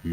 Wow,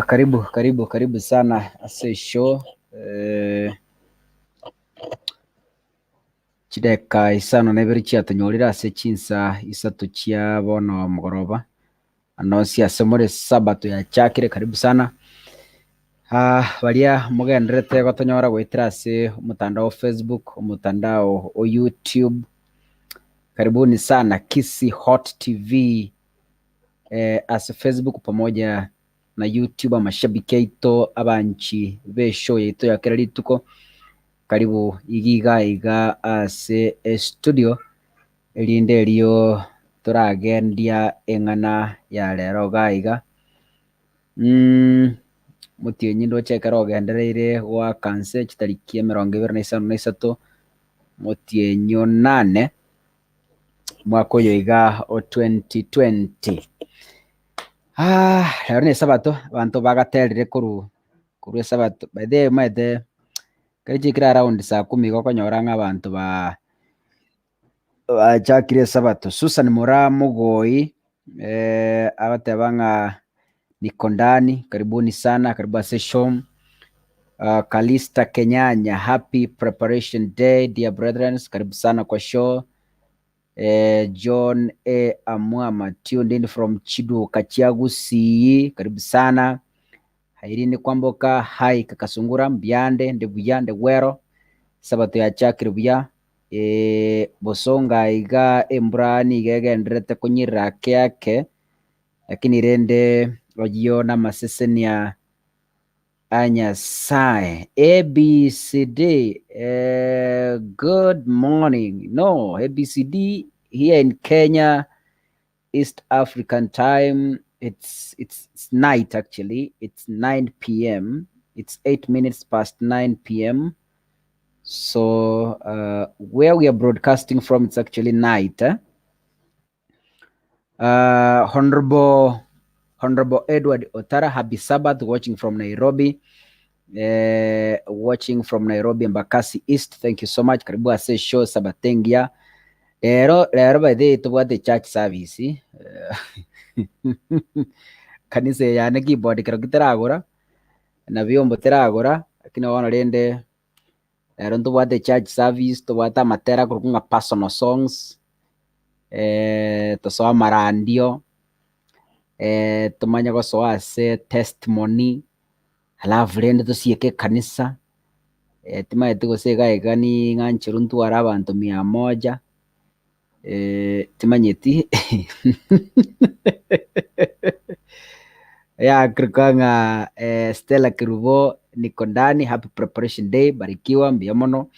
karibu karibu karibu sana ase show chideka isano na ibere chiatonyorire ase chinsa isato chia bono mogoroba anosi ase more sabato yachakire karibu sana. Baria mugenderete gotonyora gwitira ase omotandao wa Facebook, omotandao o YouTube, karibuni sana Kisii Hot TV ase Facebook pamoja na YouTube, amashabiki aito abanchi be show yaito ya kera rituko, karibu igiga iga ase studio erinde erio toragendia eng'ana ya rero iga iga. Motienyi ndoche ekero ogendereire goaka nse chitariki 23 motienyi onane mwaka oyo iga o 2020. Rero na esabato abanto bagaterire koru koru esabato by the way omanyete kere chikire around saa kumi igo okonyora ng'a abanto ba bachakire esabato. Susan Moraa Mogoi agateba ng'a niko ndani, karibuni sana, karibu ase show. Kalista Kenyanya, happy preparation day dear brethren, karibu sana kwa show. John A. Amwama tuned in from Chiduka Chiagusii, karibu sana. Hairini Kwamboka, hai Kakasungura, Mbyande, Ndebuya, Ndewero, sabato yachakire buya. Bosonga iga embura niga egenderete konyirira ake ake, lakini rende oyio na amasesenia a Nyasaye. A B C D, good morning. No, A B C D here in Kenya, East African time, it's night actually. It's 9 p.m. It's 8 minutes past 9 p.m. So where we are broadcasting from, it's actually night. Eh? Honorable Edward Otara, happy Sabbath, watching from Nairobi. Watching from Nairobi, Embakasi East. Thank you so much. Karibu ase show Sabatengia. Rero rero by the way tubwate church service. Kanisa yane keyboard kero kitaragora na vyombo teragora, lakini bono rende rero ntobwate church service, tobwate amatera korwa ng'a personal songs, tosoa amarandio, tomanye gosoa ase testimony, alafu rende tosieke ekanisa, timanyeti gose iga iga ning'ancherwa ntware abanto mia moja, timanyeti. Ya kirikanga Stella Kirubo, niko ndani, happy preparation day, barikiwa mbuya mono.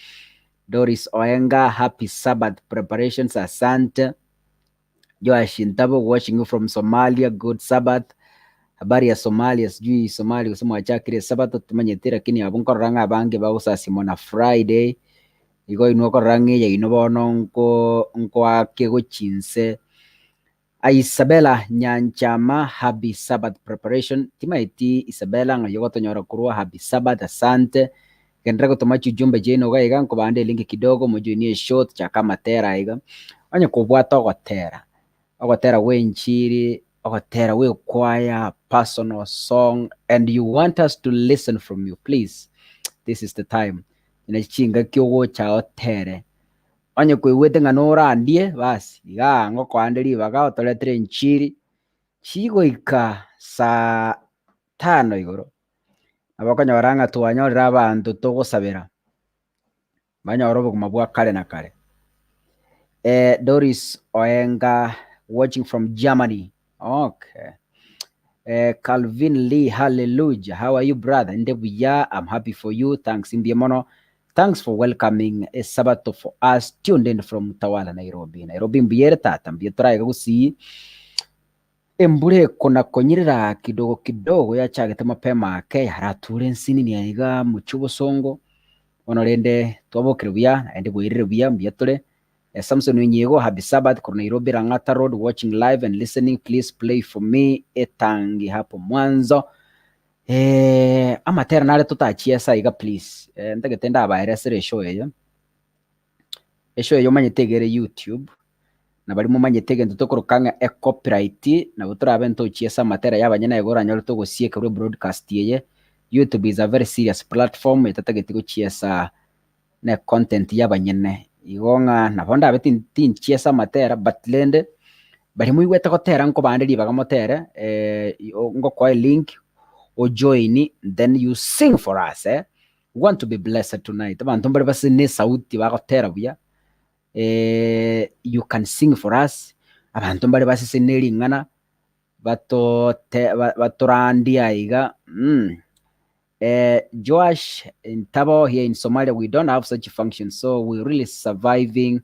Doris Oenga, happy Sabbath preparations, asante. Joash Ntabo, watching you from Somalia, good Sabbath. Habari ya Somalia, sijui Somalia kusema wachakire Sabato tumanyete, lakini abo nkorora ng'a abange bagosasima na Friday igo inwe okorora ng'a eyaino bono nko nkoake gochinse. Isabella Nyanchama, happy Sabbath preparation. Timaeti Isabella ng'a yogotonyora korwa, happy Sabbath, asante. Genderera gotoma chijumbe chiaino iga iga, nkobande elinki kidogo mojoinie eshow tochake amatera iga. Onye kobwate ogotera, ogotera gwa enchiri, ogotera gwa ekwaya, personal song, and you want us to listen from you, please, this is the time. Nachi chingaki ogocha otere. Onye koigwete ng'a norandie, basi igaa ngokoande ribaga otoretere enchiri, chigoika saa tano igoro, nabo okonyora ng'a twanyorire abanto togosabera, banyore obogima bwa kare na kare. Doris Oenga, watching from Germany. Okay. Calvin Lee, hallelujah. How are you, brother? Inde buya, I'm happy for you. Thanks, mbuya mono. Thanks for welcoming a Sabato for us. Tuned in from Tawala, Nairobi. Nairobi mbuyere tata, mbuya toraiga gusii. Embura ekonakonyerera kidogo kidogo yachagete mapema ake yarature ensinini aiga mochie obosongo. Bono rende twabokire buya naende bwairire buya mbuya tore. Samson Onyego, happy Sabbath from Nairobi Lang'ata Road, watching live and listening. Please play for me etangi hapo mwanzo. Amatera nare totachiesa iga please. Ntagete ndabaeresera eshow eye. Eshow eye omanyete egere YouTube na bari momanyete egento tokoroka ng'a ecopyright nabo torabe ntochiesa amatera y'abanyene igo oranyore togosiekerwa broadcast eye. YouTube is a very serious platform etatageti gochiesa ne content y'abanyene. Igo ng'a nabo ndabe tinchiesa amatera, but rende bari moigwete gotera nkobande ribaga motere, ngokoa link ojoin, then you sing for us, eh? We want to be blessed tonight. Abanto mbare base ne sauti bagotera buya, you can sing for us. Abanto mbare basese ne ring'ana batote batorandia iga. Joash in Tabo here in Somalia, we don't have such a function, so we're really surviving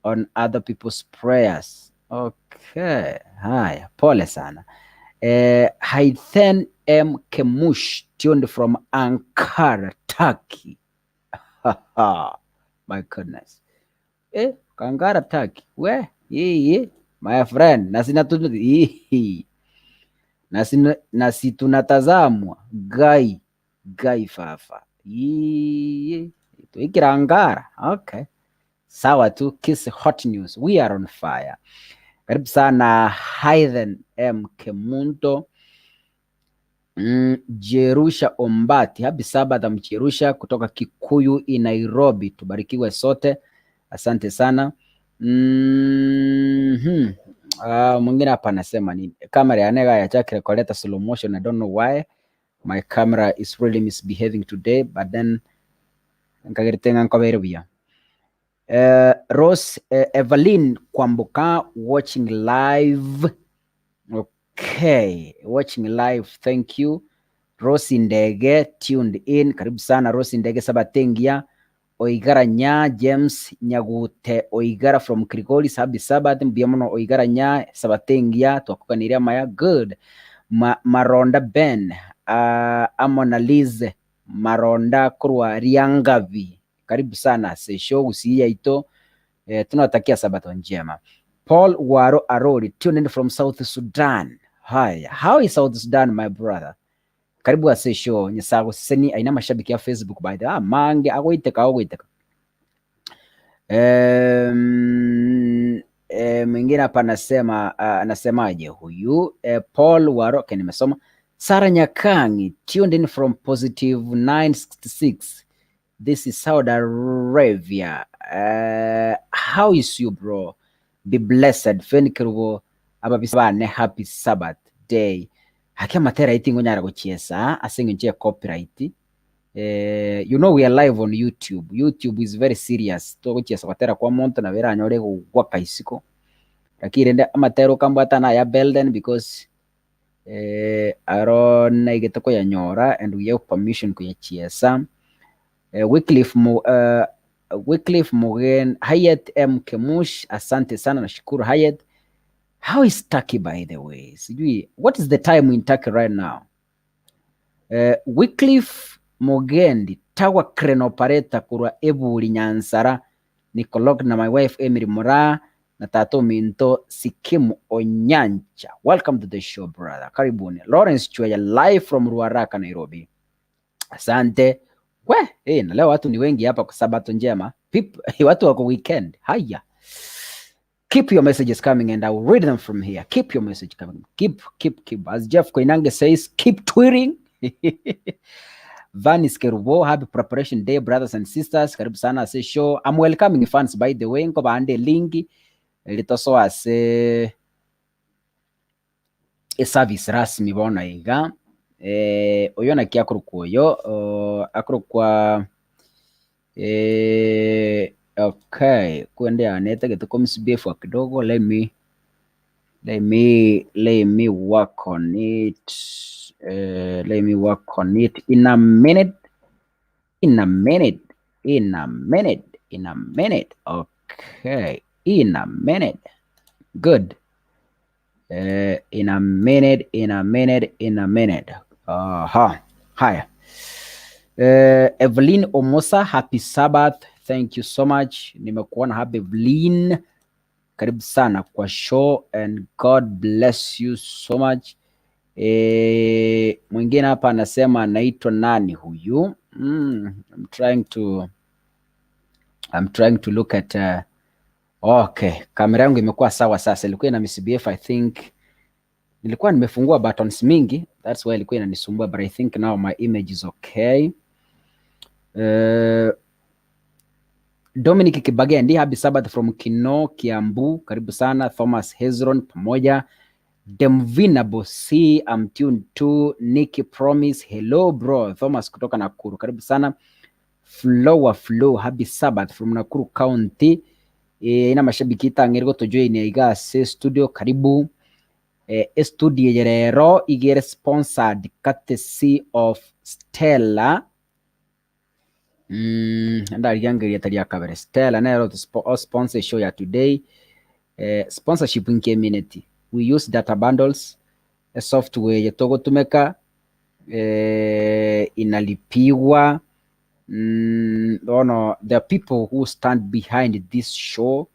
on other people's prayers. Okay, haya, pole sana. Haithen M. Kemush, tuned from Ankara, Turkey. My goodness. Ankara, Turkey. We, yeye, my friend, nasina tu nasi tunatazamwa gai gai fafa. Yeye, tuikira Ankara. Okay. Sawa tu, Kiss Hot News. We are on fire. Karibu sana Haithen M. Kemunto. Jerusha Ombati, happy Sabbath Mcherusha kutoka Kikuyu in Nairobi. Tubarikiwe sote, asante sana. Mwingine hapa anasema ni kamera yanega yachakire kuleta slow motion. I don't know why my camera is really misbehaving today, but then nkagiritenga nkobere buya. Rose Evelyn Kwamboka watching live. Okay, watching live, thank you. Rose Ndege tuned in, karibu sana Rose Ndege Sabatengia. Oigara nya James Nyagute Oigara from Kilgoris, happy Sabbath mbuya muno Oigara nya Sabatengia twakuganiria maya good. Maronda Ben Amonalize Maronda kurwa Riangavi, karibu sana sesho gusiya ito, tunawatakia sabato njema. Paul Waro Arori tuned in from South Sudan. Haya, how is South Sudan, my brother? Karibu ase show nyasago seni aina mashabiki ya Facebook, by the ah mange agoiteka agoiteka. Mwingine hapa anasema anasemaje huyu Paul Waro, okay, nimesoma. Sara Nyakangi tuned in from positive 966. This is Saudi Arabia. How is you, bro? Be blessed. Fen Kerubo ababisabane happy Sabbath day. Haki amatera itingo nyara gochiesa ase eng'encho ya copyright. You know we are live on YouTube. YouTube is very serious. Togochiesa gotera kwa monto na beranyore gogwaka isiko. Lakini rende amatera okambwata na ya Belden because Aro naigete koyanyora and we have permission koyachiesa. Wycliffe Mugen, Hayat M Kemush, asante sana, nashukuru Hayat. How is Turkey, by the way? Sijui what is the time in Turkey right now? Wycliffe Mugendi, Tower Crane Operator kurwa Eburi Nyansara, Nikolog na my wife Emily Mura na Tato Minto Sikimu Onyancha. Welcome to the show, brother. Karibuni. Lawrence Chweya, live from Ruaraka, Nairobi. Asante. We, hey, na leo watu ni wengi hapa kwa Sabato njema. Watu wako weekend. Haya. Keep your messages coming and I will read them from here. Keep your message coming. Keep, keep, keep. As Jeff Koinange says, keep tweeting. Vanis Kerubo, happy preparation day, brothers and sisters. Karibu sana ase show. I'm welcoming fans, by the way. Nko bande lingi litoso ase e service rasmi bona iga. Oyo naki akorokwa oyo akorokwa okay, kwende anete getuko msbf kidogo. Let me work on it. Let me work on it in a minute, in a minute, in a minute, in a minute. Okay, in a minute. Good. In a minute, in a minute, in a minute. Aha. Haya. Evelyn Omosa, happy Sabbath. Thank you so much. Nimekuona hapa, Evelyn. Karibu sana kwa show and God bless you so much. Mwingine hapa anasema anaitwa nani huyu? I'm trying to look at okay, kamera yangu imekuwa sawa sasa. Ilikuwa ina misbehave, I think nilikuwa nimefungua buttons mingi, that's why ilikuwa inanisumbua, but I think now my image is okay. Dominic Kibagendi, happy Sabbath from Kino, Kiambu. Karibu sana. Thomas Hezron pamoja. Demvina Bosi, I'm tuned to. Nikki Promise, hello bro. Thomas kutoka Nakuru, karibu sana. Flower Flow, happy Sabbath from Nakuru County. Ina mashabiki itang'ergo tujoin iga se studio, karibu. Studio rero igere sponsored courtesy of Stella. Ndarigangeria tari akabere Stella nero to sponsor show ya today. Sponsorship nke minute we use data bundles, a software yetogotumeka inalipiwa. Ono there are people who stand behind this show,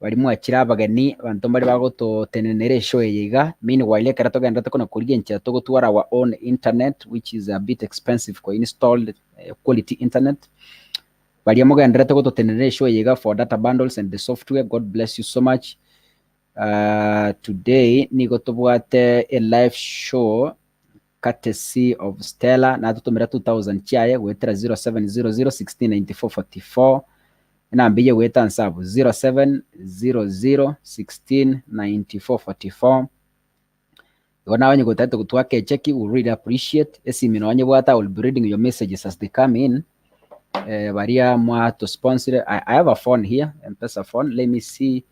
bari mwachira abageni bantu bari bagototenenera eshow eye iga. Meanwhile, ekero togenderete kona korigia enchera togotwara our own internet, which is a bit expensive ko installed quality internet. Baria mogenderete gototenenera eshow eye iga for data bundles and the software, God bless you so much. Today nigo tobwate a live show courtesy of Stella, natutumira 2000 chiaye gwetera 0700 1694 44, enamba gweta nsabu 0700 1694 44. Igo nawe nyigotete gutwaka echeki, we really appreciate. Esimi nonye bwata, I will be reading your messages as they come in. Baria mwa to sponsor. I have a phone here, M-Pesa phone. Let me see,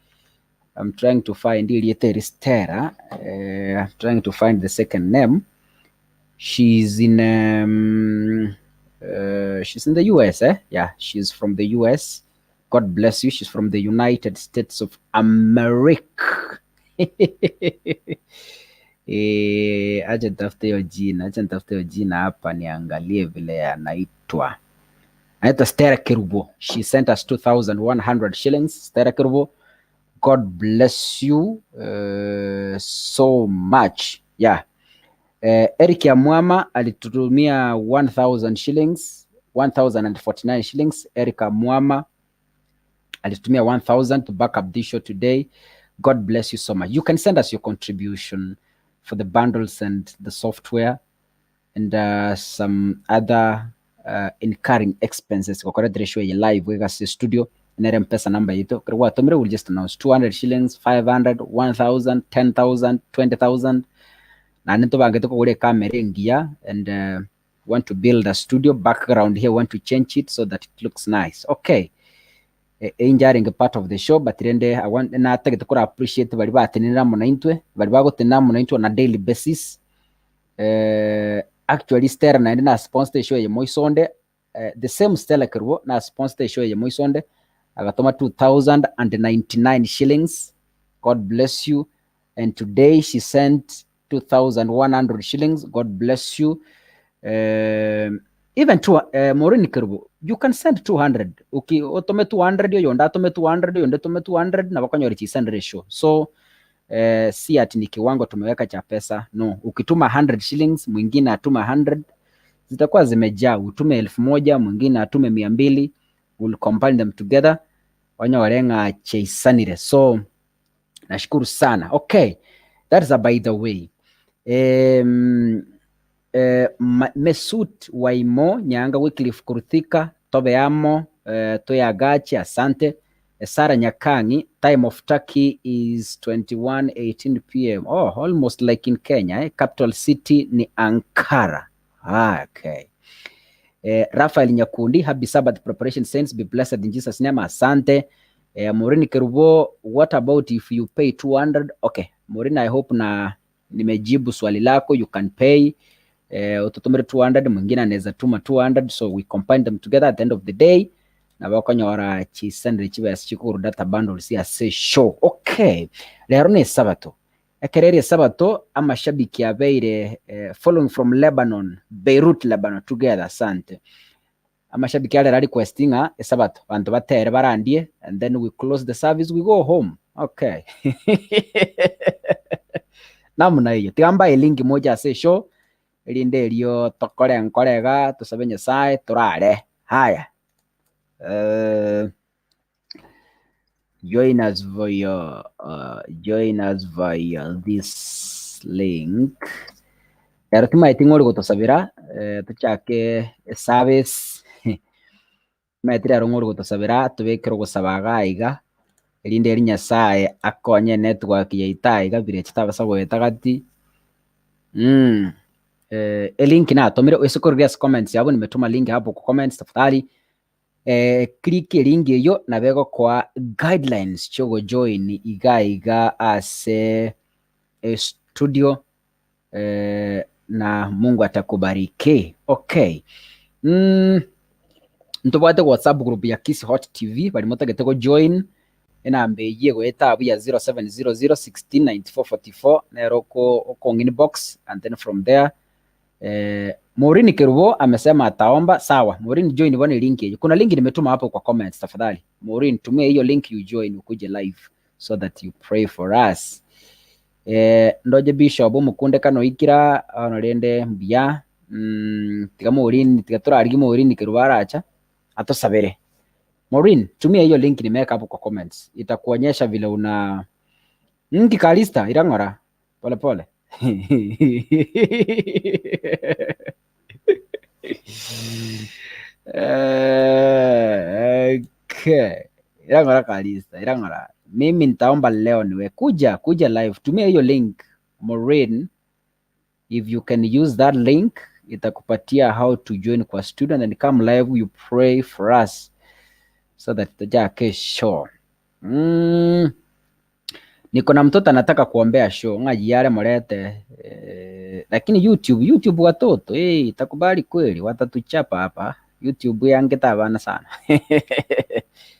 I'm trying to find iliete Stella. I'm trying to find the second name. She's in the US, eh? Yeah, she's from the US. God bless you. She's from the United States of America. Acha nitafute hiyo jina, acha nitafute hiyo jina hapa niangalie vile anaitwa. Anaitwa Stella Kerubo. She sent us 2100 shillings. Stella Kerubo, God bless you so much. Yeah. Eric Amwama alitutumia 1000 shillings, 1049 shillings. Eric Amwama alitutumia 1000 to back up this show today. God bless you so much. You can send us your contribution for the bundles and the software and some other incurring expenses kokoretera show ye live wega studio nere M-Pesa number yito watumire will just announce 200 shillings, 500, 1000, 10,000, 20,000, na nitubangite kugura camera engiya and want to build a studio background here, want to change it so that it looks nice. Okay. Inche arenge part of the show but rende I want natagete kora appreciate baria batenenera amo naintwe, baria bagotenena amo naintwe on a daily basis. Actually Stella naende na sponsor eshow eye moisonde, the same Stella Kerubo na sponsor eshow eye moisonde, agatoma 2099 shillings, God bless you. And today she sent 2100 shillings, God bless you. Even two, Maureen Kerubo, you can send 200. Uki otome 200 oyonde atome 200 oyonde atome 200 nabo okonyora chisend ratio. So si ati ni kiwango tumeweka cha pesa. No, ukituma 100 shillings mwingine atuma 100 zitakuwa zimejaa. Utume 1000 mwingine atume 200, we'll combine them together onyore ng'a cheisanire. So nashukuru sana. Okay, that is a by the way. Mesut Waimo Nyanga Wycliffe Kuruthika Tobe Amo Toyagachi asante. Sara Nyakangi, time of Turkey is 21:18 p.m. Oh, almost like in Kenya, eh? Capital city ni Ankara. Ah, okay. Rafael Nyakundi, happy Sabbath preparation saints, be blessed in Jesus name. Asante. Maureen Kerubo, what about if you pay 200? Okay, Maureen, I hope na nimejibu swali lako. You can pay ututumire 200, mwingine anaweza tuma 200, so we combine them together at the end of the day nabo okonyora chisendere chibesa chikogora data bundles ase show. Okay, rero ni esabato, ekero ere esabato amashabiki abeire following from Lebanon, Beirut, Lebanon together, asante. Amashabiki arera request ng'a esabato banto batere barandie and then we close the service, we go home. Okay, namna hiyo tiga mbae link moja ase show erinde erio tokore nkorega tosabe Nyasaye torare. Haya, join us via this link. Ero timaeti ng'ori gotosabera tochake service, timaeti rero ng'ori gotosabera tobekere ogosaba iga iga erinde eri Nyasaye akonye network yaito aiga birecha tabasa goeta gati. Elink natomire ase korigia ase comments yabo, nimetuma link hapo kwa comments. Tafadhali click elink eyo nabo egokoa guidelines chiogojoin iga iga ase studio na Mungu atakubariki. Okay. Ntobwate WhatsApp group ya Kisii Hot TV bari motagete go join, enamba eywo egoeta abwo ya 0700 169444 nero oko inbox and then from there. Maureen Kerubo amesema ataomba. Sawa, Maureen, join bwana link hiyo. Kuna link nimetuma hapo kwa comments, tafadhali. Maureen, tumia hiyo link you join ukuje live so that you pray for us. Ndoje Bishop omukunde kano ikira ono rende mbuya tiga Maureen, tiga turarigi Maureen Kerubo aracha atosabere. Maureen, tumia hiyo link nimeweka hapo kwa comments. Itakuonyesha vile una nki kalista irang'ora pole pole. Okay. Irang'ora kalista, irang'ora. Mimi nitaomba leo niwe kuja kuja live. Tumia hiyo link Maureen, if you can use that link itakupatia how to join kwa studio and then come live, you pray for us so that tujake show. Niko na mtoto anataka kuombea show ng'aji yale mulete lakini YouTube watoto itakubali kweli, watatuchapa hapa YouTube yange tabana sana.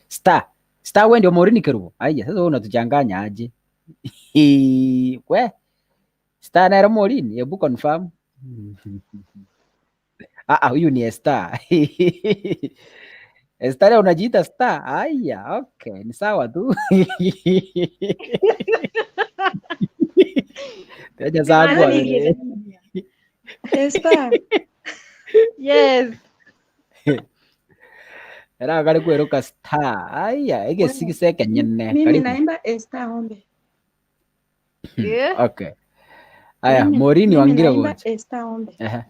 Star Star, wewe ndio Maureen Kerubo. Aija sasa wewe unatuchanganya aje? We Star na Maureen, hebu confirm. Ah, ah, huyu ni Esther. Esther unajiita Star? Aya, okay, ni sawa tu. Teja zangu. Esther. Yes. Era kari kweruka Star. Aya, ege sigiseke nyene. Mimi Karibu. Naimba Esther Ombe. Yeah. Okay. Aya, Maureen wangire naimba gocha. Esther Ombe. Ehe.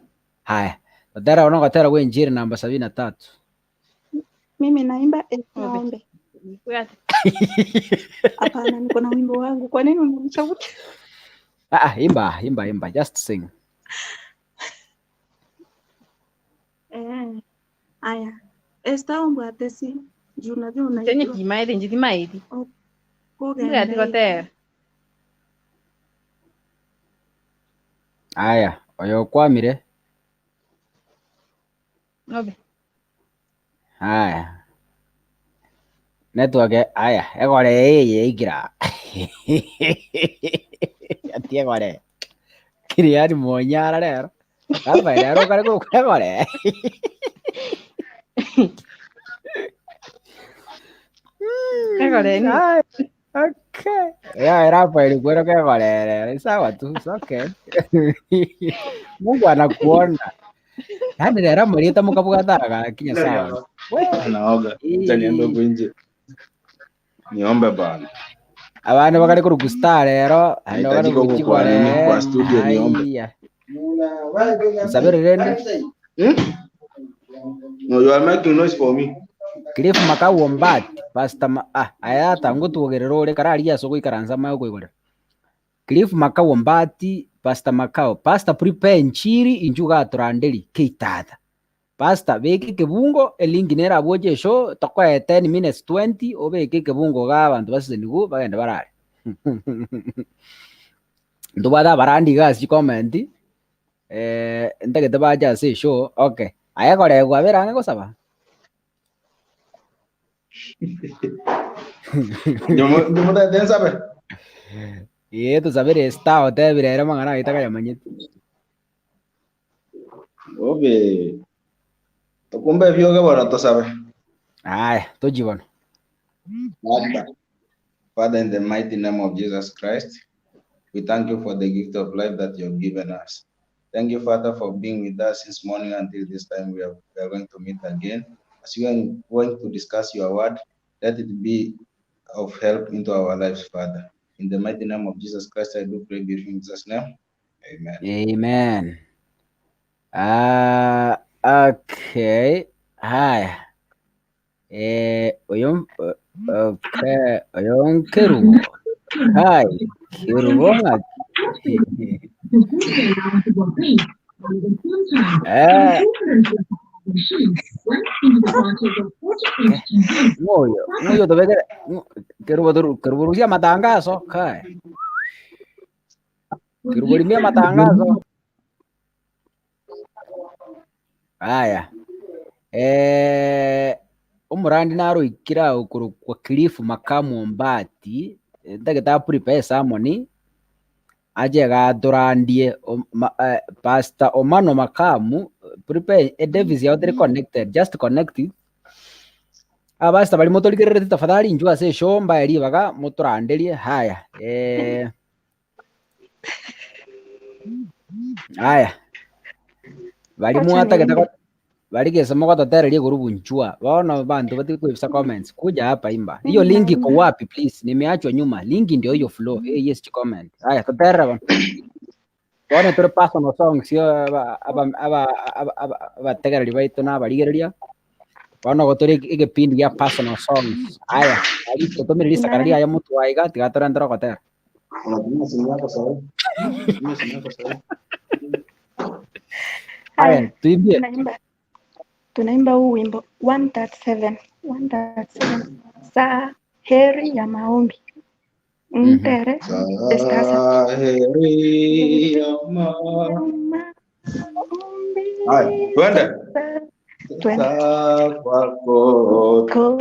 Haya. Tera unakotera we injili namba 73. Mimi naimba Esther Ombe. Ombe. Hapana, niko na wimbo wangu. Kwa nini unanichagulia? Ah, ah, imba, imba, imba. Just sing. Aya. Esther Ombe atesi. Juu unajua Chenye unaijua. kimaete nje timaeti. Kogenda Ngati gotera. Aya, oyo kwamire. Obe. Aya. Network aya, egore eye ikira. Ati egore. Kiriani monyara rero. Apa rero kare ko egore. Egore ni. Ay, okay. Ya era pa el cuero que egore. Sawa tu, it's okay. Mungu anakuona. Yaani rero murita mukabugataga kinya sawa. Naoga. Acha niende huko nje. Niombe bana. Abantu bakari kuri gusta rero, hano bari Nahitajika huko kwa nini? Kwa studio niombe. Haya. Sabere rende. Hmm? No, you are making noise for me. Cliff Makau Ombati, Pastor ma aya tangu tuogerera ore kararia ase goikaransa amaye okoigorera. Cliff Makau Ombati, Pastor Makau, Pastor prepare nchiri inchu gaturanderi keitata. Pastor beke kebungo elinki nere abwoche esho tokoe 10 minutes 20 obeke kebungo ga abanto basesenigu bagende barare. Ntobwate abarandi iga ase chikomenti ntagete bache ase eshow okay. Aye koregwa bera ang'e gosaba. Ndio mtende sabe. Ee tusabere star otebire ere mang'ana aye takayamanyete. Obe. Tokumbe vyoga bora tosabe. Aya, toji bono. Father, Father, in the mighty name of Jesus Christ, we thank you for the gift of life that you have given us. Thank you, Father, for being with us since morning until this time we are going to meet again. As we are going to discuss your word, let it be of help into our lives, Father. In the mighty name of Jesus Christ, I do pray in Jesus' name. Amen. Amen. Okay. Haya. Oyo okay, oyo nkerubo. Hai, kerubo ng'aki. Ng'oyo, ng'oyo tobekere kerubo kerubo rusia matangazo kai. Kerubo limia matangazo. Aya. Omurandi naroikira okoro kwa Cliff Makamu Ombati ntagete prepare sermon aje gaturandie Pastor Omano Makamu prepare a Davis ya other connected just connect it. Abasta bali motorikererete tafadhali njua ase shomba eri baga motoranderie haya haya bali Acha mwatagete niimbe. bali gesema kwatotererie kurubu njua waona bantu bati kuipsa comments kuja hapa imba hiyo Mimi link iko naimba. wapi please nimeachwa nyuma link ndio hiyo flow yes comment haya toterera bana bono turi personal songs yo abategereri baitu na abarigereria bono goturi egepindi gia personal songs aya ari tutumire risakara riaye motwaiga tiga torentera gotera. Unatumia simu yako sahi? Unatumia simu yako sahi? Aya Haya, tuimbie. tunaimba huu wimbo 137 137 saa heri ya maombi ntere estasa Saheri ya maombi Haya, twende. sasa twende Sasa kwako. ko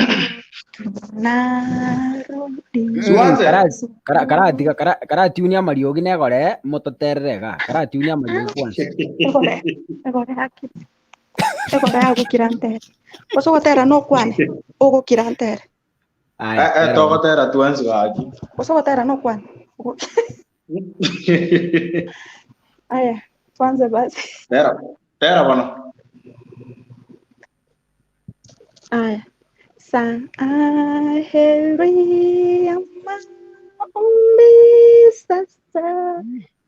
tunarudi Siwanze. Karatiga karatiunia mariogi negore mototerere ga karatiunia mariogi kwanza. egore egore haki egore agukira ntere osogotera no kwane ugukira ntere Aya Eh, tera bono. togotera tuanze gaki. osogotera no kwane aya tuanze basi. Tera, tera bana. Aya. Saa heri ya maombi sasa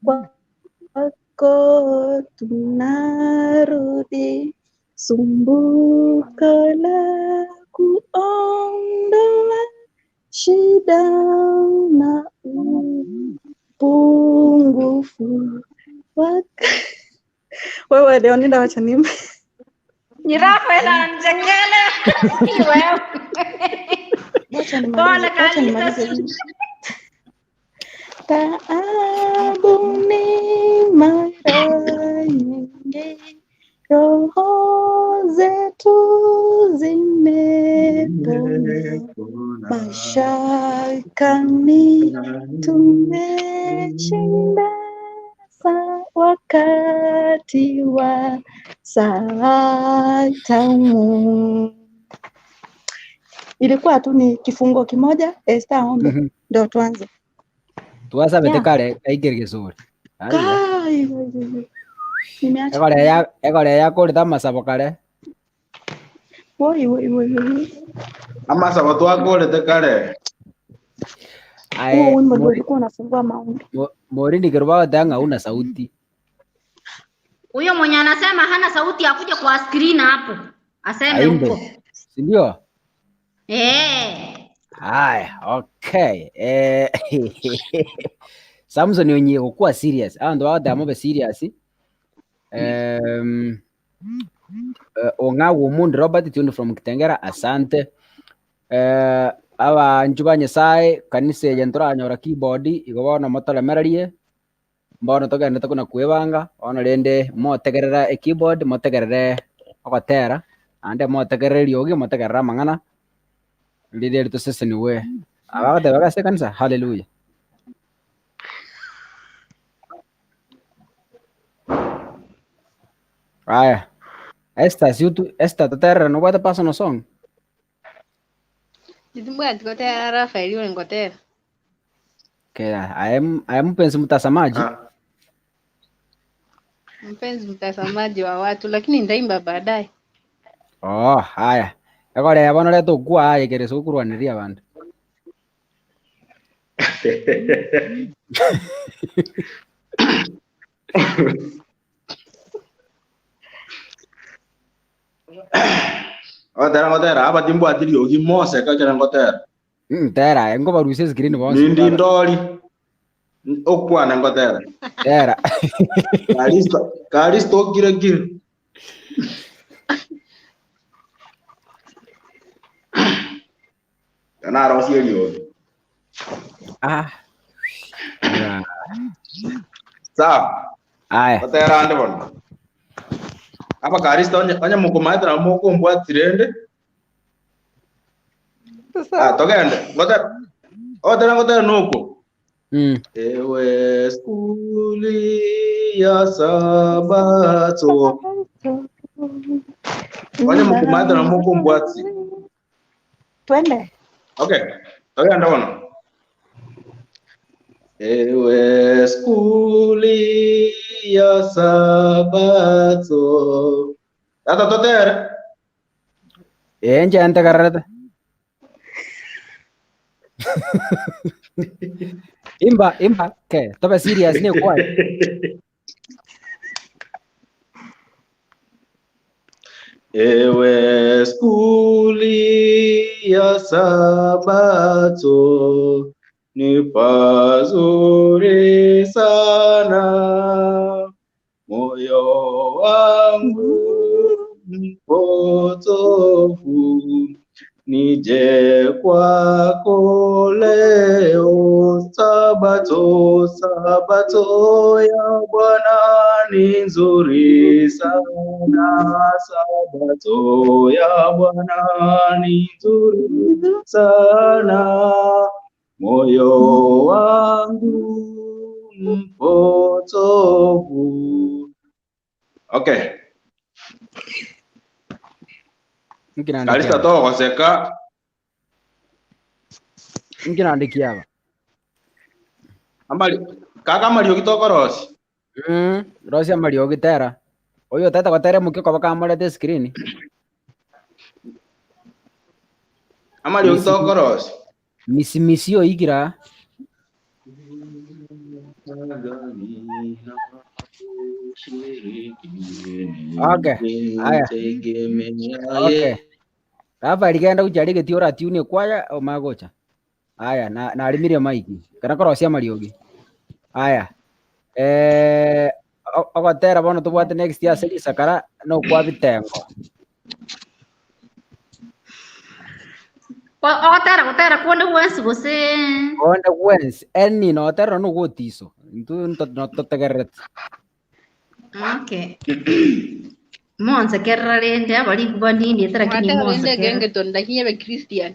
kwako tunarudi, sumbuko la kuondoa shida na upungufu wako. Wewe Leonida, wacha niimbe. Ni Rafael ananichanganya. Ni wewe. Wacha nimalize, Pole wacha nimalize Kalista. wimbo. Taabu ni mara nyingi, roho zetu zimepona, mashakani tumeshinda sa wakati wa saa tamu. Ilikuwa tu ni kifungo kimoja, Esther aombe ndio tuanze. Twasabete Yeah. kare aingä gä cå ri Kai, kai, kai. Nimeacha. egore yakå masabo kare. Woi, woi, woi, woi. Amasabo twakũrĩte kare. Huo wimbo ndio ulikuwa unafungua maombi. Morindi kä rå bagotanga una sauti. Huyo mwenye anasema hana sauti akuje kwa screen hapo. Aseme Aimbe. huko. Sindio? Eh. Haya, okay. Samson onye gukua serious. Abandu bagoteba mobe serious. Ong'au Omundi Robert tuned from Kitengera, asante. Abanchu ba Nyasaye kanisa eye ntoranyora keyboard igo bono motoremererie mbono togendete kuna kwibanga bono rende motegerera e keyboard motegerere ogotera ande motegerere riogi motegerere amang'ana rire ritoseseniwe abagoteba gase kanisa hallelujah. Aya, Esther, si tu Esther toterere nobwate personal song. Nditimbwati gotera Rafael uri ngotera. Okay, I am mpenzi mtazamaji. Ah. Mpenzi mtazamaji wa watu, lakini ndaimba baadaye. Oh, haya. Egore bono reta okwa aye sokurwaniria abandu. Ngotera ngotera aba timbwati riogi mose kakera ngotera. Tera, ngobarusie screen bonsi. Nindi ndori okwana ngotera. Tera. Karisto Karisto okire kire. Kana arosie riogi. Ah. Yeah. Sawa. Aya. Ngotera ande bono. Aba Karisto onye onye mukumaetera mukumbwatire ndi. Ah, togende. Ngotera. Ngotera ngotera nuko. Ewe skuli ya Sabato. Onye mukumaetera mukumbwatsi. Twende. Okay. Togende bono. Ewe skuli ya Sabato. Tata totere. Enche antegererete. Imba, imba. Okay, tobe serious ni kwa. Ewe skuli ya Sabato ni pazuri sana, moyo wangu mpotofu nije kwako leo. Sabato, Sabato ya Bwana ni nzuri sana, Sabato ya Bwana ni nzuri sana, moyo wangu mpotofu. Okay. Kalista togoseka. Nkinandikia aba. Amali kaka mariogi tokorosi. Rosia mariogi tera. Oyo tata gotera mukio koba kamorete screen. Amariogi tokorosi. Misi misi oigira. Okay. Aya. Okay. Rafael genda guchari geti ora tune kwaya o magocha. Aya na narimirie maiki. Kana korosia mariogi. Aya. Ogotera bono tobwate next year serisakara no kwa bitengo. Ogotera gotera kuonde gwensi gose. Onde gwensi eni notera nogotiso intu nototegererete. Okay. Monsekerera rende abari banini lakini Mwatera rende monsekerera. genge lakini yabe Christian.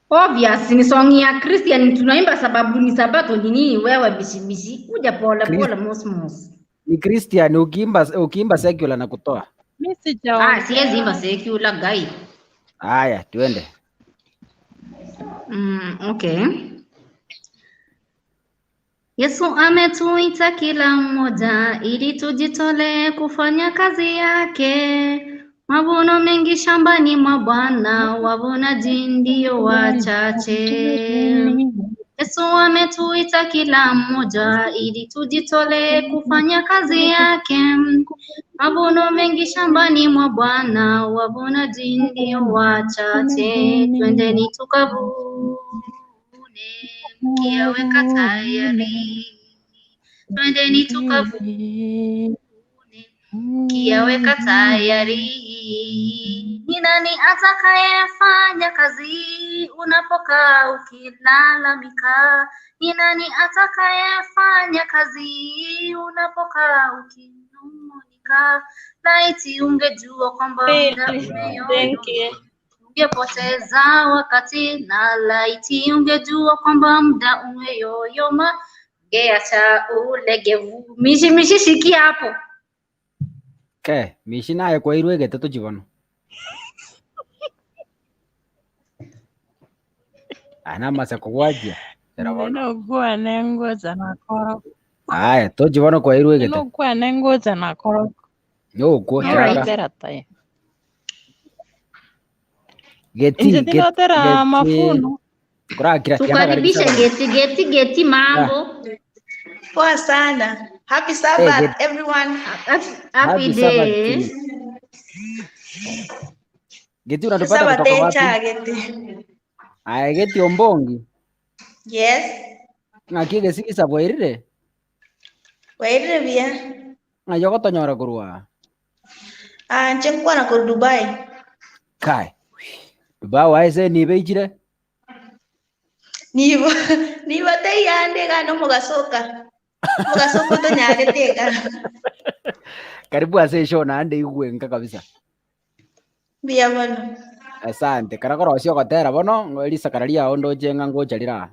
Obvious ni song ya Christian tunaimba sababu ni sabato ni nini wewe bishi bishi kuja pole pole mos mos. Ni Christian ukiimba secular na kutoa. Mi Ah, sijaongea. siwezi imba secular guy. Haya, tuende. Okay. Yesu ametuita kila mmoja ili tujitolee kufanya kazi yake. Mavuno mengi shambani mwa Bwana, wavunaji ndio wachache. Yesu ametuita kila mmoja ili tujitolee kufanya kazi yake. Mavuno mengi shambani mwa Bwana, wavunaji ndio wachache. Twendeni tukavune, mkiyaweka tayari. Twendeni tukavune, mkiyaweka tayari. Ni nani atakayefanya kazi unapokaa ukilalamika? Ni nani atakayefanya kazi unapokaa ukinung'unika? Laiti ungejua kwamba muda umeyoyoma, Thank you. ungepoteza wakati, na laiti ungejua kwamba muda umeyoyoma, ungeacha ulegevu. Mishi mishi shikia hapo. Ke, mishi naye kwa irwegete tuchibono. Ana masako gwajia. Tera bono. Ndinokwana nengoza nakoro. Haya, tuchibono kwa irwegete. Ndinokwana nengoza nakoro. Yokwo chaka. Noraitera tayo. Geti Inje geti ndinotera geti. mafuno. Kurakira tiana Tukaribishe karibisha. geti geti geti mambo. Poa sana. Happy Hey, Sabbath, geti. everyone. Happy Happy Sabbath. day. Geti unatupata Sabbath kutoka day wapi? chagete. Aya, geti ombongi. Yes. Ng'aki gesigisa bwairire. Wairire bia. Ng'ayo gotonyora korwa. Ah, nche nkwana ko Dubai. Kai. Dubai waese nibe ichire. Nibo nibo teyande gano mugasoka. Mugasoka tonyare teka. Karibu ase show naende igwenka kabisa. Bia bono. Asante. Kana korocio gotera bono risakara riao ndoche ng'a ngocha rira.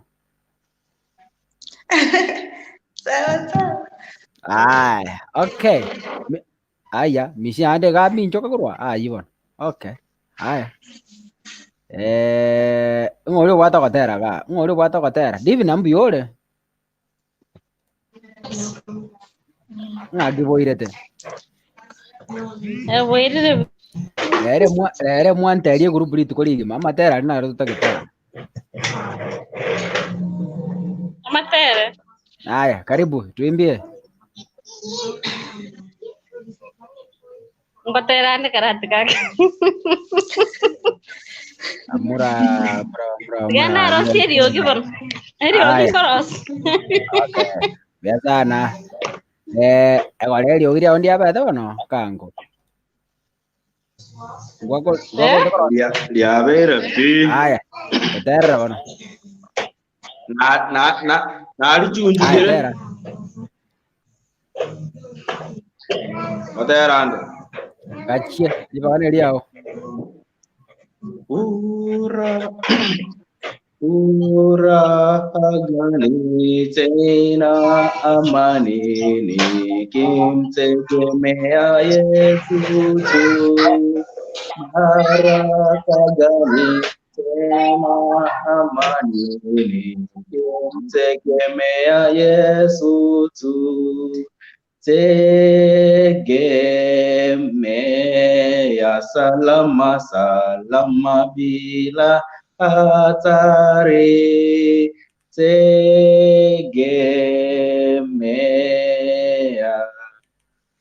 Sawa sawa. Aya, okay. Aya, mishi ande gaminchoka korwa. Ayi bono. Okay. Aya. Ng'ori obwate gotera ga. Ng'ori obwate gotera. Divina mbuyore. Ng'aki boirete. Bwairire. Rere mwanterie group rituko rigima amatera ari naro tutagete. Amatere. Aya, karibu tuimbie. Ngotera ande karati kake. Amura mura mura Gana mura. rosi eriogi bono. Eriogi Aya. korosi. Okay. Buya sana. Egore eriogi riao ndiabete bono kango. Ngwako ngwako Liabeire pi. Aya. Terra bono. Na na na Aya narichunjire. tera. Oterande. Gachie ribagane riao. Ura Furaha gani tena amani nikimtegemea Yesu tu. Baraka gani tena amani nikimtegemea Yesu tu. Tegemea salama salama bila hatari. Tegemea,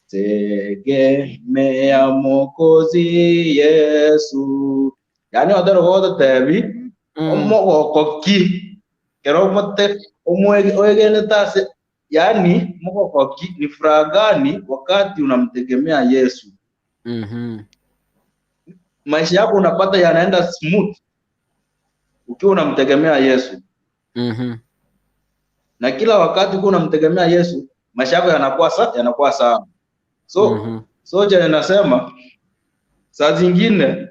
tegemea Mwokozi Yesu. Yani otero gote tebi omogoko ki kero mote omwegene tase yani mogoko ki ni furaha gani wakati unamtegemea Yesu? Maisha yako unapata yanaenda smooth. ukiwa unamtegemea Yesu. Na kila wakati ukiwa unamtegemea Yesu, maisha yako yanakuwa sawa. So so chenye nasema saa zingine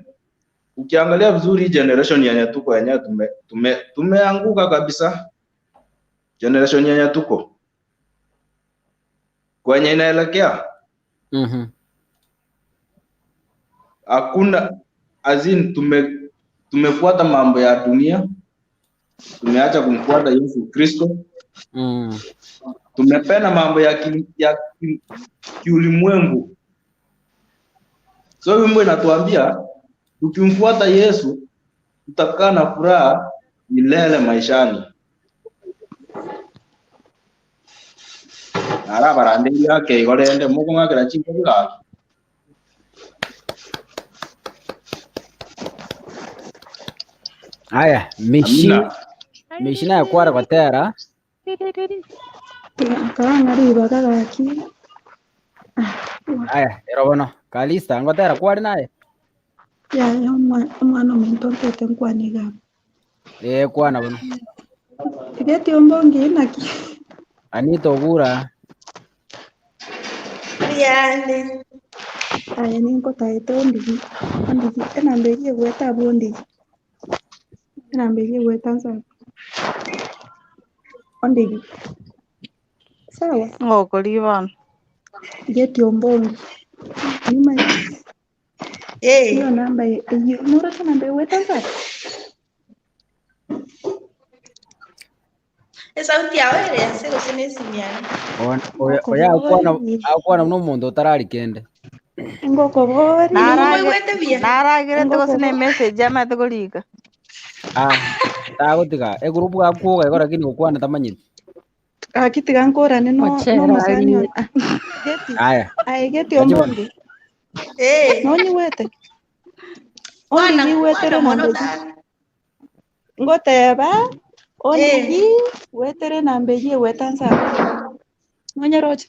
ukiangalia vizuri hii generation yenye tuko yenyewe tumeanguka kabisa. Generation yenye tuko kwenye inaelekea hakuna azin, tumefuata mambo ya dunia, tumeacha kumfuata Yesu Kristo. Tumependa mambo ya kiulimwengu. So wimbo inatuambia tukimfuata Yesu tutakaa na furaha milele maishani. Ara barande yake igorende mukong'akera chingobi gaki. Aya, mishi Amina. mishi nayo kwara gotera. Karanga ribaga gaki. Aya, erobono. Kalista ngotera kwari naye. Ya ya omwana ominto ntete nkwaniga. Eh, kwana bono. Tigeti ombongi naki. Anita Ogura. Yani. Aya ningotaete ondigi. Ondigi enamba eria egweta abwo ondigi. Enamba eria egweta nsa. Ondigi. Sawa. Ngokori bono. Geti ombongi. Nyuma Eh. hiyo namba hiyo nurata namba egweta nsa. Esauti yawe ere ase gose nesimiana. Oya akwana no mundu utararikende. Ngokobori. Nimoigwete buya. Naragirete gose ne message amate korika. Ah, tagutiga egroup gakuoga igora lakini gukwana tamanyiti. Gaki tiga nkorane no Ochera no mosani ari. ah, geti. Aya. Aye geti Aje bono. ombongi. Eh. Nonyiwete. Kwana Ondigi wetere kwana mono namba ta. ngoteba Eh. ondigi wetere namba eyio egweta nsa. Nonyeroche.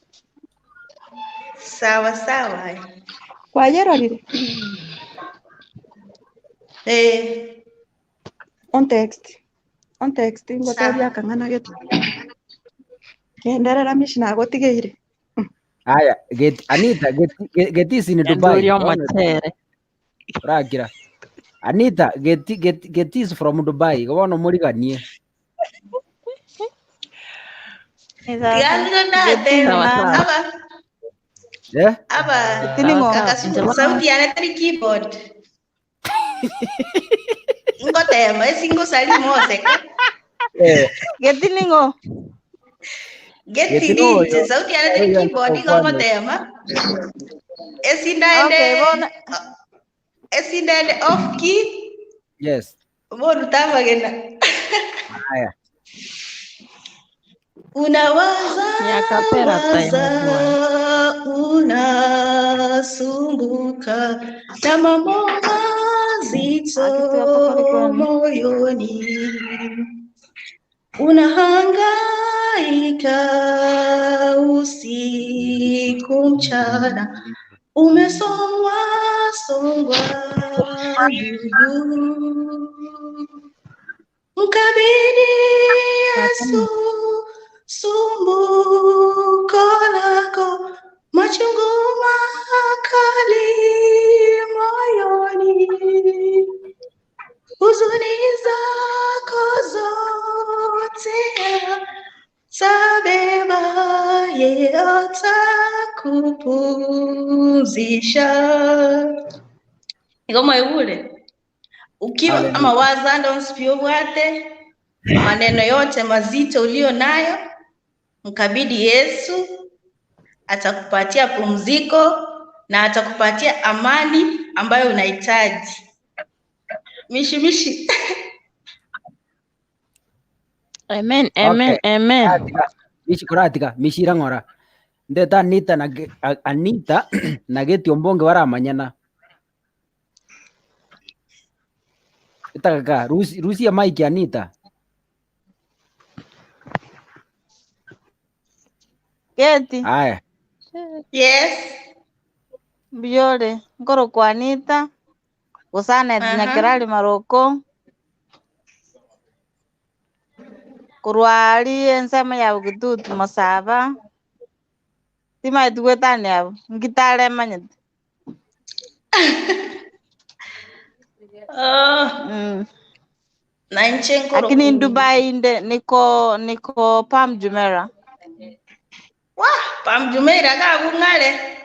Sawa sawa. Kwayerorire. Eh. On text. On text ngotebia Sawa. akang'ana getu. Kenderera mishi nagotigeire. Aya, get Anita get is in Dubai. Endurio Bono mochere. urakira. Anita get is from Dubai. Bono muriganie. Tiga nate Sawa sawa. aba Eh? aba Geti ning'o? Sawa sawa. kakasu Inche bono sauti yane teri keyboard. Ngotema esingosalimu oseka. Eh, Geti ning'o? Geti geti no ninche yo sauti yane teri oyo keyboard igo okwana. ngotema. Esindaende Okay, bono esindaende off key Yes. borutamagena. Aya. Unawaza ni akapera time waza bwana. unasumbuka na mambo mazito akitiga tokori kwane. moyoni, unahangaika usiku mchana, umesongwa songwa ndugu. Mkabidhi Yesu sumbuko lako, machungu makali moyoni, huzuni zako zote atabeba, yeye atakupumzisha. Ngoma yule ukiwa ama Hallelujah. wazanda usipiobwate maneno yote mazito ulio nayo, mkabidhi Yesu, atakupatia pumziko na atakupatia amani ambayo unahitaji. Mishi mishi. Amen, amen, Okay. amen. Atika. Mishi kuratika, mishi rang'ora. Ndeta Anita na Anita na geti ombonge baramanyana. Itakaga rusi rusi ya mic Anita. Geti Aya. Yes. mbuyore nkorokwa Anita gosana Aha. nyakirari maroko Kurwari ensemo ya Bugitutu Masaba. Timaeti gwetani abo. Ngitare manyete. Oh, na nche Lakini nkoroku. Dubai inde niko Palm Jumeirah. Wah, Palm Jumeirah gagung'are.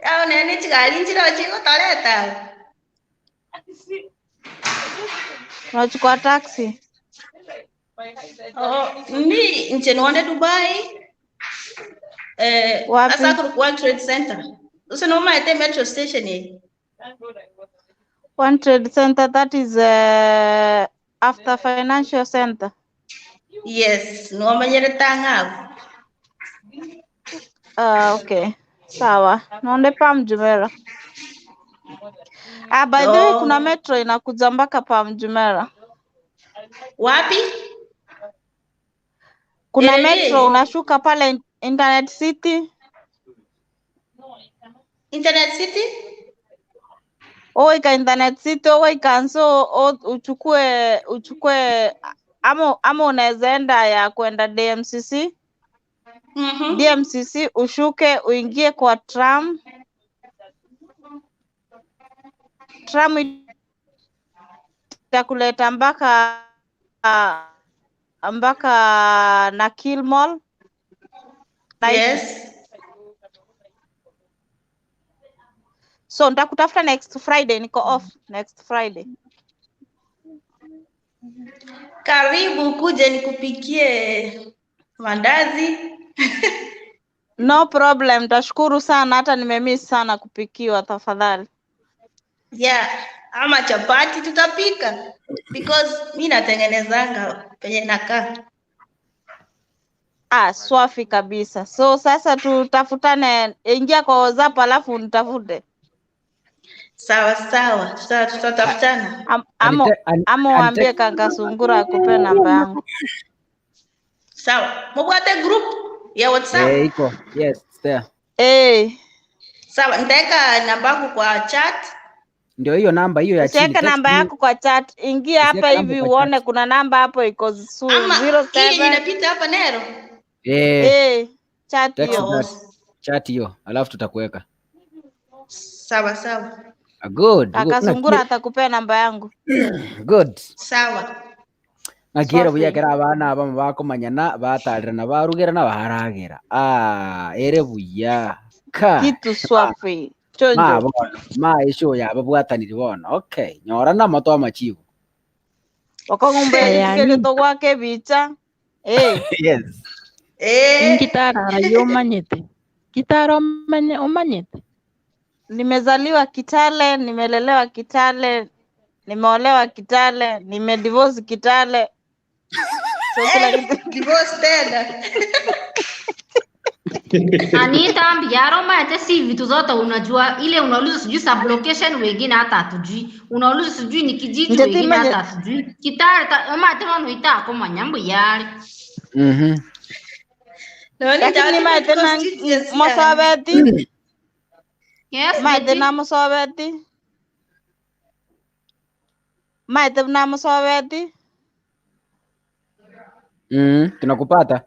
Yao nene chigari nchiro chigotoreta. Unachukua taxi. Oh, mi nche niwande Dubai. Wapi? Asa ku World Trade Center. Usi no maete metro station ye. One Trade Center, that is after Financial Center. Yes, niwamanyere tang'abu. Okay. Sawa. Naonde Palm Jumeirah. Ah, by the way, kuna Oh, metro inakuja mpaka Palm Jumeirah. wapi? Kuna metro Eh, unashuka pale Internet City. Internet City? Oika Internet City, oika nso uchukue ama unaweza enda ya kwenda DMCC. Mhm. DMCC ushuke uingie kwa tram. Tram itakuleta mpaka Nakil Mall. Naishi. Yes. So nitakutafuta next Friday, niko off next Friday. Karibu kuje nikupikie mandazi. No problem, tashukuru sana, hata nimemiss sana kupikiwa, tafadhali. Yeah, ama chapati tutapika because mi natengenezanga penye nakaa. Ah, swafi kabisa. So sasa tutafutane, ingia kwa WhatsApp alafu nitafute. Sawa sawa, tutatafutana. Ama waambie kaka Sungura akupe namba yangu. Sawa, mubwate group ya WhatsApp. Eh, iko. Yes, it's there. Eh, Sawa, nitaweka namba yangu kwa chat. Ndio hiyo namba hiyo ya chini. usiweke Text namba me. yako kwa chat, ingia hapa Usiweke namba hivi kwa uone chat. kuna namba hapo iko Ama zero hii yenye seven. inapita hapa Nero. Eh, Eh, chat text hiyo. that. Chat hiyo, alafu tutakuweka. Sawa sawa. Ah, good. Kaka Good. Na Sungura atakupea namba yangu. Good. Sawa. Nakira buya Swafi. kera abana abamo bakomanyana batarira barugerana baragera. Ah, ere buya. Ka. Kitu swafi. Ma Chonjo. bono, ma isho ya babwataniri bono. Okay, nyora na moto amachibu. Wakong'umbe Aya, kele togwake bicha. Eh, Yes. Eh, Ngitara yo umanyete. Kitara umanyete. nimezaliwa Kitale, nimelelewa Kitale, nimeolewa Kitale, nimedivorce Kitale. So kila kitu. divorce tena. Anita mbiaro maete si vitu zote unajua, ile unauliza sijui sublocation, wengine hata hatujui. Unauliza sijui ni kijiji, Njeti wengine hata manye hatujui. Kitale mate wano itako manyambo yale. Mhm. Noni lakini maete na constituency yangu. mosobeti, Yes, maete Betty. na mosobeti, maete na mosobeti. Tunakupata.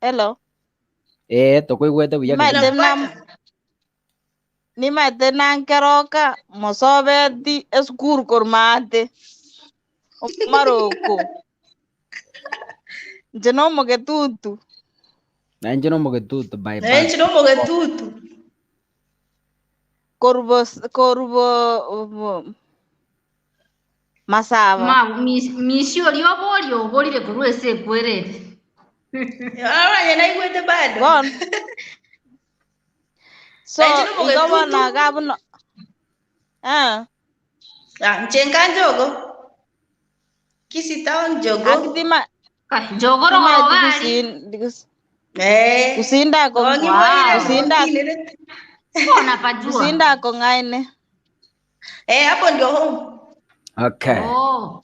Hello. Eh, tokoigwete buya Maete kegima. na Tunakupata. ni maete na nkeroka mosobeti esukuru kor maate maroko nje no mugetutu. Na nje no mugetutu bye Na bye. nchi no mugetutu. Korubo korubo masaba. Ma misio liobori oborire kurwese kwerere. Ara naigwete bado. Bon. So Na nchi no igo mugetutu. bono gabuno eh Ah, nchenga njogo. Kisii town jogo. akitima Kai jogoro timaeti gari. kusin Eh. kusinda ko Ongi Wow. boire kusinda ngokilere. Mbona pajua? kusinda ko ng'aine. Eh, hapo ndio home. Okay. Oh.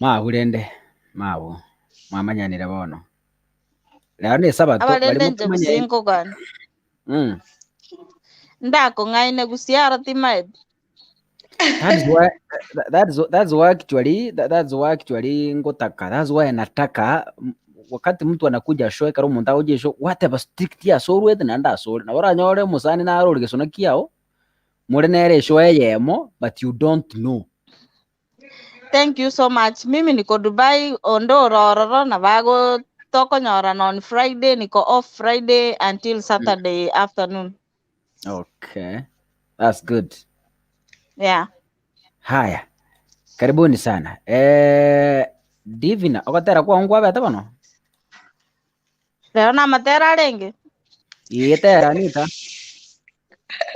Mahurende mabu mwamanyanire bono. Leo ni sabato bari Abarende nje mukumanya. kusinko gani. Ndako ng'aine kusiara timaeti. That's why that's why actually ngotaka, that's why nataka wakati mtu anakuja show karo omonto agocha eshow gwateba strict asorwete naende asore nabo oranyore omosani naro ore gesono kiao more nere eshow eyemo but you don't know. Thank you so much. Mimi niko Dubai ondo orororo na bago tokonyorana on Friday, niko off Friday until Saturday afternoon. Okay, that's good. Yeah. Haya, karibuni sana. Divina ogotera kwa ngwabete bono? Rero namatera renge. Ietera Anita.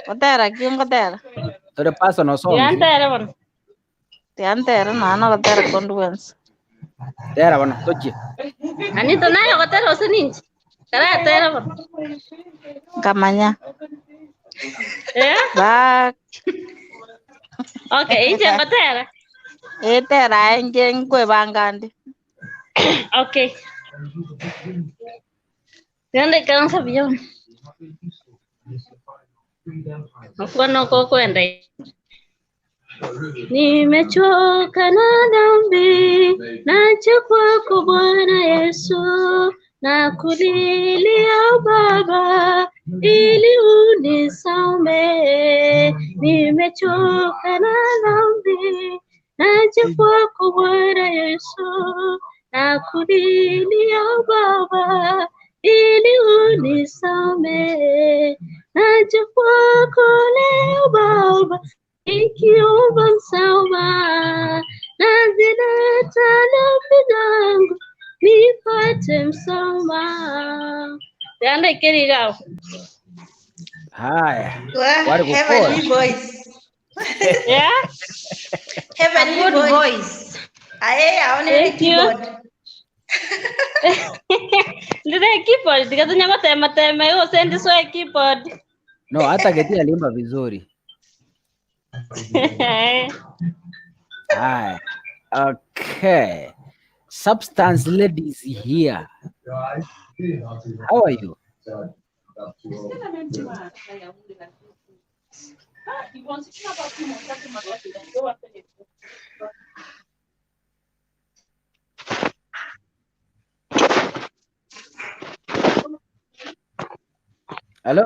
Gotera ki ngotera. Tore personal songs. Tiantere bono. Tiantere nana gotera condolence. Tera bono tochie. Anita nayo gotera ose ninche. Kara tera bono. Nkamanya. Eh? Ba Okay, inche ngotera. Etera inche nkwebanga ndi. Okay. Tiende kansa biyon. Mkono kwa kwenda. Nimechoka na dhambi, naja kwako Bwana Yesu, na kulilia Baba ili unisamehe. Nimechoka na dhambi, naja kwako Bwana Yesu, na kulilia Baba ili unisamehe. Naja kwako leo Baba, nikiomba msamaha, nazileta dhambi zangu nipate msamaha. Yanda ikirigao. Haya. Well, Wari gukora. heavenly voice. Yeah? Heavenly A good voice. voice. Aye, aone Thank you. keyboard. Ndire keyboard tikatunya matema tema yo sendi so keyboard. No, hata Geti aliimba vizuri. Haya. Okay. Substance ladies here. How are you? Hello?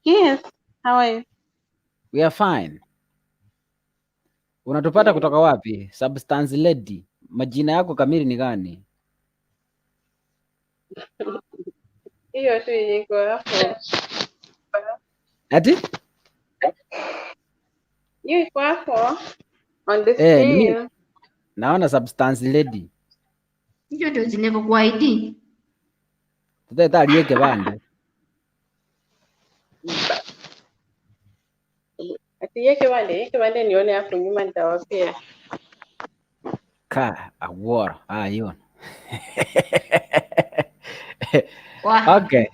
Yes, how are you? We are fine. Unatupata kutoka wapi? Substance lady. Majina yako kamili ni gani? Hiyo tu yenye iko hapo. Ati? Hiyo iko hapo on the Eh, ni screen. naona substance lady. Hiyo ndio zineko kwa ID. Tuteta aliye bande. Ati yeke wale, yeke wale nione hapo nyuma nitawapea. Ka awora. Ah, hiyo. Wah. Okay.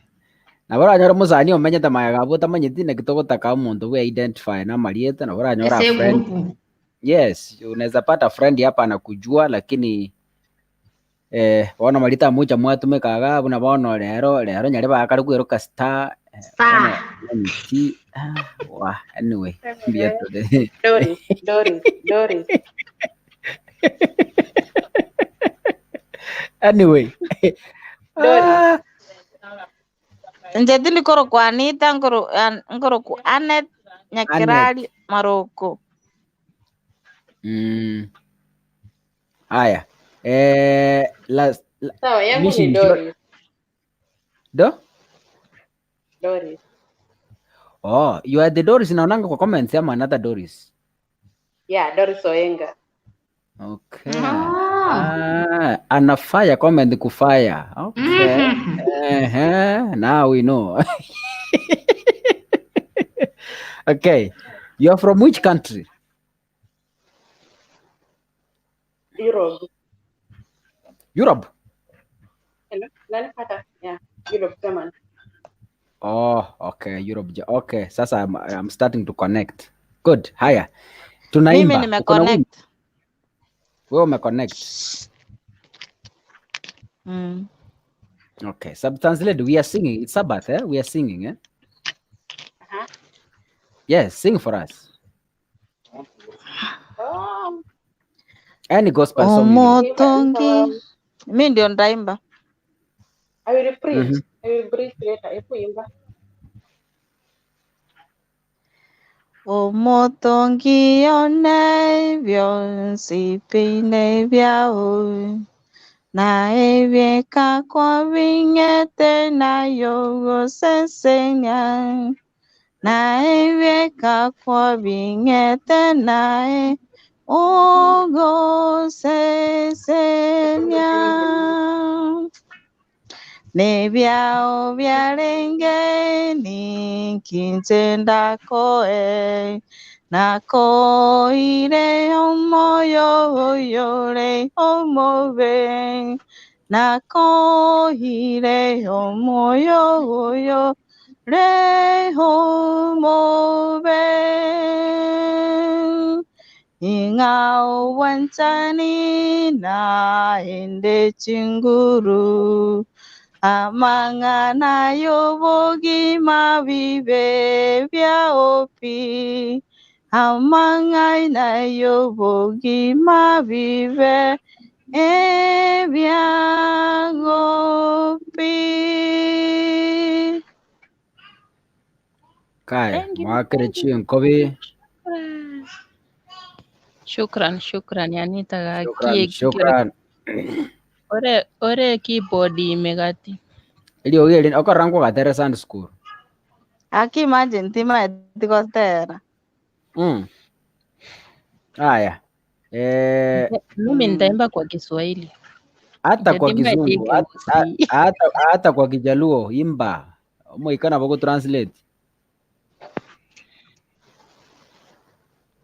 Nabo oranyore mosani omenyete magega abwo otamanyeti naki togotaka omonto bwe identify na amarieta nabo oranyore a Ese friend. grupu. Yes, unaweza pata friend hapa anakujua lakini bono marita mucha mwatumikaga buna bono rero rero nyari bakari kwiruka star bono Star. mti wa anyway mbia tore. Doris, Doris, Doris. Anyway. Doris. Ah, Inche tindi korokwa Anita nkoroku Anet Anet. Nyakirari Maroko. Haya. Last Sawa, yangu ni mission Doris. do? Doris. Oh, you are the Doris naonanga kwa comments ama another Doris. Yeah, Doris Oenga. Okay. Oh. Ah, ana fire comment kufire. Okay. Mhm. Now we know. Okay. You are from which country? Europe. Europe. Hello? Nani pata? Yeah, Europe German. Oh, okay, Europe. Okay, sasa I'm starting to connect. Good. Haya. Mimi Tunaimba. Uko na wimbo? nimeconnect. Wewe umeconnect. Okay. Substance lady, we are singing. It's Sabbath, eh? We are singing, eh? Uh-huh. Yes, sing for us. Any gospel song you know. Omotongi. Mi ndio ndaimba. I will preach. Mhm. I will preach later. Hebu imba. Omotongi one byonsi pine byao na ebyeka kwa bingete na yogo sesenya na ebyeka kwa bingete na e ogo sesenya nebyao byarenge ninkinzendakoe nakoire omoyo oyore omobe nakoire omoyo oyore omobe ingao wanchani na ende chinguru amang'ana y'obogima bibe bya opi amang'ana y'obogima bibe ebya gopi. Kaya, Thank you. mwakire chinkobi. Shukran, shukran Anita Shukran, gakie shukran. Ore ore keyboard imegati. Elio geli okorangwa gatere Sunday school. Aki imagine tima etikotera. Haya. Mimi nitaimba kwa Kiswahili. Hata kwa Nitaimba Kizungu, Kigusii. hata kwa Kijaluo imba. Moikana boko translate.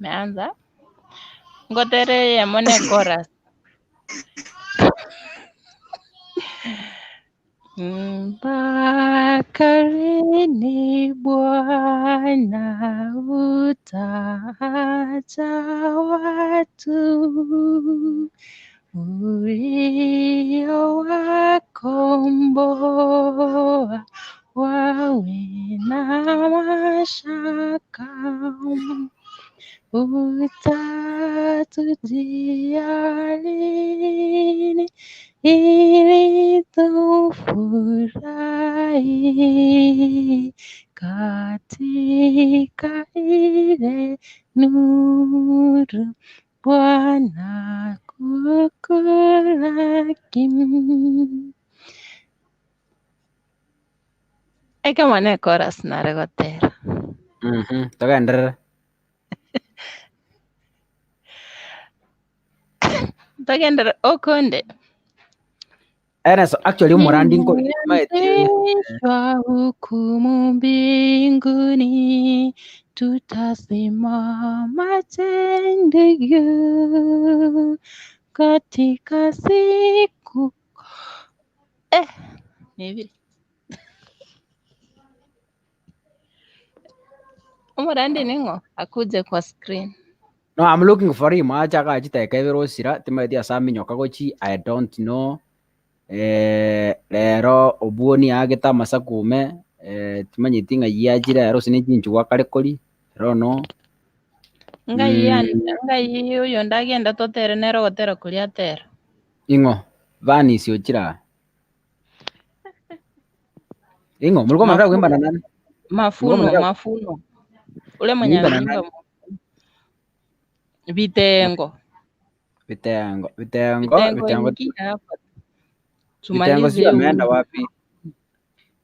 Meanza. Ngotere ya mone chorus. Mpaka lini Bwana utaacha watu uliowakomboa wawe na mashaka? Utatujia lini ili tufurahi katika ile nuru Bwana kukulaki. Eka mwane chorus naregotera. Togenderera. Togendera okonde. Ene so actually umurandi nko maete. Nimeanzishwa hukumu mbinguni, tutasimama tena katika siku ni hivi. Umurandi ningo akuje kwa screen. No, I'm looking for him. Acha ka chita kebero sira timaiti asami nyoka gochi. I don't know. Lero obuoni ageta masakume timanyiti ng'a yachira ero sine chinchugwa kare kori. I don't know. Ngai ngai uyo ndagenda totere nero gotera kuria tera. Ing'o vanis yochira. Ing'o mulikuwa mnataka kuimba na nani? Mulikuwa Mafuno, mnataka mafuno. Ule mwenye kuimba na ameimba nani? vitengo. Vitengo, vitengo, Vitengo vitengo. ingia hapa. Vitengo Tumalize sio ameenda huyu. wapi?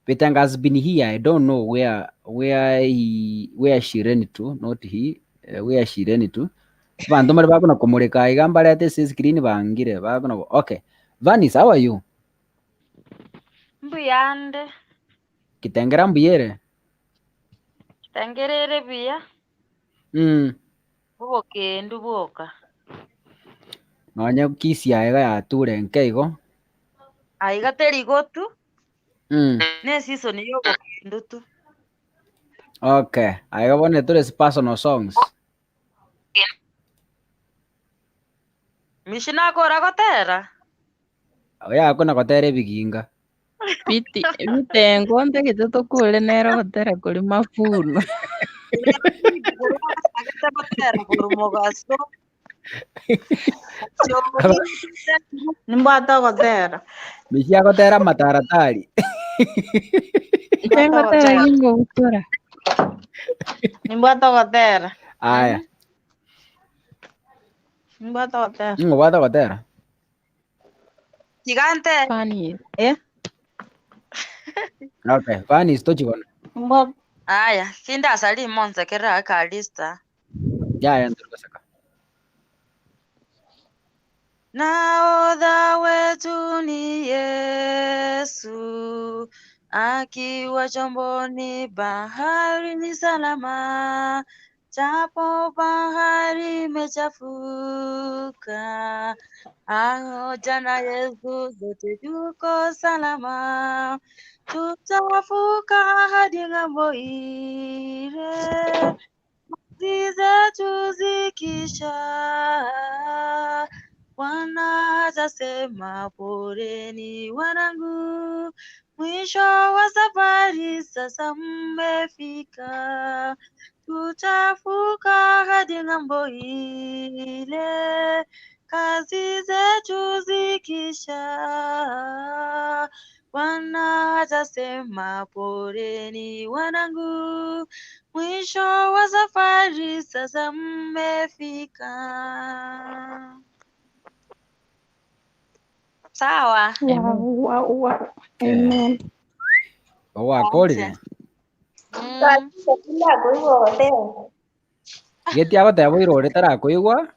Vitengo has been here. I don't know where he where she ran to, not he, where she ran to. Bantu bari bakuna kumurika igamba rete si screen bangire bakuna. Okay. Vanis, how are you? Mbuyande Kitengera mbuyere. tengerere buya bubokendu bwoka Nonya kisia iga yature nkeigo. aiga terigo tu ne season yobokendu tu. Okay. Aiga bone tore personal songs. Mishina akora gotera Oya akuna kotere biginga. Biti vitengo ntegete tokure nero gotera kuri mafuno. Agete gotera kuri mogaso. Nimbwata gotera. Michi agotera mataratari. Nimbwata Tengotera gotera. gingo gutora. Nimbwata gotera. Aya, Nimbwata gotera. ngobwata gotera. Gigante. Funny. Eh? Okay, fani stochikona. Nimbwata. Aya, kindasali monsekera kalista. Ya ya nturukoseka. Nahodha wetu ni Yesu, akiwa chomboni bahari ni salama, japo bahari imechafuka. Angoja na Yesu, zote tuko salama, tutavuka hadi ng'ambo ile kazi zetu zikisha, Bwana atasema poleni wanangu, mwisho wa safari sasa mmefika. Tutavuka hadi ng'ambo ile, kazi zetu zikisha. Bwana atasema poleni wanangu, mwisho wa safari sasa mmefika. Sawa. Wow, wow, wow. Amen. Wakorire. Mm. Geti agoteba oirore tarakoigwa.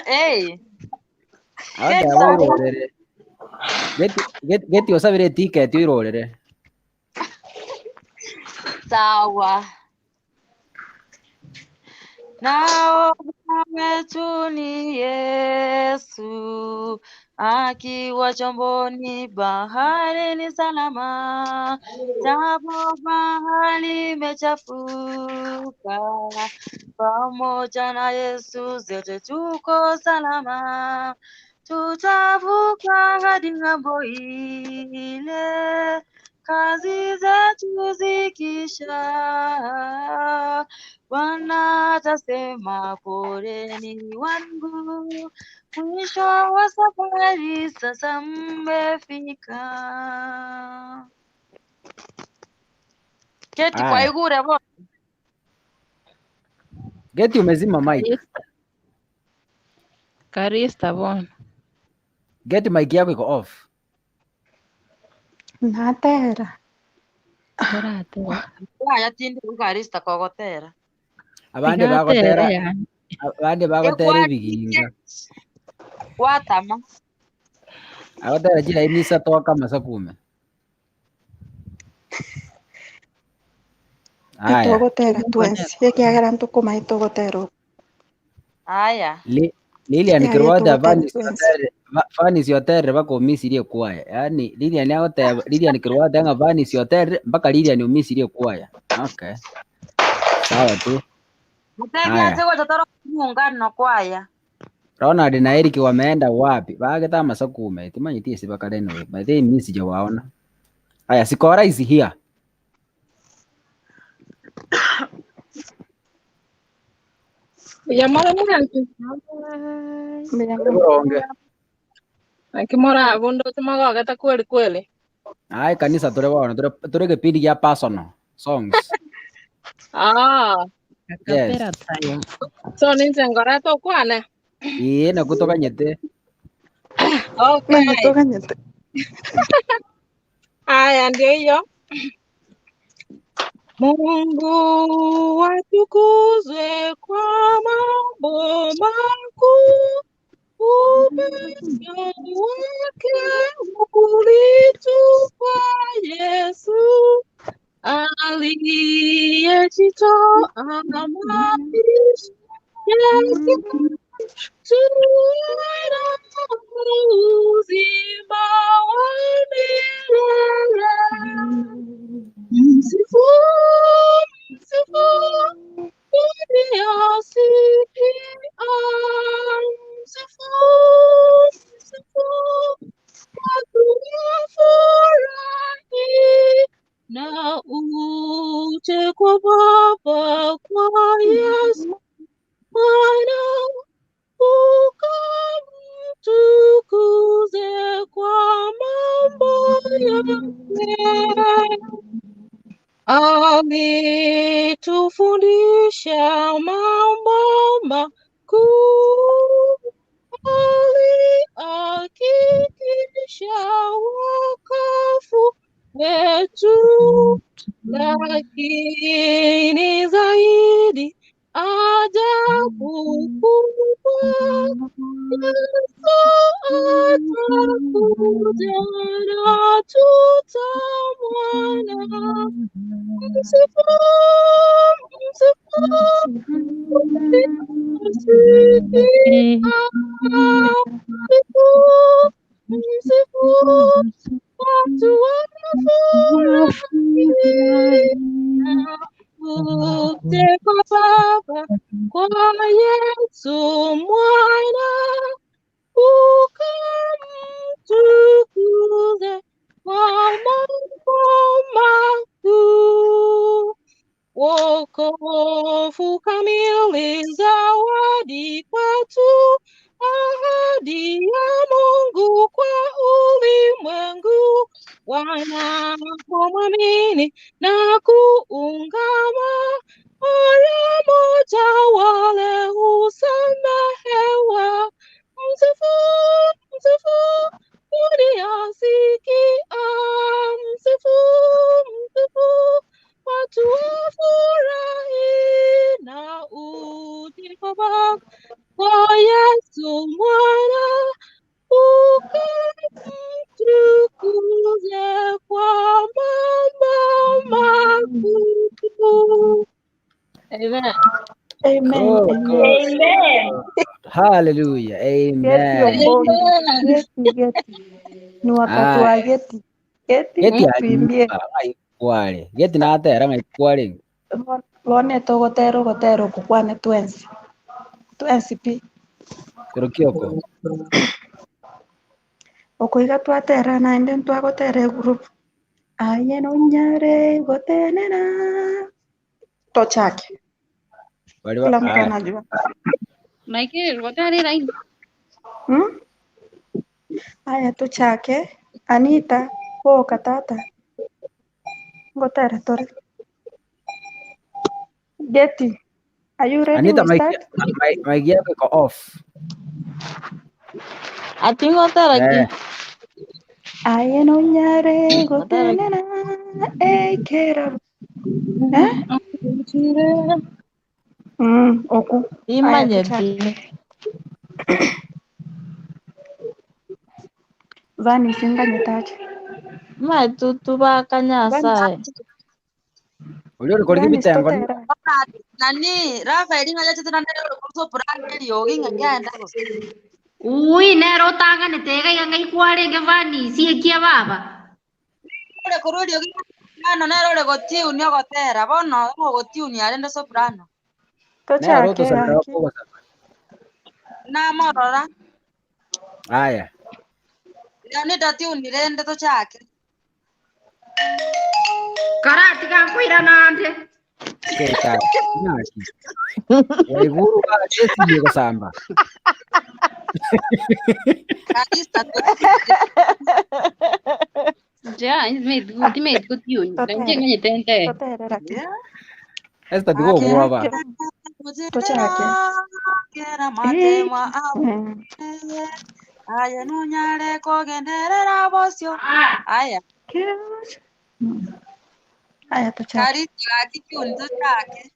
Hey. Agoteba oirorere. Geti geti osabire ticket oirorere. Sawa. Nahodha wetu ni Yesu, akiwa chomboni bahari ni salama, japo bahari imechafuka, pamoja na Yesu zote tuko salama, tutavuka hadi ng'ambo ile, kazi zetu zikisha. Bwana atasema poleni wangu, mwisho wa safari sasa mmefika. Keti kwa Aya. igure bo. Geti umezima mic. Karista bona. Geti mic yako iko off. Natera. Toratera. Aya tindi ukarista kogotera. Abande Tigatere bagotera yani. abande bagotera ebiginga. Watama. Agotera chira imisa toka masakume. Aya. Togotera twensi. Ekiagera ntukuma itogotera. Aya. Lilian Ekiagera Kirwada togotera Vanis twensi. Otere Vanis Otere bakomisirie kwaya. Yaani Lilian agoteba Lilian Kirwada nga Vanis Otere mpaka Lilian umisirie kwaya. Okay. Sawa tu. Mutebi Aya. ase gocha muungano kwaya. Ronald na Eric wameenda wapi? Bageta masakume. Timanyitie sibakareno. By the way, mimi sijawaona. Aya, Sikora is here. Yamara mwantu. Buronge. Akimora bundo tumagogeta kweli kweli. Ai kanisa tore waona tore tore kipindi kya personal songs. Ah, Yes. Akapera time. so ninje ngora tokwane. Iye na kutoka nyete. Okay. Nagatoka nyete. Aya ndio hiyo. Mungu atukuzwe kwa mambo makuu, upendo wake ulitupa Yesu, aliyejitoa maisha yake tuwe na uzima wa milele. Msifu, msifu, dunia sikia. Msifu, msifu, watu wafurahi. Na uje kwa Baba, kwa Yesu Mwana, yake. Alitufundisha mambo makuu, alihakikisha wokovu wetu, lakini zaidi ajabu kubwa, Yesu atakuja na tutamwona. Msifu, msifu, msifu, msifu, watu wanafurahi na uje kwa Baba, kwa Yesu Mwana, ukamtukuze kwa mambo makuu. Wokovu kamili, zawadi kwetu, ahadi ya Mungu kwa ulimwengu. Wanapomwamini na kuungama, mara moja wale husamehewa. Msifu, msifu, dunia sikia. Msifu, msifu, watu wafurahi na uje kwa Baba, kwa Yesu Mwana, ukamtukuze kwa mambo makuu. Amen. Amen. Cool, Amen. cool. Amen. Hallelujah. Geti Amen. Omboni. Amen. Geti, geti. Ni wakati wa Aya. geti. Geti, Geti tuimbie. anyuka ng'aikware. Geti natera ng'aikware. Bone togotera ogotera okwo kwane twensi. Twensi pi. Kurukioko. Okoiga twatera naende ntwagotera egroup. Aye nonyare gotenena. Tochake. Bali Kila mtu aya. anajua. Michael, gotera line. Hmm? Aya tuchake. Anita, boka tata. Ngotera tore. Getty, are you ready? Anita We mic start? mic yako iko off. Ati ngotera ki? Eh. Aye nonyare Ngotera ki? gotenena. Ekera. Eh? Oku. Aya Imanye tuchake. pi. Vani singanyetache. Maitutu bakanyasaye. Uri uri kori Vani bitengo. totera. Nani Rafael ng'aja tena ndero soprano eriogi ng'agenda gose. Ui nero ũtanganĩte ĩgaiga ng'aikwarĩnge vani ciĩkia baba. Ore korwa eriogi soprano nero ore gotiuni ogotera bono ogotiuni arende soprano. Nero Tochake tusabira gaki. kugosaba. Namorora Aya. Leonida tiuni rende tochake. Karatiga nkwĩra nande. Keta. Naki. Waiguru gesiye gusamba. Kalista Ja, made good tune. Nje Totere. nganyitente. Totere raki. Esta tigo bwaba. Tochake. Kera matemwa Mm. aye nunyare kogenderera bosio aya Aya tuchake. Kalista gaki tiuni tochake.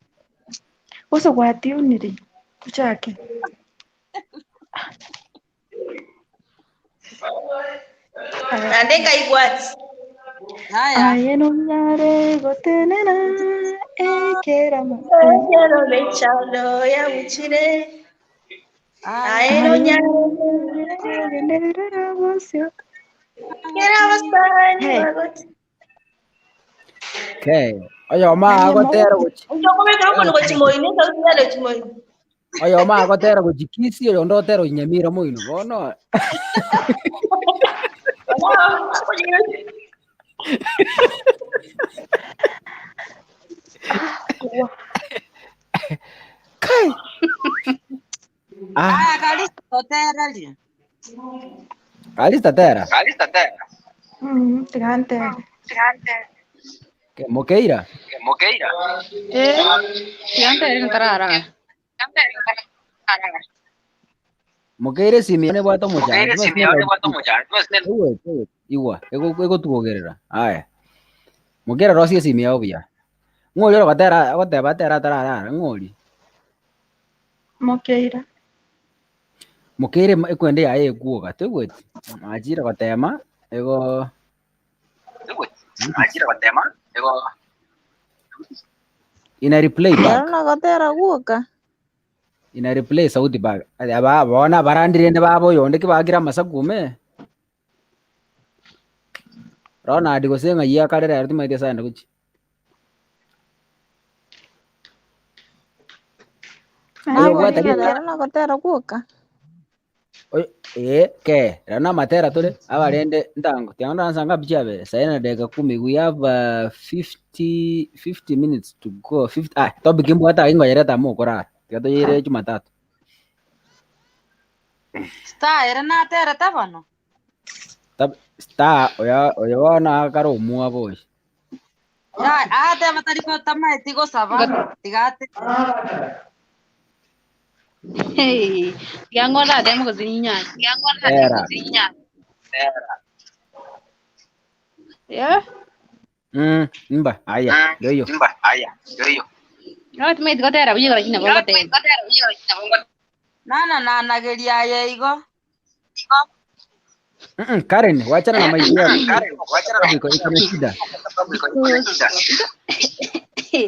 Uso gwatiunire. Tuchake. Aya Nande ngaigwati. Aya Aye nonyare gotenena ekera ma. Ekero mechando ya buchire. aya Aye Aye nonyare. nonyare kogenderera bosio. Kera abasani Hey. bagoti. Okay. Oyo ma Nani agotera mogote. gochi. Ndokobeka okono gochimoini sauti yale chimoini. Oyo ma agotera gochikisi oyo ndotera onyamira moino bono. Wa. Kai. Ah, aya Kalista totereria. Kalista tera. Tigantere. Ke Mokeira. Eh, tigantere ntarara. Mokeire simi ne bwato mochando. Ewe, ewe, igwa, egotuogerera. Aya. Mokeira rosie simi yao buya. Ng'ori oro gotera goteba tera tararara ng'ori. Mokeira. Mokeire ekwende yaye ekuoga toigweti. Achire gotema ego ina replay Rero back. nogotera guoka. Ina replay sauti back. Aba bona barandire ne babo yonde kibagira amasakume. Ronald gose ng'ai akarera ero timaete saenda gochi. Oyo bwate Naborire rero nogotera guoka. oyo ke rero na matera tore abarende ntango tianga nsanga bichabe saina dakika 10 we have 50 minutes to go 50 topic imbwata ingonyereta mokora tiga toyere Jumatatu Star ere naterete bono. Star oyo oyo bono akare omwa boy Ya, ateba tari gotamaeti gosaba. Tigate. Hey, tiang'ora temo gosinyinyana. era Yeah. Mba aya ndio hiyo No, timaiti gotera buya lakini nabo gotera. Nana nanageria aye igo. Karen wachana na maiki yako iko iko na shida.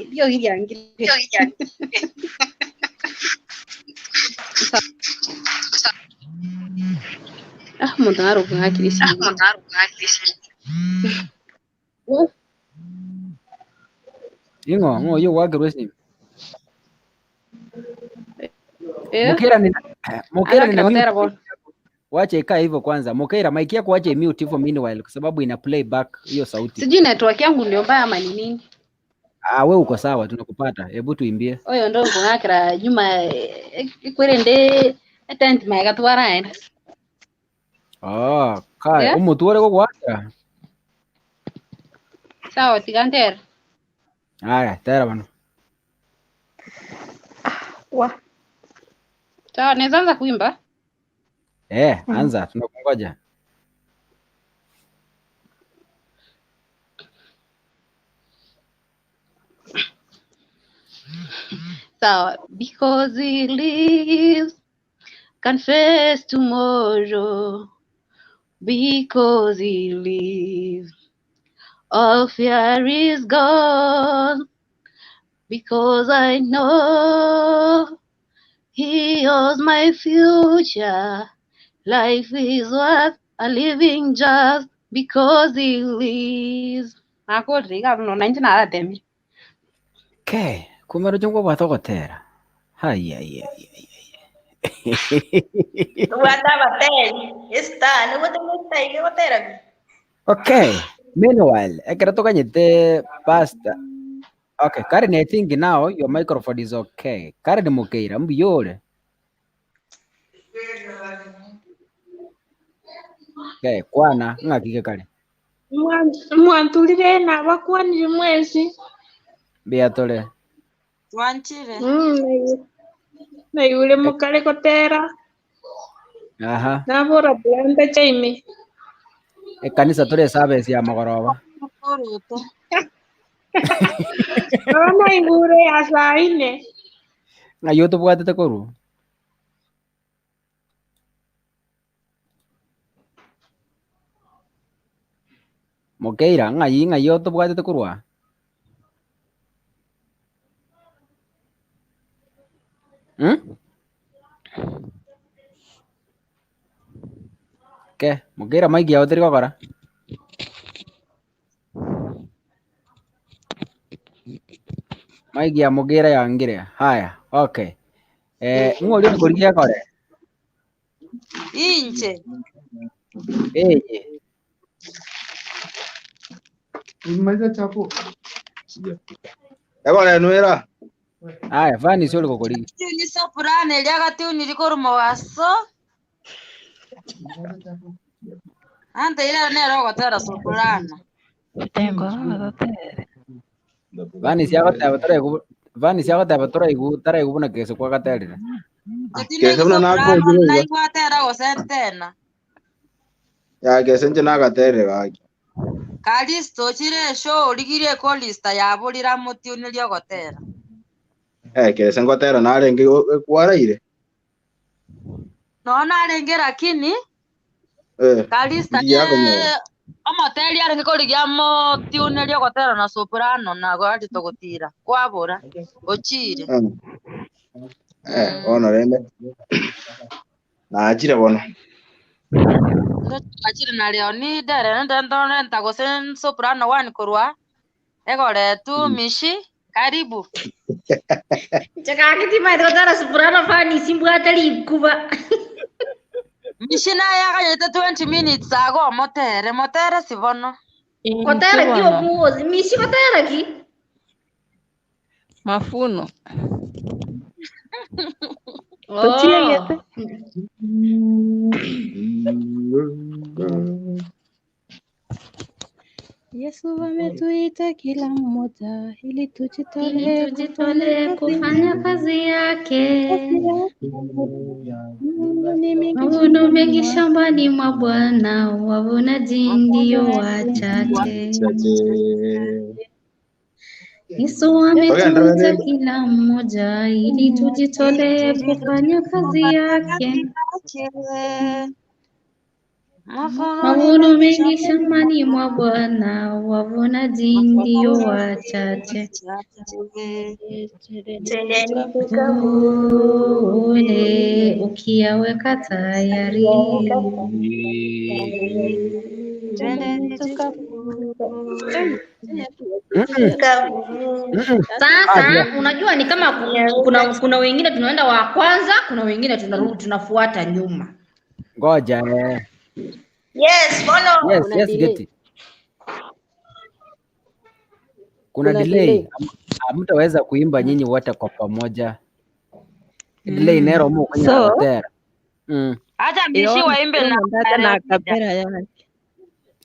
Ndio giryangire. Ah, muntu naruka ngakiri simu. Ing'o ng'o yo wakerwe simu. Eh, Mokeira ni Mokeira nina arakira mute gotera bono. Wache ikae hivyo kwanza. Mokeira mic yako wache mute hivyo meanwhile kwa sababu ina play back hiyo sauti. Sijui network yangu ndio mbaya ama ni nini. Ah, we uko sawa, tunakupata. Hebu tuimbie. Oyo ndo ngakira nyuma ikwerende etent maega twaraenda. Ah, kai Yeah. umutu ore gogwakira. Sawa tigantera. Aya, tera bano. Wa. Sawa, naweza anza kuimba? Anza tunakungoja. Sawa. Because he lives, can face tomorrow. Because he lives, all fear is gone. Because I know he owns my future. Life is worth a living just because he lives. Nakorire no nanjye naratemire. Ke, kumero chungwa bwatho gotera. Haya ya ya. Okay, meanwhile, ekero tokanyete pasta. Okay, Karen, I think now your microphone is okay. Karen Mukeira, mbuyore. Okay, kwana ng'akike kare. Mwantulire nabakwanire mwesi. Mbuya tore. Twanchire. Naigure mukare gotera. Aha. Nabora blanda chaime. Ekanisa tore service ya magoroba. Oroto. Oro naigure ya saa ine. Ng'ai otobwatete korwa? Mokeira, ng'ai ng'ai otobwatete korwa? Ke, Mokeira maiki yao teri gokora? Maiki ya Mokeira yangire. Haya, okay. Ng'ori okorigia kore? Inche. Eye. Egore nwera. Aya, vani sio gokorigia. Tiuni soprano eria gatiuni rikoru mogaso. Ante ile nero ogotera soprano. Vani siagoteba taraigu vani siagoteba turaigu taraigu buna kese kwagaterire. Kese buna Soprano nakonjire iga. naigwatera gose tena. Ya kese nche nagaterire gaki. Kalisto chire show origirie kolista yaburira mutiunirie ogotera. Eh, kese ngotera narenge kwaraire. No narenge lakini Eh, Kalista ndiakonyora. omoteri arenge korigia motiunirie ogotera na soprano nago ari togotira kwabura ochire. Eh, bono rende. Nachire bono. Achire na Leonida rende ndorenta gose soprano one korwa egore tu mishi karibu. Chakakiti maitotara soprano fani simbwate rikuba. Mishi naye akanyete 20 minutes ago motere motere sibono. Kotera ki omuozi mishi kotera ki. Mafuno. Oh. Tochiegete. Yesu ametuita kila mmoja ili Ili tujitolee tujitolee kufanya kufanya kazi yake. Mavuno ni mengi Mavuno mengi shambani shambani mwa Bwana, wavunaji ndio wachache. Yesu ametuita kila mmoja ili tujitolee kufanya kazi yake. Mavuno mengi shambani mwa Bwana, wavunaji ndio wachache. Tuvune ukiyaweka tayari. Sasa unajua ni kama kuna wengine tunaenda wa kwanza, kuna wengine tunarudi tunafuata nyuma. Ngoja eh. Yes, follow. Yes, Kuna yes, delay. Getty. Kuna Kuna delay. delay. Hamtaweza kuimba nyinyi wote kwa pamoja. Delay nero mu kwenye So, gotera. Acha mishi Irona waimbe na irona ndaja na Leonida. akapera yake.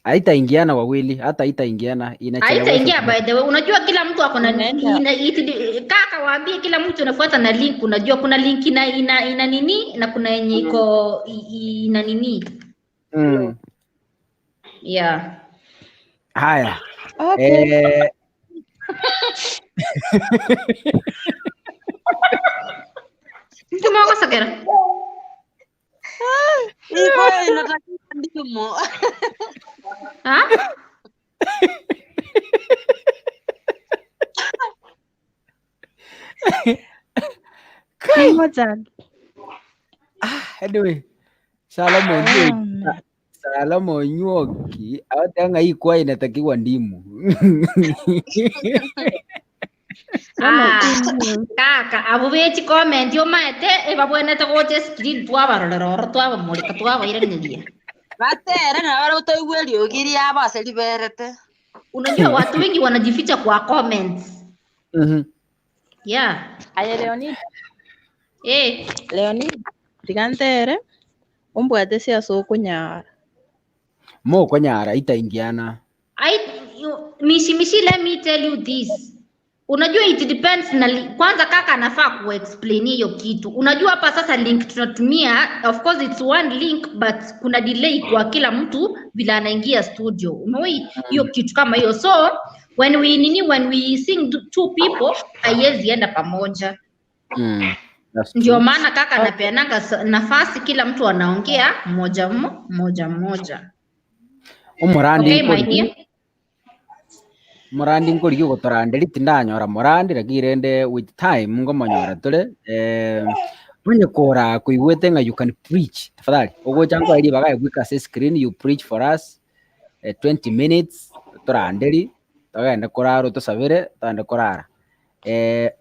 Haitaingiana wawili, hata haitaingiana, inachelewesha Haitaingia kidogo. by the way. Unajua kila mtu ako na Inaenda kaka waambie kila mtu anafuata na link. Unajua kuna link ina nini na kuna yenye iko ina nini. Yeah. Haya. Okay. Eh, Mtu mwakosokera. Iko inatakiwa ndimo. Ha? kai. Ngoja. Anyway, Salamo Onyoki, Um, Salamo Onyoki awatanga hii kwa inatakiwa ndimu. Ah, kaka abo bechi comment yo maete ebabwenete gocha screen twabarorera oro twabamurika twabairaneria. Batere na bara utoigwe riogi ria base riberete. Unajua watu wengi wanajificha kwa comments. Yeah. Aye Leonida, Eh, Leonida, tigantere umbwate siasa ukunyara. Mo konyara itaingiana. I you, mishi mishi let me tell you this. Unajua it depends na kwanza kaka anafaa kuexplain hiyo kitu. Unajua hapa sasa link tunatumia, of course it's one link but kuna delay kwa kila mtu vile anaingia studio. Umewahi hiyo kitu kama hiyo. So when we nini when we sing two people haiwezi enda pamoja. That's Ndio true. maana kaka anapeananga nafasi kila mtu anaongea mmoja mmoja mmoja. Umurandi Okay, my nkori dear. Murandi nkori ugotoranderi tindanyora murandi lakini rende with time ngomonyora tore mwenye kora kuigwete nga you can preach tafadhali ugocha ngwa bagaye gwika se screen you preach for us 20 minutes toranderi togende korara tusabire togende korara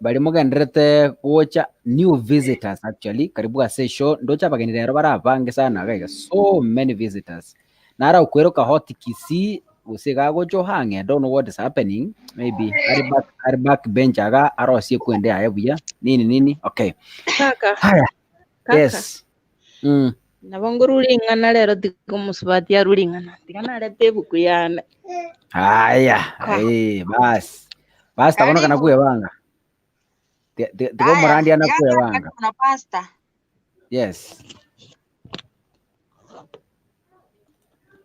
bari mugenderete gocha new visitors actually karibu ase show ndocha bageni rero barabange sana gaiga so many visitors nara ukweruka hot Kisii gose gagocha hange I don't know what is happening maybe ari back bench aga arosie kwende aye buya nini nini okay Kaka, haya kaka. yes. Nabo nguruling'ana lero tikomusubati aruling'ana. Tikanareta ebuku yane. Haya, basi. Basi takono kana Karibu. kuye banga. Tiko Haya, murandi anakuye yaka banga. karibu na pasta. Yes.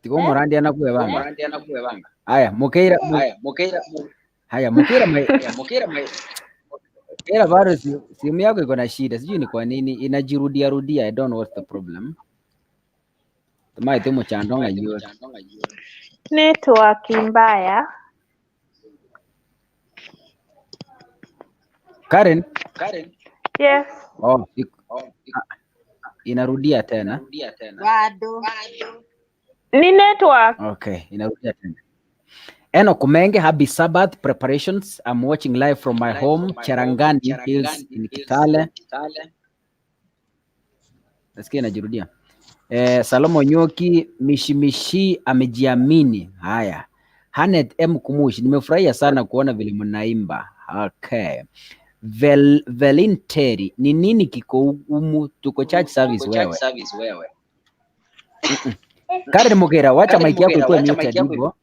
Tiko murandi anakuye banga. Haya, mukeira haya, mukeira Mukeira bado simu yako iko na shida. Sijui ni kwa nini inajirudia rudia. I don't know what's the problem. Tumai timu chandonga hiyo. Network mbaya. Karen? Yes. Oh, inarudia tena. Bado. Ni network. Okay, inarudia tena. Enoch Menge, happy Sabbath preparations. I'm watching live from my home, Cherangani Hills in Kitale. Nasikia inajirudia. Salomo Nyoki, Mishimishi amejiamini. Haya. Hanet M Kumushi, nimefurahia sana kuona vile mnaimba. Okay. Velinteri, ni nini kiko umu? Tuko church service wewe. Karen Mugera, wacha mic yako ikuwe muted hivyo.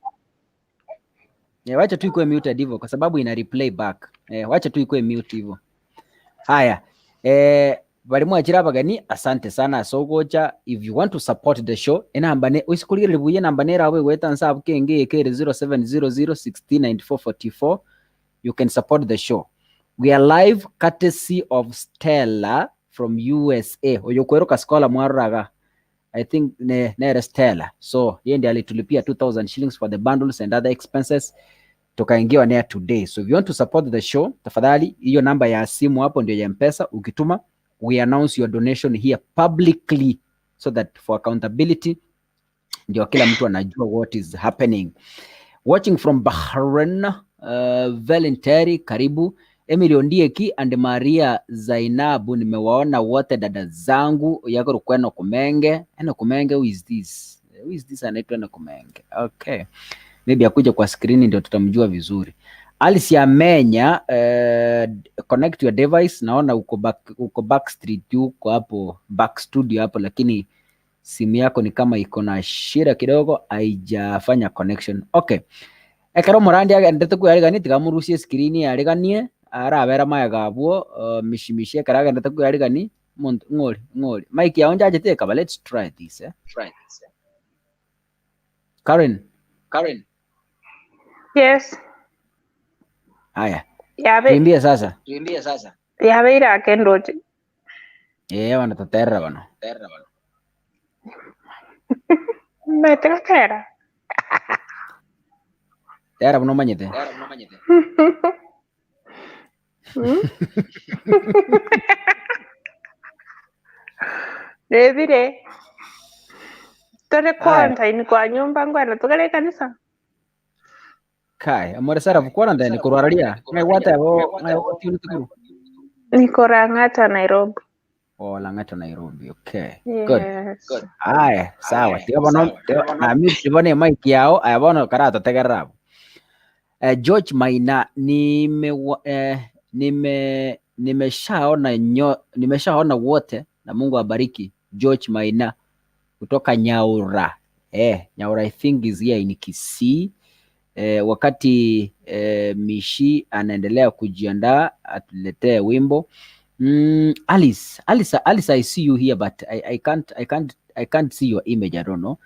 Wacha tu ikuwe muted hivyo kwa sababu ina replay back. Wacha tu ikuwe mute hivyo. Haya. Balimu achira bagani, asante sana sogocha. If you want to support the show, enamba ne usikulire buye namba nera we weta nsabu kenge ekere 0700169444. You can support the show. We are live courtesy of Stella from USA. Oyokwero kaskola mwaruraga. I think nere Stella. So yeye ndiye alitulipia 2000 shillings for the bundles and other expenses. Tukaingiwa naye today. So if you want to support the show, tafadhali hiyo namba ya simu hapo ndio ya M-Pesa ukituma, we announce your donation here publicly so that for accountability ndio kila mtu anajua what is happening. Watching from Bahrain, Valenteri, karibu. Emily Ondieki and Maria Zainabu, nimewaona wote dada zangu. Yako Rukweno Kumenge. Eno Kumenge, who is this? Who is this anaitwa Eno Kumenge? Okay. Maybe akuja kwa screen ndio tutamjua vizuri. Alice Amenya, connect your device. Naona uko back street, uko hapo back studio hapo, lakini simu yako ni kama iko na shida kidogo, haijafanya connection. Okay. Ekero morandi agendete kwiyarigania tigamurusie screen yariganie arabera maya gabwo mishimishi ekero agendete kwiyarigani muntu ng'ori ng'ori mic yao njachete ekaba. Let's try this Karen. Yes. Haya. Yabe. Tuimbie sasa. Yabe irake ndoche. Wanatoterra bano. Metekatera. Tera buno manyete. Rebire. Tore quarantine kwa nyumba ngwana tukale kanisa. Kai, amore sara quarantine kurwararia. Ngai wata bo, ngai wati utukuru. Niko Lang'ata Nairobi. Oh, Lang'ata Nairobi. Okay. Good. Yes. Aya, sawa. Tiga bono na mute bone mic yao, aya bono karato tegerera. George Maina, nimeshaona wote na Mungu abariki George Maina kutoka Nyaura. Nyaura I think is here in Kisii. Wakati Mishi anaendelea kujiandaa atuletee wimbo. Alice, I see you here but I can't see your image, I don't know.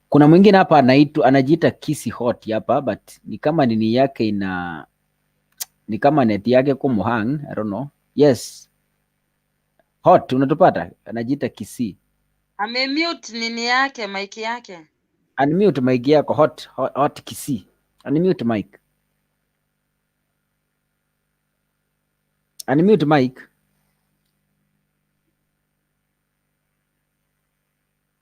Kuna mwingine hapa anajiita Kisi Hot hapa but ni kama nini yake ina ni kama net yake kumuhang, I don't know. Yes. Hot unatupata? Anajiita Kisi. Amemute nini yake, mic yake. Unmute mic yako Hot Kisi. Unmute mic. Unmute mic.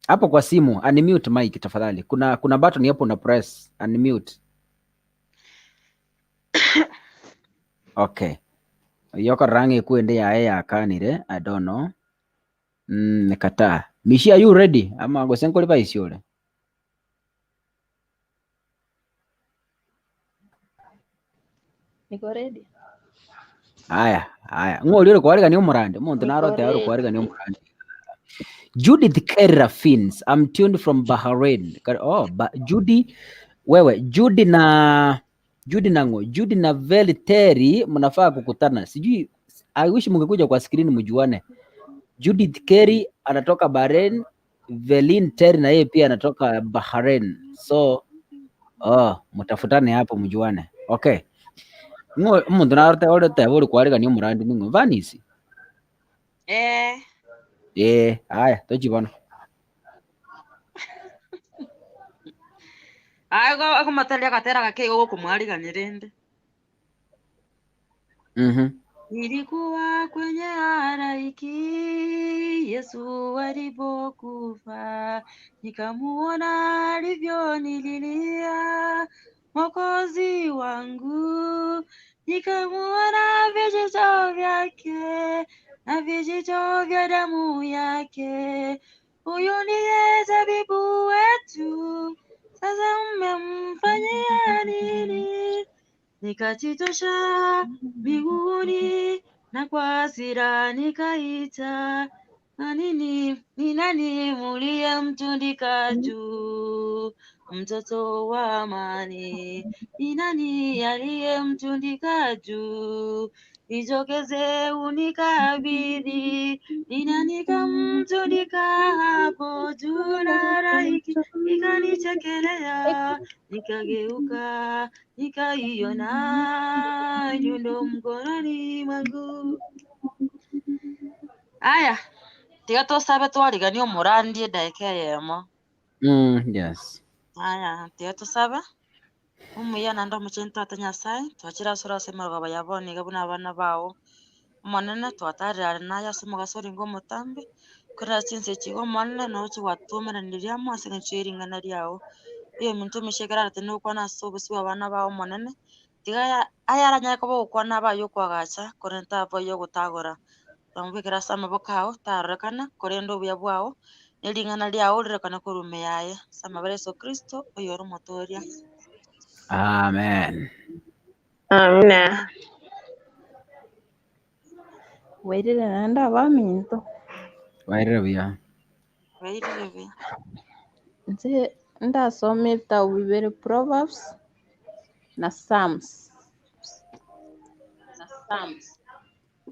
Hapo kwa simu unmute mic tafadhali. Kuna button hapo una press unmute. Okay. Yoko rangi kuende ya ya kanire, I don't know. Nikataa. Mishi, are you ready? Ama gosenko liba isiole. Niko ready. Haya, haya. Ng'ori uri kwarigania omorande. Omonto Niko narote ari ready. kwarigania omorande. Judith Kerra Fins, I'm tuned from Bahrain. Oh, Judy, wewe Judy na Judy nango Judy na Veli Terry mnafaa kukutana. Sijui, I wish mungekuja kwa screen mjuane. Judith Kerry anatoka Bahrain, Velin Terry na yeye pia anatoka Bahrain. So, oh, mtafutane hapo mjuane. Okay. Ngo umuntu narute orete buri kwarigania omurandi ning'o vanisi. Eh. Eh, haya tochibona. Aigo akomataria gatera gake igo gokomwarigania rende. Nilikuwa kwenye halaiki Yesu alipokufa, nikamuona alivyonililia Mwokozi wangu, nikamuona vijito vyake na vijito vya damu yake. Huyu ndiye tabibu wetu, sasa mmemfanyia nini? Nikajitosha miguuni na kwa hasira nikaita, na nini ni nani muliyemtundika juu? Mtoto wa amani, ni nani aliyemtundika juu? Nijokeze unikabidhi, ni nani kamtundika hapo juu? Na halaiki ikanichekelea, nikageuka nikaiona nyundo mkononi mwangu. Aya, tiga tusabe twarigania omorandi edagika eyemo. Yes. Aya, tiga tusabe omuya naende omochenu tata Nyasaye, twachire ase ase emerogaba ya bono iga buna abana bao. Omonene twatarire are naye ase omogaso oringe omotambe, korera chinse echi iga omonene noche gwatuomeranirie amo ase eng'encho ya ering'ana riao. Eyo minto omochie ekero arete nokwana ase obosio bwa abana bao omonene, tiga aya aranyare koba ogokwana abaye okoagacha, korende taba ogotagora. Twamobekera ase amaboko ao, tarorekana, korende obuya bwao, nering'ana riao rirekane korwa ime yaye. Ase amabera Yeso Kristo, oyo ore omotoria. Amen. Amina. Wairire naende abaminto. Wairire buya. Wairire buya. Nche ndasoma ebitabu bibere, Proverbs na Psalms.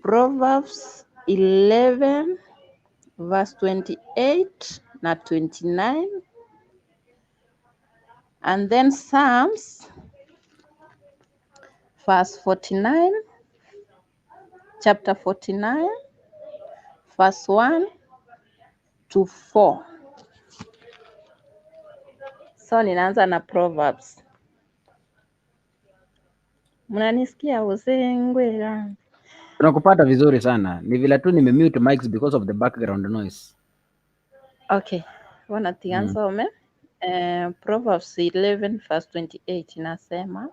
Proverbs 11 verse 28 na 29, and then Psalms verse 49, chapter 49 verse 1 to 4. So ninaanza na Proverbs. Mnanisikia usengwera? Tunakupata vizuri sana. Ni vile tu nimemute mics because of the background noise. Okay, bona tiga nsome. Proverbs 11 verse 28 inasema,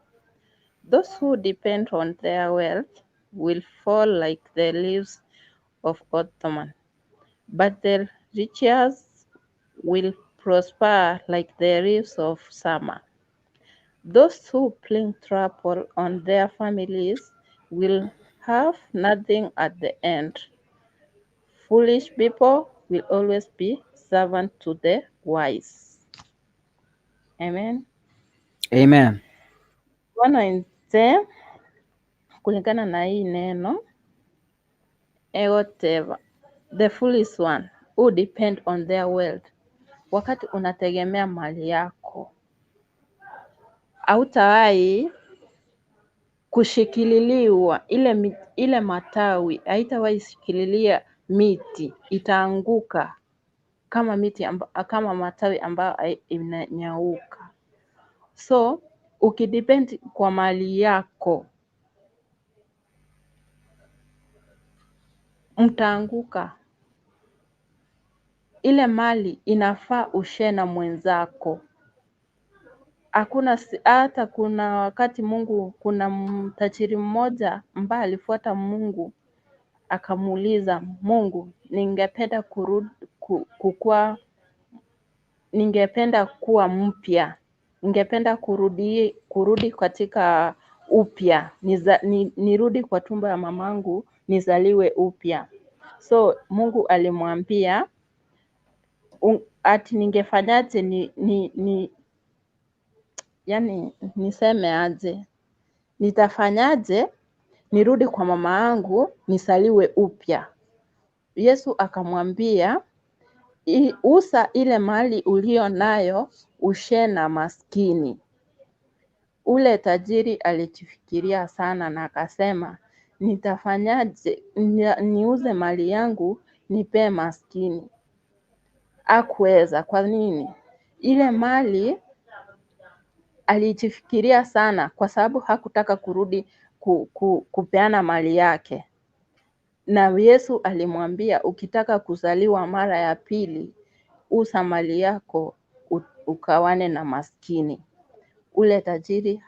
those who depend on their wealth will fall like the leaves of autumn, but the righteous will prosper like the leaves of summer. Those who bring trouble on their families will have nothing at the end. Foolish people will always be servant to the wise. Amen. Amen. Bwana nte kulingana na hii neno egoteva, the foolish one who depend on their wealth. Wakati unategemea mali yako, hautawahi kushikililiwa ile matawi haitawahi shikililia miti, itaanguka kama miti kama matawi ambayo inanyauka. So ukidepend kwa mali yako mtaanguka. Ile mali inafaa ushare na mwenzako. Hakuna hata kuna wakati Mungu, kuna mtajiri mmoja ambaye alifuata Mungu akamuuliza Mungu, ningependa kukua, ningependa kuwa mpya, ningependa kurudi katika upya, nirudi kwa tumbo ya mamangu nizaliwe upya. So Mungu alimwambia Ati ningefanyaje ni yani niseme aje, nitafanyaje nirudi kwa mama yangu nisaliwe upya? Yesu akamwambia, usa ile mali uliyo nayo ushe na maskini. Ule tajiri alijifikiria sana na akasema, nitafanyaje niuze mali yangu nipee maskini? Hakuweza. Kwa nini? Ile mali alijifikiria sana, kwa sababu hakutaka kurudi kupeana mali yake. Na Yesu alimwambia, ukitaka kuzaliwa mara ya pili, uza mali yako ukawane na maskini. Ule tajiri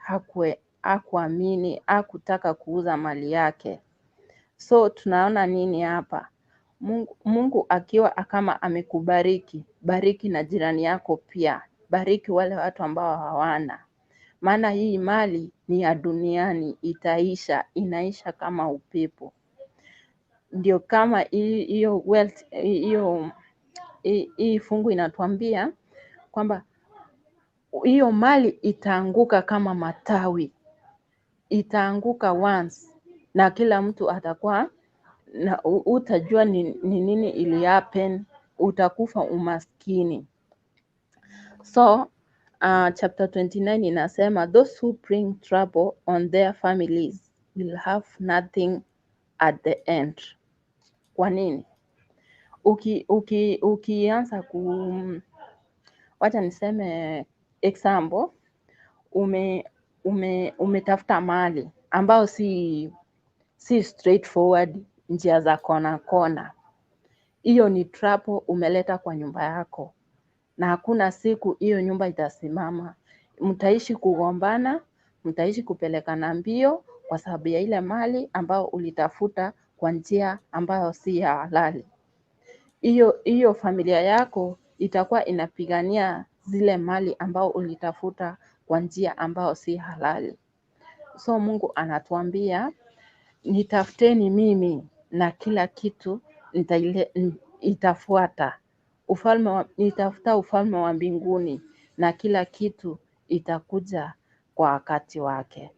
hakuamini, hakutaka kuuza mali yake. So tunaona nini hapa? Mungu akiwa kama amekubariki, bariki na jirani yako pia, bariki wale watu ambao hawana. Maana hii mali ni ya duniani, itaisha, inaisha kama upepo. Ndio kama hiyo wealth, hiyo hii fungu inatuambia kwamba hiyo mali itaanguka kama matawi, itaanguka once, na kila mtu atakuwa na utajua ni nini ili happen, utakufa umaskini. So chapter 29 inasema those who bring trouble on their families will have nothing at the end. Kwa nini? Ukianza ku, wacha niseme example, umetafuta mali ambayo si straightforward, njia za kona kona, hiyo ni trouble umeleta kwa nyumba yako, na hakuna siku hiyo nyumba itasimama. Mtaishi kugombana, mtaishi kupelekana mbio kwa sababu ya ile mali ambayo ulitafuta kwa njia ambayo si ya halali. Hiyo familia yako itakuwa inapigania zile mali ambao ulitafuta kwa njia ambayo si halali. So Mungu anatuambia nitafuteni mimi na kila kitu itafuata. Nitafuta ufalme wa mbinguni na kila kitu itakuja kwa wakati wake.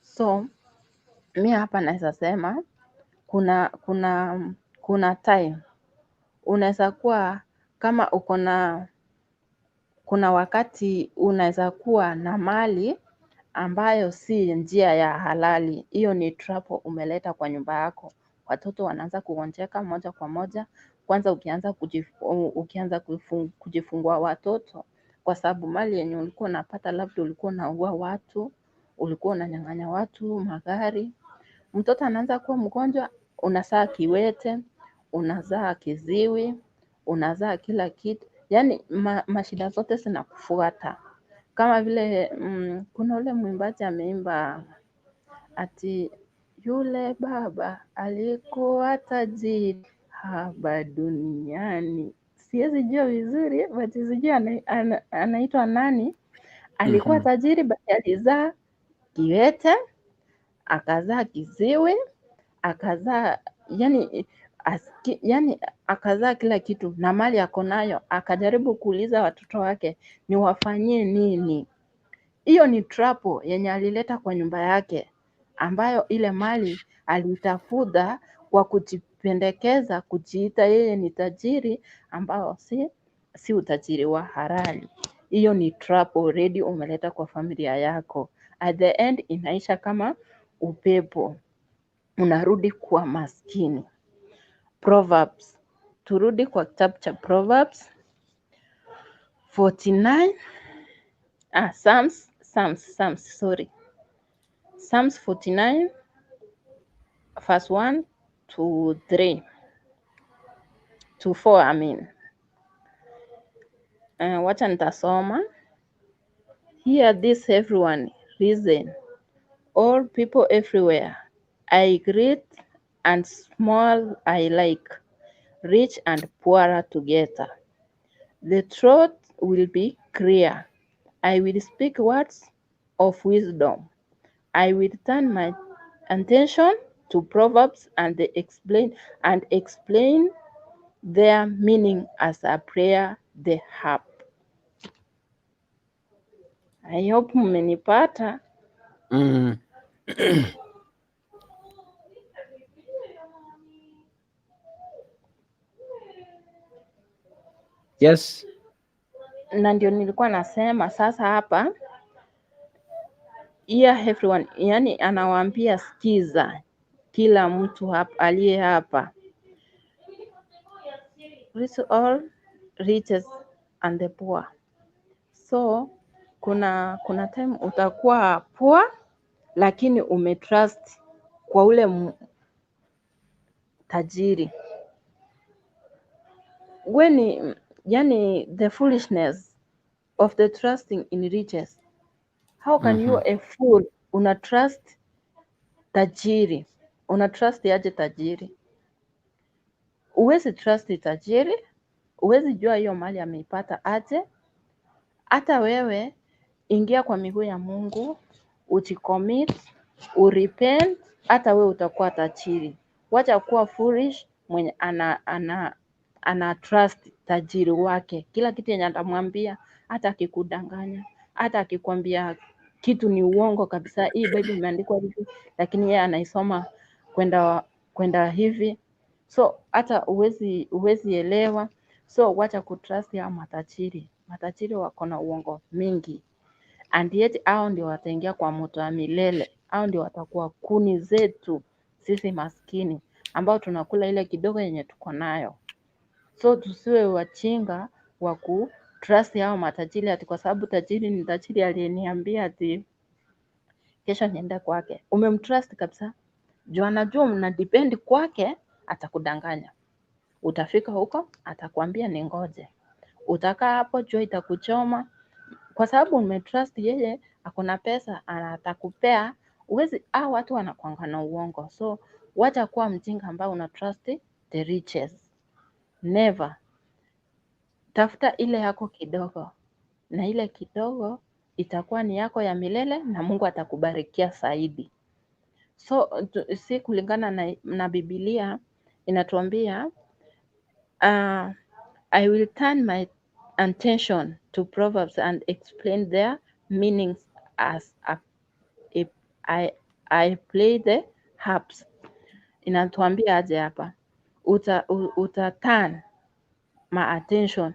So mi hapa naweza sema kuna time unaweza kuwa kama uko na, kuna wakati unaweza kuwa na mali ambayo si njia ya halali. Hiyo ni trouble umeleta kwa nyumba yako. Watoto wanaanza kugonjeka moja kwa moja. Kwanza ukianza kujifungua watoto, kwa sababu mali yenye ulikuwa unapata labda ulikuwa unaua watu, ulikuwa unanyang'anya watu magari. Mtoto anaanza kuwa mgonjwa, unazaa kiwete, unazaa kiziwi, unazaa kila kitu, yaani mashida zote zinakufuata. Kama vile kuna ule mwimbaji ameimba ati yule baba alikuwa tajiri hapa duniani. Siwezi jua vizuri but sijui anaitwa nani. Alikuwa tajiri but alizaa kiwete, akazaa kiziwi, akazaa yani, yani akazaa kila kitu na mali ako nayo. Akajaribu kuuliza watoto wake niwafanyie nini. Hiyo ni trouble yenye alileta kwa nyumba yake, ambayo ile mali alitafuta kwa kujipendekeza, kujiita yeye ni tajiri, ambao si utajiri wa halali. Hiyo ni trouble already umeleta kwa familia yako. At the end inaisha kama upepo, unarudi kuwa maskini. Proverbs, turudi kwa kitabu cha Proverbs 49, Psalms, sorry. Psalms 49 verse 1 to 3 to 4, I mean. Wacha nitasoma. Hear this everyone, listen, all people everywhere. I great and small I like, rich and poorer together. The truth will be clear. I will speak words of wisdom. I will turn my attention to proverbs and explain their meaning as a prayer the harp. I hope mmenipata. Yes. Na ndio nilikuwa nasema sasa hapa hear everyone, yani anawaambia sikiza kila mtu hapa aliye hapa. Rich all riches and the poor. So kuna time utakuwa poor lakini umetrust kwa ule tajiri. When yani the foolishness of the trusting in riches. How can you a fool una trust tajiri? Una trust aje tajiri? Uwezi trust tajiri, uwezi jua hiyo mali ameipata aje. Hata wewe ingia kwa miguu ya Mungu, ujicommit, urepent, hata wewe utakuwa tajiri. Wacha kuwa foolish mwenye ana trust tajiri wake. Kila kitu yenye atamwambia, hata akikudanganya, hata akikwambia kitu ni uongo kabisa, hii Bible imeandikwa hivi, lakini yeye anaisoma kwenda hivi, so hata uwezi elewa. So wacha kutrust hao matajiri. Matajiri wako na uongo mingi, and yet hao ndio wataingia kwa moto wa milele. Hao ndio watakuwa kuni zetu sisi maskini ambao tunakula ile kidogo yenye tuko nayo. So tusiwe wachinga wa kutrust hao matajiri ati kwa sababu tajiri ni tajiri aliyeniambia ati kesho niende kwake. Umemtrust kabisa, juu anajua mna depend kwake, atakudanganya. Utafika huko atakwambia ningoje, utakaa hapo, jua itakuchoma kwa sababu umetrust yeye, ako na pesa atakupea. Uwezi, hao watu wanakuanga na uongo. So wacha kuwa mjinga ambao una trust the riches. Never. Tafuta ile yako kidogo, na ile kidogo itakuwa ni yako ya milele na Mungu atakubarikia zaidi. So si kulingana na Biblia inatuambia I will turn my attention to Proverbs and explain their meanings as I play the harps. Inatuambia aje hapa? Uta turn my attention.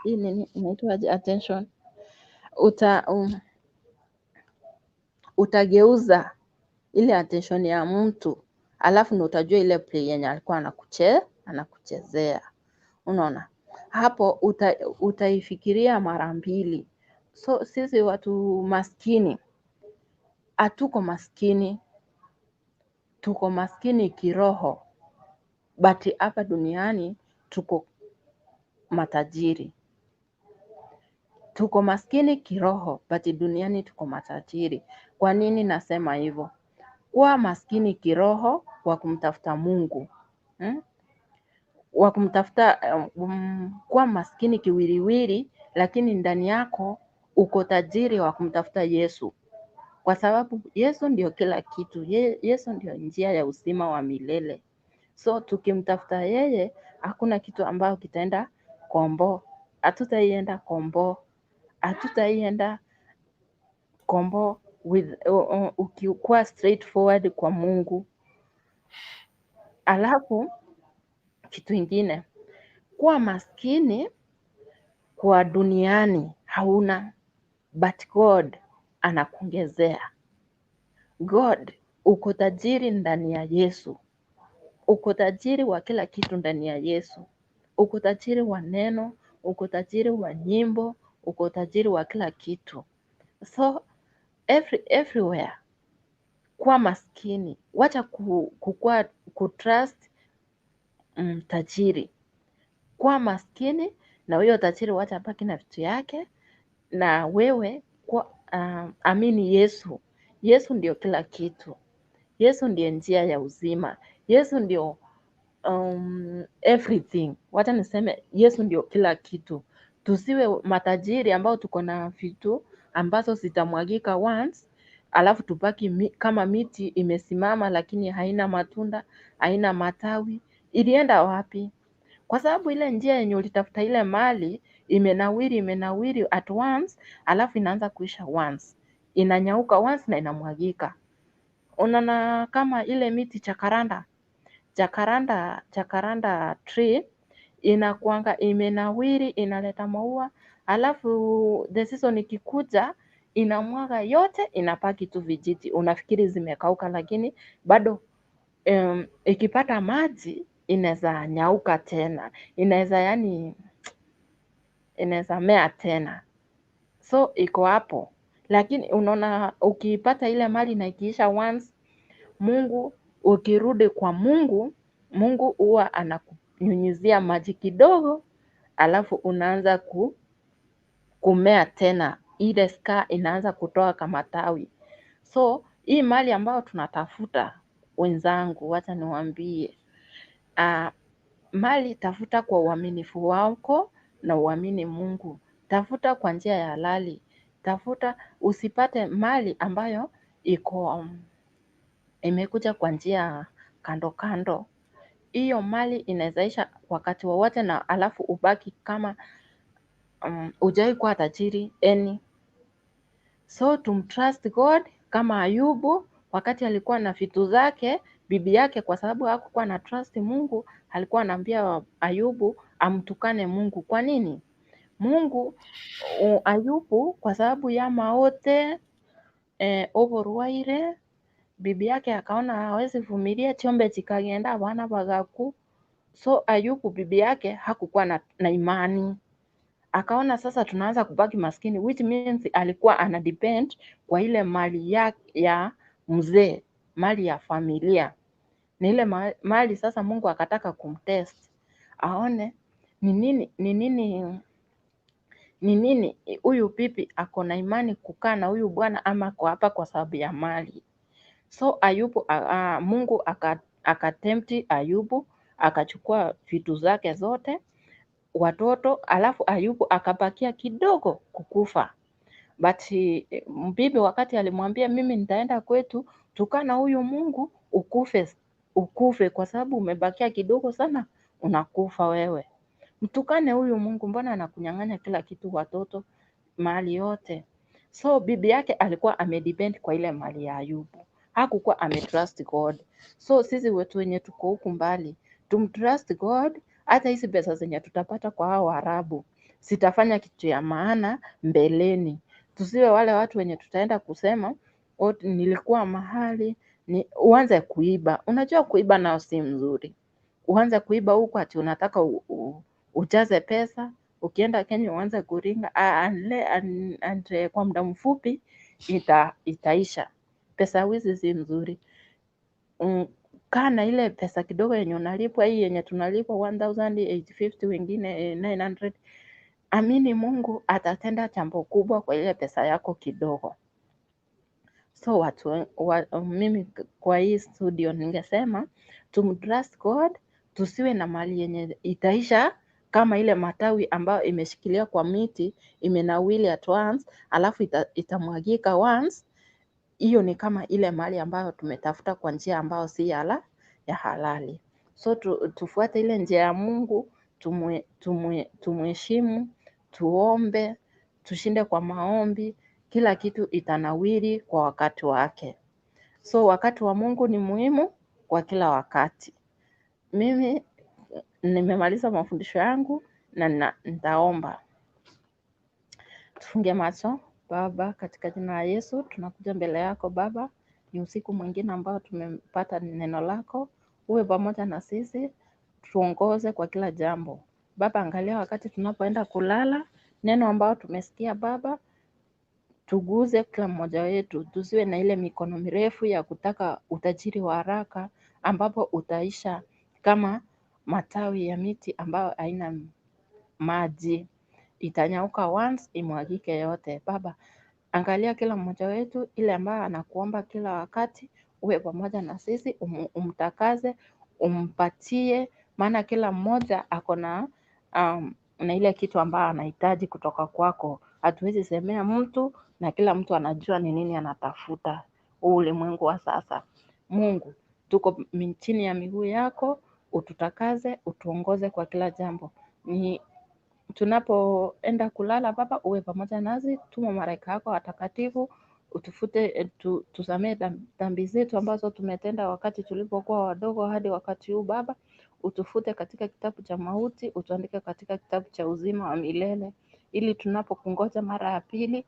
Hii nini inaitwa aje attention? Utageuza ile attention ya mtu, alafu ndo utajua ile play yenye alikuwa anakuchezea. Unaona? Hapo utaifikiria mara mbili. So sisi watu maskini, hatuko maskini, tuko maskini kiroho, but hapa duniani tuko matajiri. Tuko maskini kiroho, but duniani tuko matajiri. Kwa nini nasema hivyo? Kuwa maskini kiroho kwa kumtafuta Mungu, wa kumtafuta kuwa maskini kiwiliwili, lakini ndani yako uko tajiri wa kumtafuta Yesu, kwa sababu Yesu ndio kila kitu. Yesu ndio njia ya uzima wa milele. So tukimtafuta yeye, hakuna kitu ambayo kitaenda kombo. Hatutaienda kombo, hatutaienda kombo with ukikuwa straightforward kwa Mungu. Alafu kitu ingine, kuwa maskini kwa duniani hauna, but God anakuongezea. God, uko tajiri ndani ya Yesu, uko tajiri wa kila kitu ndani ya Yesu, uko tajiri wa neno, uko tajiri wa nyimbo, uko tajiri wa kila kitu. So everywhere kuwa maskini, wacha kutrust tajiri. Kuwa maskini na huyo tajiri wacha abaki na vitu yake, na wewe kwa, amini Yesu. Yesu ndio kila kitu. Yesu ndiye njia ya uzima. Yesu ndio everything. Wacha niseme Yesu ndio kila kitu. Tusiwe matajiri ambao tuko na vitu ambazo zitamwagika once, alafu tubaki kama miti imesimama lakini haina matunda, haina matawi, Ilienda wapi? Kwa sababu ile njia yenye ulitafuta ile mali imenawiri, imenawiri at once, alafu inaanza kuisha once, inanyauka once na inamwagika. Unaona kama ile miti chakaranda, jacaranda, jacaranda tree inakuanga imenawiri, inaleta maua, alafu the season ikikuja inamwaga yote, inapaki tu vijiti, unafikiri zimekauka, lakini bado ikipata maji inaweza nyauka tena, inaweza yani, inaweza mea tena, so iko hapo. Lakini unaona ukiipata ile mali na ikiisha once, Mungu, ukirudi kwa Mungu, Mungu huwa anakunyunyizia maji kidogo, alafu unaanza kumea tena, ile scar inaanza kutoa kama tawi. So hii mali ambayo tunatafuta, wenzangu, wacha niwaambie, mali tafuta kwa uaminifu wako na uamini Mungu. Tafuta kwa njia ya halali, tafuta usipate mali ambayo iko imekuja kwa njia kando kando. Hiyo mali inawezaisha wakati wowote, na alafu ubaki kama hujawai kuwa tajiri any. So tumtrust God kama Ayubu wakati alikuwa na vitu zake, bibi yake kwa sababu hakukuwa na trust Mungu, alikuwa anaambia Ayubu amtukane Mungu. Kwa nini? Mungu Ayubu kwa sababu ya maote oborwaire, bibi yake akaona hawezi vumilia, chombe chikagenda abana bagaku. So Ayubu bibi yake hakukuwa na imani, akaona sasa tunaanza kubaki maskini, which means alikuwa ana depend kwa ile mali ya mzee, mali ya familia na ile mali. Sasa Mungu akataka kumtest aone ni nini ni nini ni nini huyu bibi ako na imani kukaa na huyu bwana ama ako hapa kwa sababu ya mali. So Ayubu Mungu akatempt Ayubu, akachukua vitu zake zote, watoto, alafu Ayubu akabakia kidogo kukufa. But bibi wakati alimwambia mimi nitaenda kwetu, tukaa na huyu Mungu ukufe, ukufe kwa sababu umebakia kidogo sana, unakufa wewe. Mtukane huyu Mungu, mbona anakunyang'anya kila kitu, watoto, mali yote. So bibi yake alikuwa amedepend kwa ile mali ya Ayubu, hakukuwa ametrust God. So sisi wetu wenye tuko huku mbali tumtrust God. Hata hizi pesa zenye tutapata kwa hao Waarabu zitafanya kitu ya maana mbeleni. Tusiwe wale watu wenye tutaenda kusema "Oh, nilikuwa mahali ni uanze kuiba." Unajua kuiba nao si mzuri. Uanze kuiba huku ati unataka ujaze pesa, ukienda Kenya uanze kuringa and kwa muda mfupi itaisha. Pesa ya wizi si mzuri. Kaa na ile pesa kidogo yenye unalipwa, hii yenye tunalipwa 1850 wengine 900. Amini Mungu atatenda jambo kubwa kwa ile pesa yako kidogo. So watu mimi kwa hii studio ningesema tumtrust God, tusiwe na mali yenye itaisha kama ile matawi ambayo imeshikilia kwa miti imenawili at once, alafu itamwagika once. Hiyo ni kama ile mali ambayo tumetafuta kwa njia ambayo si ya halali. So tufuate ile njia ya Mungu, tumuheshimu, tuombe, tushinde kwa maombi, kila kitu itanawiri kwa wakati wake. So wakati wa Mungu ni muhimu kwa kila wakati. Mimi nimemaliza mafundisho yangu na nitaomba. Tufunge macho. Baba, katika jina la Yesu tunakuja mbele yako Baba. Ni usiku mwingine ambao tumepata neno lako. Uwe pamoja na sisi, tuongoze kwa kila jambo. Baba, angalia wakati tunapoenda kulala, neno ambao tumesikia Baba, tuguze kila mmoja wetu, tusiwe na ile mikono mirefu ya kutaka utajiri wa haraka ambapo utaisha kama matawi ya miti ambayo haina maji, itanyauka once imwagike yote. Baba, angalia kila mmoja wetu, ile ambayo anakuomba kila wakati, uwe pamoja na sisi, umtakaze, umpatie, maana kila mmoja ako na na ile kitu ambayo anahitaji kutoka kwako. Hatuwezi semea mtu, na kila mtu anajua ni nini anatafuta huu ulimwengu wa sasa. Mungu, tuko chini ya miguu yako, Ututakaze, utuongoze kwa kila jambo. Ni tunapoenda kulala Baba, uwe pamoja nasi, tuma malaika yako watakatifu utufute, tusamee dhambi zetu ambazo tumetenda wakati tulipokuwa wadogo hadi wakati huu Baba. Utufute katika kitabu cha mauti, utuandike katika kitabu cha uzima wa milele, ili tunapokungoja mara ya pili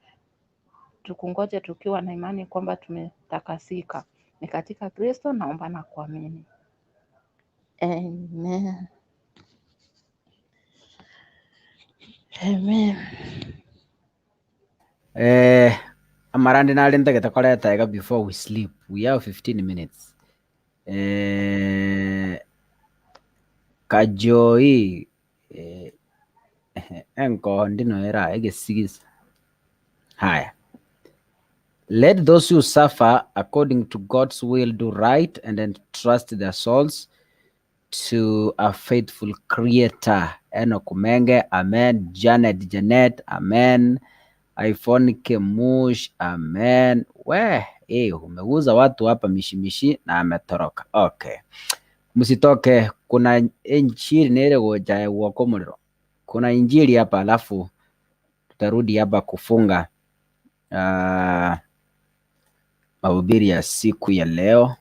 tukungoje tukiwa na imani kwamba tumetakasika. Ni katika Kristo naomba na kuamini. Amen. Amen. Amarandi nari ntagete koreta iga before we sleep. We have 15 minutes. Kajoi enkondi noera egesigisa. Haya. Let those who suffer according to God's will do right and then trust their souls to a faithful creator. Enoch Menge, amen. Janet Janet, amen. iPhone Kemush, amen. We, umeuza watu hapa mishimishi na ametoroka. Okay. Msitoke, kuna injili nere goja wako muliro. Kuna injili hapa alafu tutarudi hapa kufunga mahubiri ya siku ya leo.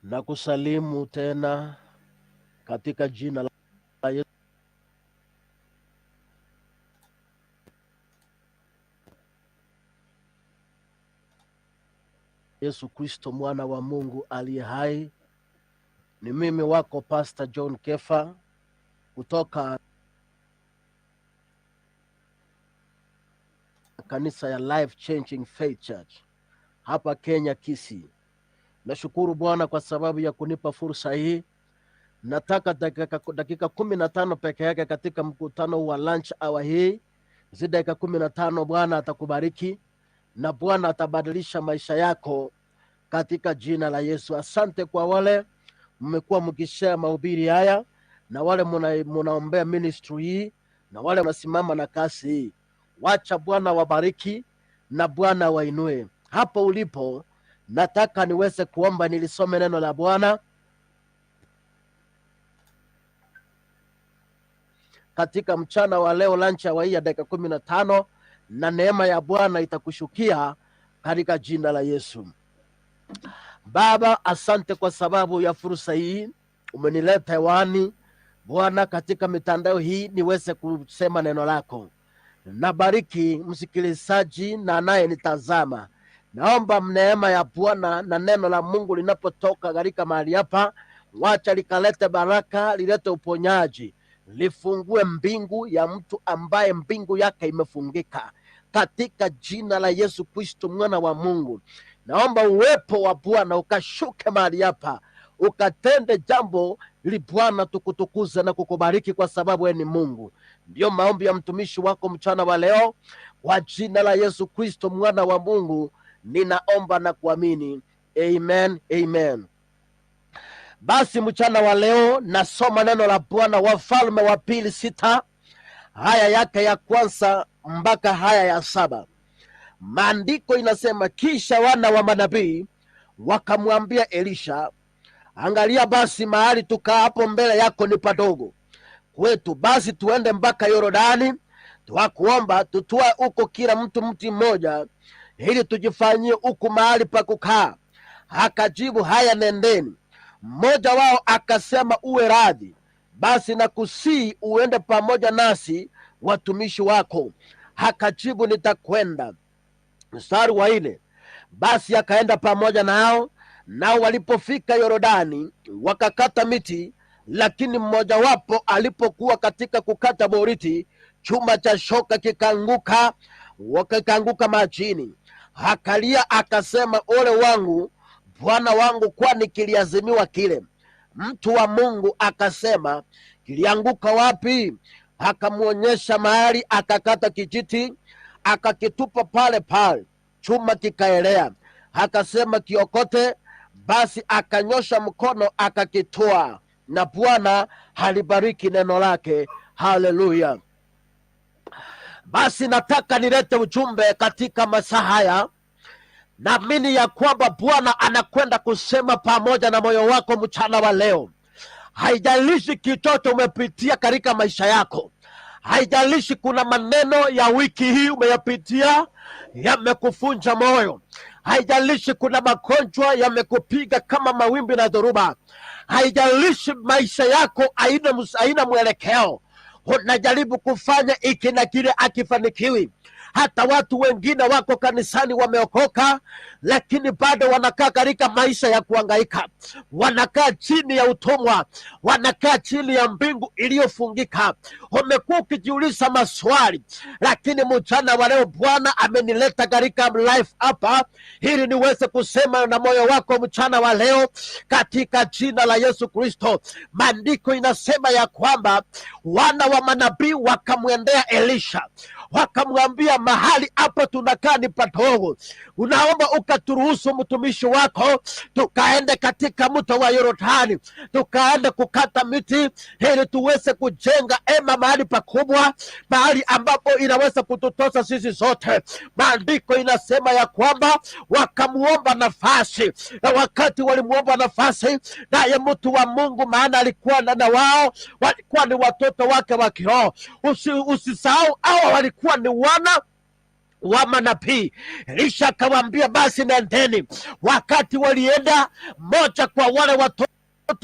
Nakusalimu tena katika jina la Yesu Kristo mwana wa Mungu aliye hai. Ni mimi wako Pastor John Kefa kutoka kanisa ya Life Changing Faith Church hapa Kenya, Kisii. Nashukuru Bwana kwa sababu ya kunipa fursa hii. Nataka dakika 15 peke yake katika mkutano wa lunch hour hii. Hizi dakika 15 Bwana atakubariki na Bwana atabadilisha maisha yako katika jina la Yesu. Asante kwa wale mmekuwa mkishare mahubiri haya na wale munaombea ministry hii na wale wanasimama na kasi hii. Wacha Bwana wabariki na Bwana wainue. Hapo ulipo nataka niweze kuomba nilisome neno la Bwana katika mchana wa leo, lunch hour hii ya dakika 15, na neema ya Bwana itakushukia katika jina la Yesu. Baba, asante kwa sababu ya fursa hii umenileta hewani Bwana katika mitandao hii niweze kusema neno lako. Nabariki msikilizaji na anayenitazama. Naomba neema ya Bwana na neno la Mungu linapotoka katika mahali hapa, wacha likalete baraka, lilete uponyaji, lifungue mbingu ya mtu ambaye mbingu yake imefungika, katika jina la Yesu Kristo mwana wa Mungu. Naomba uwepo wa Bwana ukashuke mahali hapa, ukatende jambo ili Bwana tukutukuze na kukubariki kwa sababu wewe ni Mungu. Ndiyo maombi ya mtumishi wako mchana wa leo, kwa jina la Yesu Kristo mwana wa Mungu ninaomba na kuamini, amen, amen. Basi mchana wa leo nasoma neno la Bwana, Wafalme wa Pili 6 haya yake ya kwanza mpaka haya ya 7. Maandiko inasema, kisha wana wa manabii wakamwambia Elisha, angalia basi mahali tukaa hapo mbele yako ni padogo kwetu, basi tuende mpaka Yordani, twakuomba tutwae huko kila mtu mti mmoja, ili tujifanyie huku mahali pa kukaa. Akajibu, haya nendeni. Mmoja wao akasema, uwe radhi basi nakusii uende pamoja nasi watumishi wako. Akajibu, nitakwenda. Mstari wa 4, basi akaenda pamoja nao, nao walipofika Yordani wakakata miti, lakini mmoja wapo alipokuwa katika kukata boriti, chuma cha shoka kikaanguka, wakaanguka majini. Akalia akasema, ole wangu bwana wangu, kwani kiliazimiwa kile. Mtu wa Mungu akasema, kilianguka wapi? Akamuonyesha mahali, akakata kijiti akakitupa pale pale, chuma kikaelea. Akasema, kiokote. Basi akanyosha mkono akakitoa, na Bwana halibariki neno lake. Haleluya. Basi nataka nilete ujumbe katika masaa haya Naamini ya kwamba Bwana anakwenda kusema pamoja na moyo wako mchana wa leo. Haijalishi kichocho umepitia katika maisha yako, haijalishi kuna maneno ya wiki hii umeyapitia yamekufunja moyo, haijalishi kuna magonjwa yamekupiga kama mawimbi na dhoruba, haijalishi maisha yako haina mwelekeo, unajaribu kufanya hiki na kile akifanikiwi. Hata watu wengine wako kanisani wameokoka, lakini bado wanakaa katika maisha ya kuangaika, wanakaa chini ya utumwa, wanakaa chini ya mbingu iliyofungika. Umekuwa ukijiuliza maswali, lakini mchana wa leo Bwana amenileta katika life hapa ili niweze kusema na moyo wako mchana wa leo katika jina la Yesu Kristo. Maandiko inasema ya kwamba wana wa manabii wakamwendea Elisha wakamwambia, mahali hapa tunakaa ni padogo, unaomba ukaturuhusu mtumishi wako tukaende katika mto wa Yordani, tukaende kukata miti ili tuweze kujenga hema mahali pakubwa, mahali ambapo inaweza kututosa sisi sote. Maandiko inasema ya kwamba wakamuomba nafasi, na wakati walimuomba nafasi, naye mtu wa Mungu, maana alikuwa na wao walikuwa ni watoto wake wa kiroho. Usisahau hawa walikuwa ni wana wa manabii. Elisha akawaambia basi nendeni. Wakati walienda, moja kwa wale watoto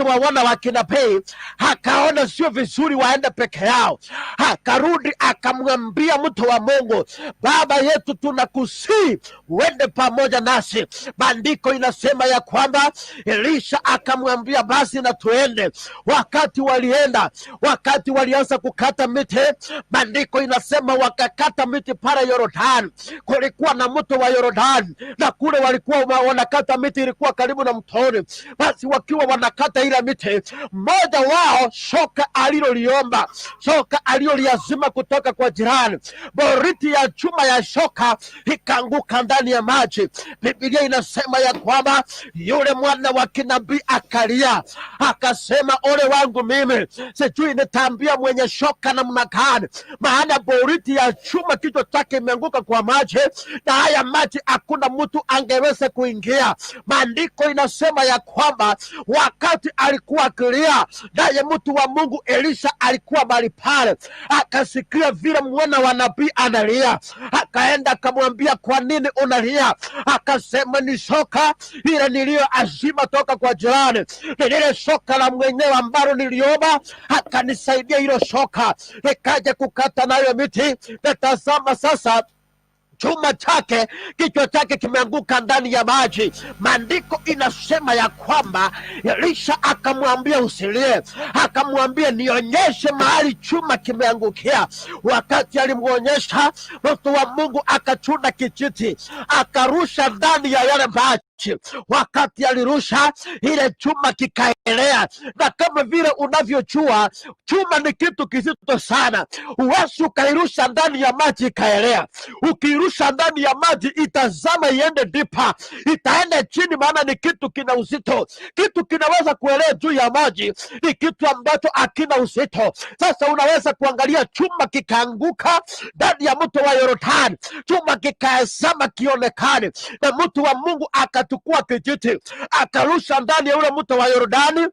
wa wana wa kinabii akaona sio vizuri waende peke yao, akarudi akamwambia mtu wa Mungu, baba yetu, tunakusii uende pamoja nasi. Maandiko inasema ya kwamba Elisha akamwambia basi na tuende. Wakati walienda, wakati walianza kukata miti, maandiko inasema wakakata miti pale Yordani. Kulikuwa na mto wa Yordani, na kule walikuwa wanakata miti ilikuwa karibu na mtoni. Basi wakiwa wanakata ile miti, mmoja wao shoka aliloliomba, shoka aliloliazima kutoka kwa jirani, boriti ya chuma ya shoka ikaanguka ndani ya maji. Biblia inasema ya kwamba yule mwana wa kinabii akalia, akasema, ole wangu mimi, sijui nitaambia mwenye shoka namna gani, maana boriti ya chuma kichwa chake imeanguka kwa maji, na haya maji hakuna mtu angeweza kuingia. Maandiko inasema ya kwamba wakati alikuwa akilia, naye mtu wa Mungu Elisha alikuwa mahali pale, akasikia vile mwana wa nabii analia, akaenda akamwambia, kwa nini unalia? Akasema, ni shoka ile niliyoazima toka kwa jirani, ni lile shoka la mwenyewe ambalo niliomba akanisaidia hilo shoka, nikaja kukata nayo miti, na tazama sasa chuma chake kichwa chake kimeanguka ndani ya maji. Maandiko inasema ya kwamba Elisha akamwambia usilie, akamwambia nionyeshe mahali chuma kimeangukia. Wakati alimwonyesha, mtu wa Mungu akachuna kijiti akarusha ndani ya yale maji. Wakati alirusha ile chuma kikaelea, na kama vile unavyojua chuma ni kitu kizito sana, huwezi ukairusha ndani ya maji ikaelea. Ukiirusha ndani ya maji itazama iende dipa, itaenda chini, maana ni kitu kina uzito. Kitu kinaweza kuelea juu ya maji ni kitu ambacho hakina uzito. Sasa unaweza kuangalia chuma kikaanguka ndani ya mto wa Yordani, chuma kikaezama kionekane, na mtu wa Mungu akachukua kijiti akarusha ndani ya ule mto wa Yordani.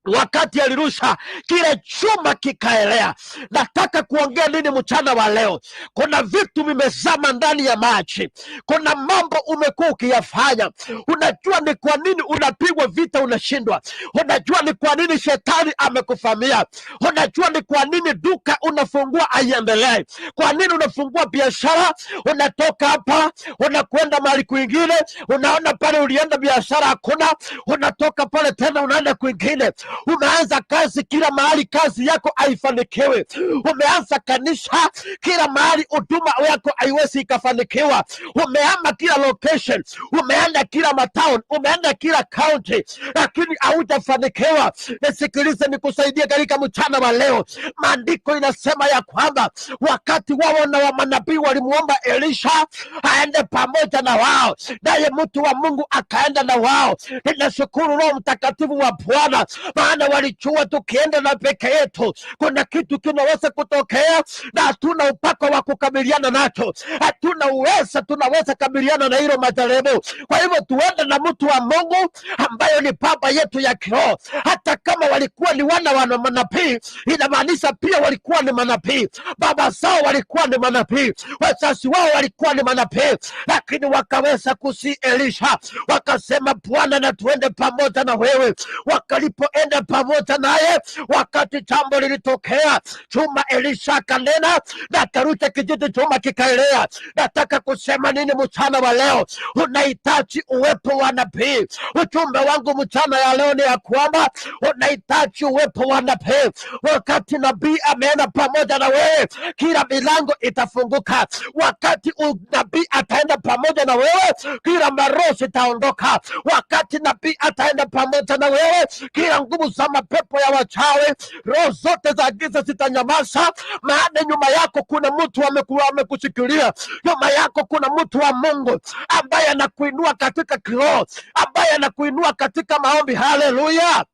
Wakati alirusha kile chuma kikaelea. Nataka kuongea nini mchana wa leo? Kuna vitu vimezama ndani ya maji, kuna mambo umekuwa ukiyafanya. Unajua ni kwa nini unapigwa vita unashindwa? Unajua ni kwa nini shetani amekuvamia? Unajua ni kwa nini duka unafungua haiendelei? Kwa nini unafungua biashara, unatoka hapa unakwenda mahali kwingine, unaona pale ulienda biashara hakuna, unatoka pale tena unaenda kwingine. Umeanza kazi kila mahali, kazi yako haifanikiwi. Umeanza kanisa kila mahali, huduma yako haiwezi ikafanikiwa. Umehama kila location, umeenda kila matown, umeenda kila county, lakini haujafanikiwa. Nisikilize, nikusaidie katika mchana wa leo. Maandiko inasema ya kwamba wakati wao na wa manabii walimuomba Elisha aende pamoja na wao, naye mtu wa Mungu akaenda na wao. Ninashukuru Roho Mtakatifu wa Bwana, Maana walijua tukienda na peke yetu kuna kitu kinaweza kutokea, na hatuna upako wa kukabiliana nacho, hatuna uweza tunaweza kabiliana na hilo majaribu. Kwa hivyo tuende na mtu wa Mungu ambayo ni baba yetu ya kiroho. Hata kama walikuwa ni wana wa manabii, inamaanisha pia walikuwa ni manabii, baba zao walikuwa ni manabii, wazazi wao walikuwa ni manabii, lakini wakaweza kusi Elisha, wakasema Bwana, na tuende pamoja na wewe. Wakalipoenda pamoja naye, wakati jambo lilitokea, chuma Elisha akanena na akarusha kijiti, chuma kikaelea. Nataka kusema nini mchana wa leo? Unahitaji uwepo wa nabii. Ujumbe wangu mchana ya leo ni ya kwamba unahitaji uwepo wa nabii. Wakati nabii ameenda pamoja na wewe, kila milango itafunguka. Wakati nabii ataenda pamoja na wewe, kila maroho zitaondoka. Wakati nabii ataenda pamoja na wewe, kila nguvu za mapepo ya wachawi, roho zote za giza zitanyamaza, maana nyuma yako kuna mtu amekushikilia. Nyuma yako kuna mtu wa Mungu ambaye anakuinua katika kiroho, ambaye anakuinua katika maombi. Haleluya!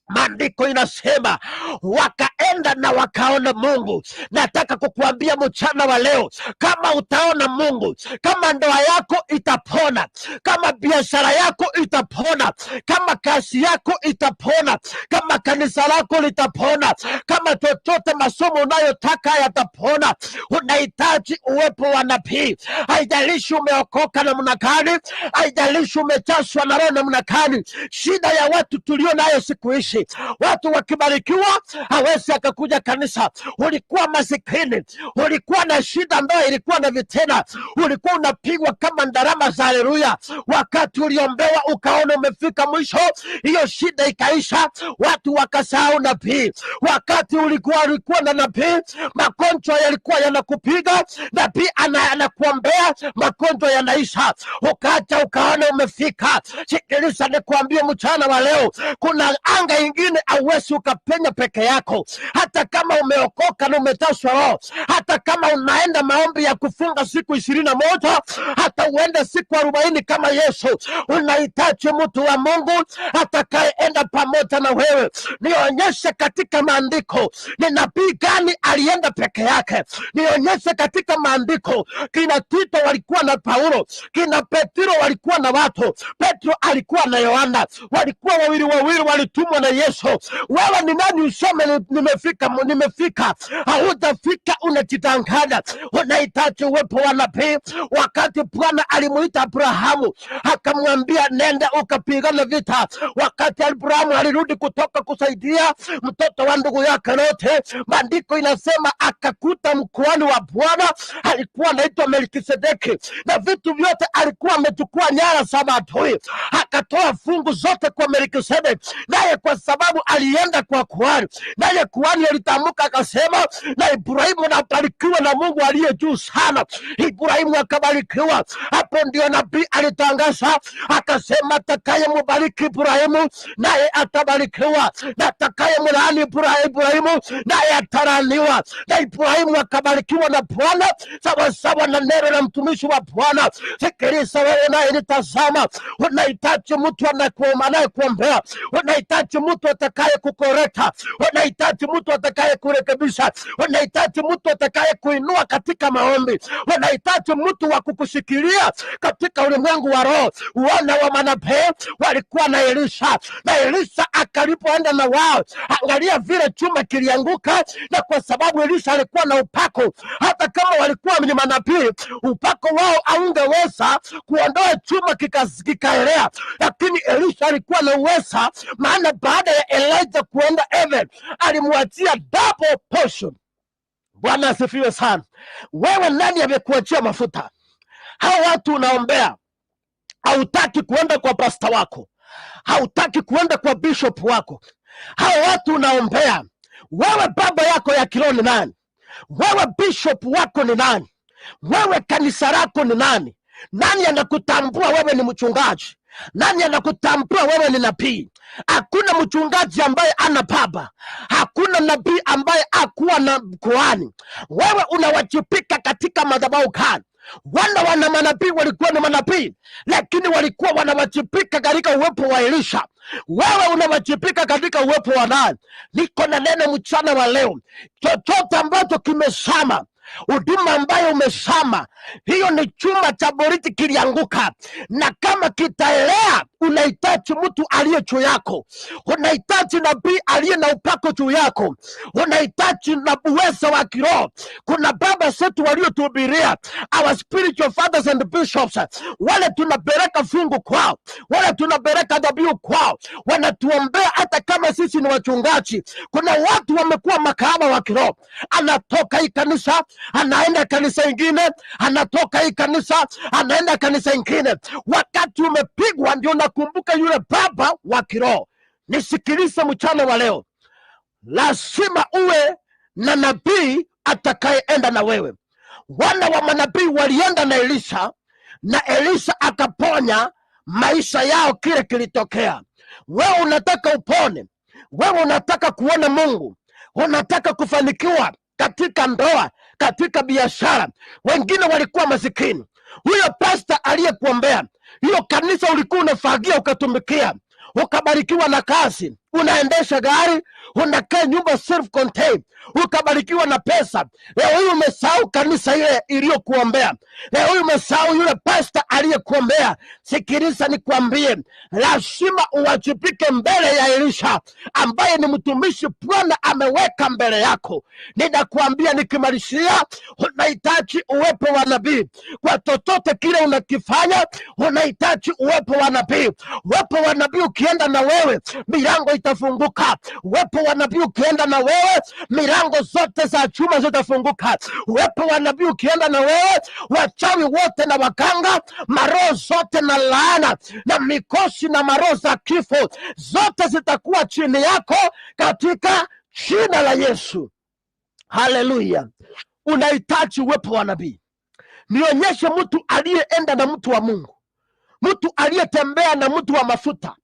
Maandiko inasema wakaenda na wakaona Mungu. Nataka kukuambia mchana wa leo, kama utaona Mungu, kama ndoa yako itapona, kama biashara yako itapona, kama kazi yako itapona, kama kanisa lako litapona, kama chochote masomo unayotaka yatapona, unahitaji uwepo wa nabii. Haijalishi umeokoka namna gani, haijalishi umejazwa na roho namna gani. Shida ya watu tulio nayo siku hizi, watu wakibarikiwa hawezi akakuja kanisa. Ulikuwa masikini, ulikuwa na shida, ndoa ilikuwa na vitena, ulikuwa unapigwa kama ndarama za haleluya. Wakati uliombewa ukaona umefika mwisho, hiyo shida ikaisha, watu wakasahau nabii. Wakati ulikuwa na nabii, magonjwa yalikuwa yanakupiga, nabii anakuombea, magonjwa yanaisha, ukaja ukaona umefika. Sikiliza nikuambie mchana wa leo, kuna anga ingine hauwezi ukapenya peke yako, hata kama umeokoka na umejazwa Roho, hata kama unaenda maombi ya kufunga siku 21, hata uende siku 40 kama Yesu, unahitaji mtu wa Mungu atakayeenda pamoja na wewe. Nionyeshe katika maandiko ni nabii gani alienda peke yake. Nionyeshe katika maandiko kina Tito walikuwa na Paulo, kina Petro walikuwa na watu, Petro alikuwa na Yohana, walikuwa wawili wawili, walitumwa na Yesu. Wewe ni nani useme nimefika? Nimefika? Haujafika, unajidanganya. Unahitaji uwepo wa nabii. Wakati Bwana alimuita Abrahamu akamwambia nenda ukapigana vita, wakati Abrahamu alirudi kutoka kusaidia mtoto wa ndugu yake Lote, maandiko inasema akakuta mkuhani wa Bwana alikuwa anaitwa Melkisedeki, na vitu vyote alikuwa amechukua nyara za maadui, akatoa fungu zote kwa Melkisedeki, naye kwa sababu alienda kwa kuhani, naye kuhani alitamka akasema, na Ibrahimu nabarikiwa na Mungu aliye juu sana. Ibrahimu akabarikiwa. Hapo ndio nabii alitangaza akasema, atakaye mubariki Ibrahimu naye atabarikiwa, na atakaye mlaani Ibrahimu naye atalaaniwa. Na Ibrahimu akabarikiwa na Bwana sawasawa na neno la mtumishi wa Bwana. Sikiliza wewe naye nitazama, unahitaji mtu anayekuombea, unahitaji mtu atakaye kukoreta, unahitaji mtu atakaye kurekebisha, unahitaji mtu atakaye kuinua katika maombi, unahitaji mtu wa kukushikilia katika ulimwengu wa roho. Wana wa manabii walikuwa na Elisha, na Elisha akalipoenda na wao, angalia vile chuma kilianguka, na kwa sababu Elisha alikuwa na upako, hata kama walikuwa ni manabii, upako wao haungeweza kuondoa chuma kikaelea, lakini Elisha alikuwa na uweza, maana baada ya Elijah kuenda heaven alimwachia double portion. Bwana asifiwe sana. Wewe nani amekuachia mafuta? Hao watu unaombea, hautaki kuenda kwa pasta wako, hautaki kuenda kwa bishop wako. Hao watu unaombea, wewe baba yako ya kiroho ni nani? Wewe bishop wako ni nani? Wewe kanisa lako ni nani? Nani anakutambua wewe ni mchungaji? Nani anakutambua wewe ni nabii? Hakuna mchungaji ambaye ana baba, hakuna nabii ambaye akuwa na kuhani. Wewe unawajibika katika madhabahu gani? Wana wana manabii walikuwa ni manabii, lakini walikuwa wanawajibika katika uwepo wa Elisha. Wewe unawajibika katika uwepo wa nani? Niko na neno mchana wa leo, chochote ambacho kimesama, huduma ambayo umesama, hiyo ni chuma cha boriti kilianguka, na kama kitaelea, unahitaji mtu aliye juu yako, unahitaji nabii aliye na upako juu yako, unahitaji na uwezo wa kiroho. Kuna baba zetu waliotuhubiria, our spiritual fathers and bishops, wale tunapeleka fungu kwao, wale tunapeleka dhabihu kwao, wanatuombea hata kama sisi ni wachungaji. Kuna watu wamekuwa makahaba wa kiroho, anatoka hii kanisa anaenda kanisa ingine, anatoka hii kanisa anaenda kanisa ingine. Wakati umepigwa, ndio nakumbuka yule baba wa kiroho. Nisikilize mchana wa leo, lazima uwe na nabii atakayeenda na wewe. Wana wa manabii walienda na Elisha na Elisha akaponya maisha yao, kile kilitokea. Wewe unataka upone, wewe unataka kuona Mungu, unataka kufanikiwa katika ndoa, katika biashara. Wengine walikuwa masikini. Huyo pasta aliyekuombea, hiyo kanisa ulikuwa unafagia ukatumikia, ukabarikiwa na kazi, unaendesha gari, unakaa nyumba self contained, ukabarikiwa na pesa. Leo hii umesahau kanisa ile iliyokuombea, leo hii umesahau yule pasta aliyekuombea. Sikiliza nikwambie, lazima uwajibike mbele ya Elisha ambaye ni mtumishi Bwana ameweka mbele yako. Ninakuambia nikimalizia, unahitaji uwepo wa nabii kwa chochote kile unakifanya, unahitaji uwepo wa nabii. Uwepo wa nabii ukienda na wewe, milango itafunguka. Uwepo wa nabii ukienda na wewe, milango zote za chuma zitafunguka. Uwepo wa nabii ukienda na wewe, wachawi wote na waganga, maroho zote na laana na mikosi na maroho za kifo zote zitakuwa chini yako katika jina la Yesu. Haleluya! Unahitaji uwepo wa nabii. Nionyeshe mtu aliyeenda na mtu wa Mungu, mtu aliyetembea na mtu wa mafuta,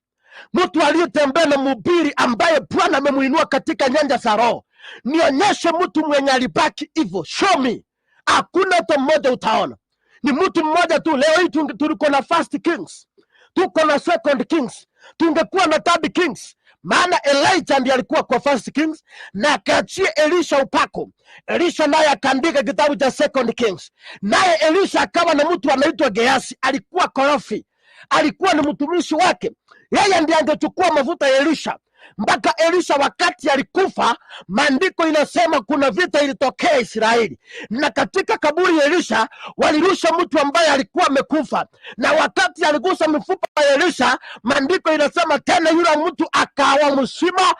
mtu aliyetembea na mhubiri ambaye Bwana amemuinua katika nyanja za roho. Nionyeshe mtu mwenye alibaki hivyo, show me. Hakuna hata mmoja utaona, ni mtu mmoja tu. Leo hii tuliko na First Kings, tuko na Second Kings, tungekuwa na Third Kings, maana Elijah ndiye alikuwa kwa First Kings na akaachia Elisha upako. Elisha naye akaandika kitabu cha Second Kings, naye Elisha akawa na mtu anaitwa Geasi, alikuwa korofi, alikuwa ni mtumishi wake. Yeye ndiye angechukua mafuta ya Elisha mpaka Elisha wakati alikufa, maandiko inasema kuna vita ilitokea Israeli, na katika kaburi ya Elisha walirusha mtu ambaye alikuwa amekufa, na wakati aligusa mifupa ya Elisha, maandiko inasema tena yule mtu akawa mzima,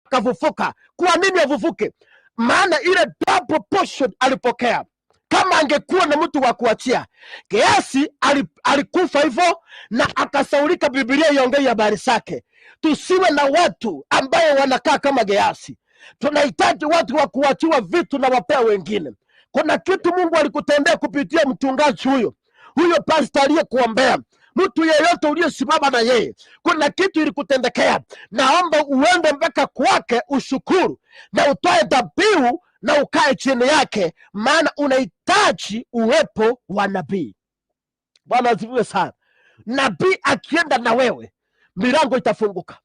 akafufuka. Kwa nini afufuke? Maana ile double portion alipokea. Kama angekuwa na mtu wa kuachia, Geasi alikufa hivyo na akasaulika, Biblia iongei habari zake. Tusiwe na watu ambaye wanakaa kama Geasi. Tunahitaji watu wa kuachiwa vitu na wapea wengine. Kuna kitu Mungu alikutendea kupitia mchungaji huyo huyo pasta aliyekuombea, mtu yeyote uliyesimama na yeye, kuna kitu ilikutendekea. Naomba uende mpaka kwake ushukuru na utoe dhabihu na ukae chini yake, maana unahitaji uwepo wa nabii. Bwana asifiwe sana. Nabii akienda na wewe, milango itafunguka.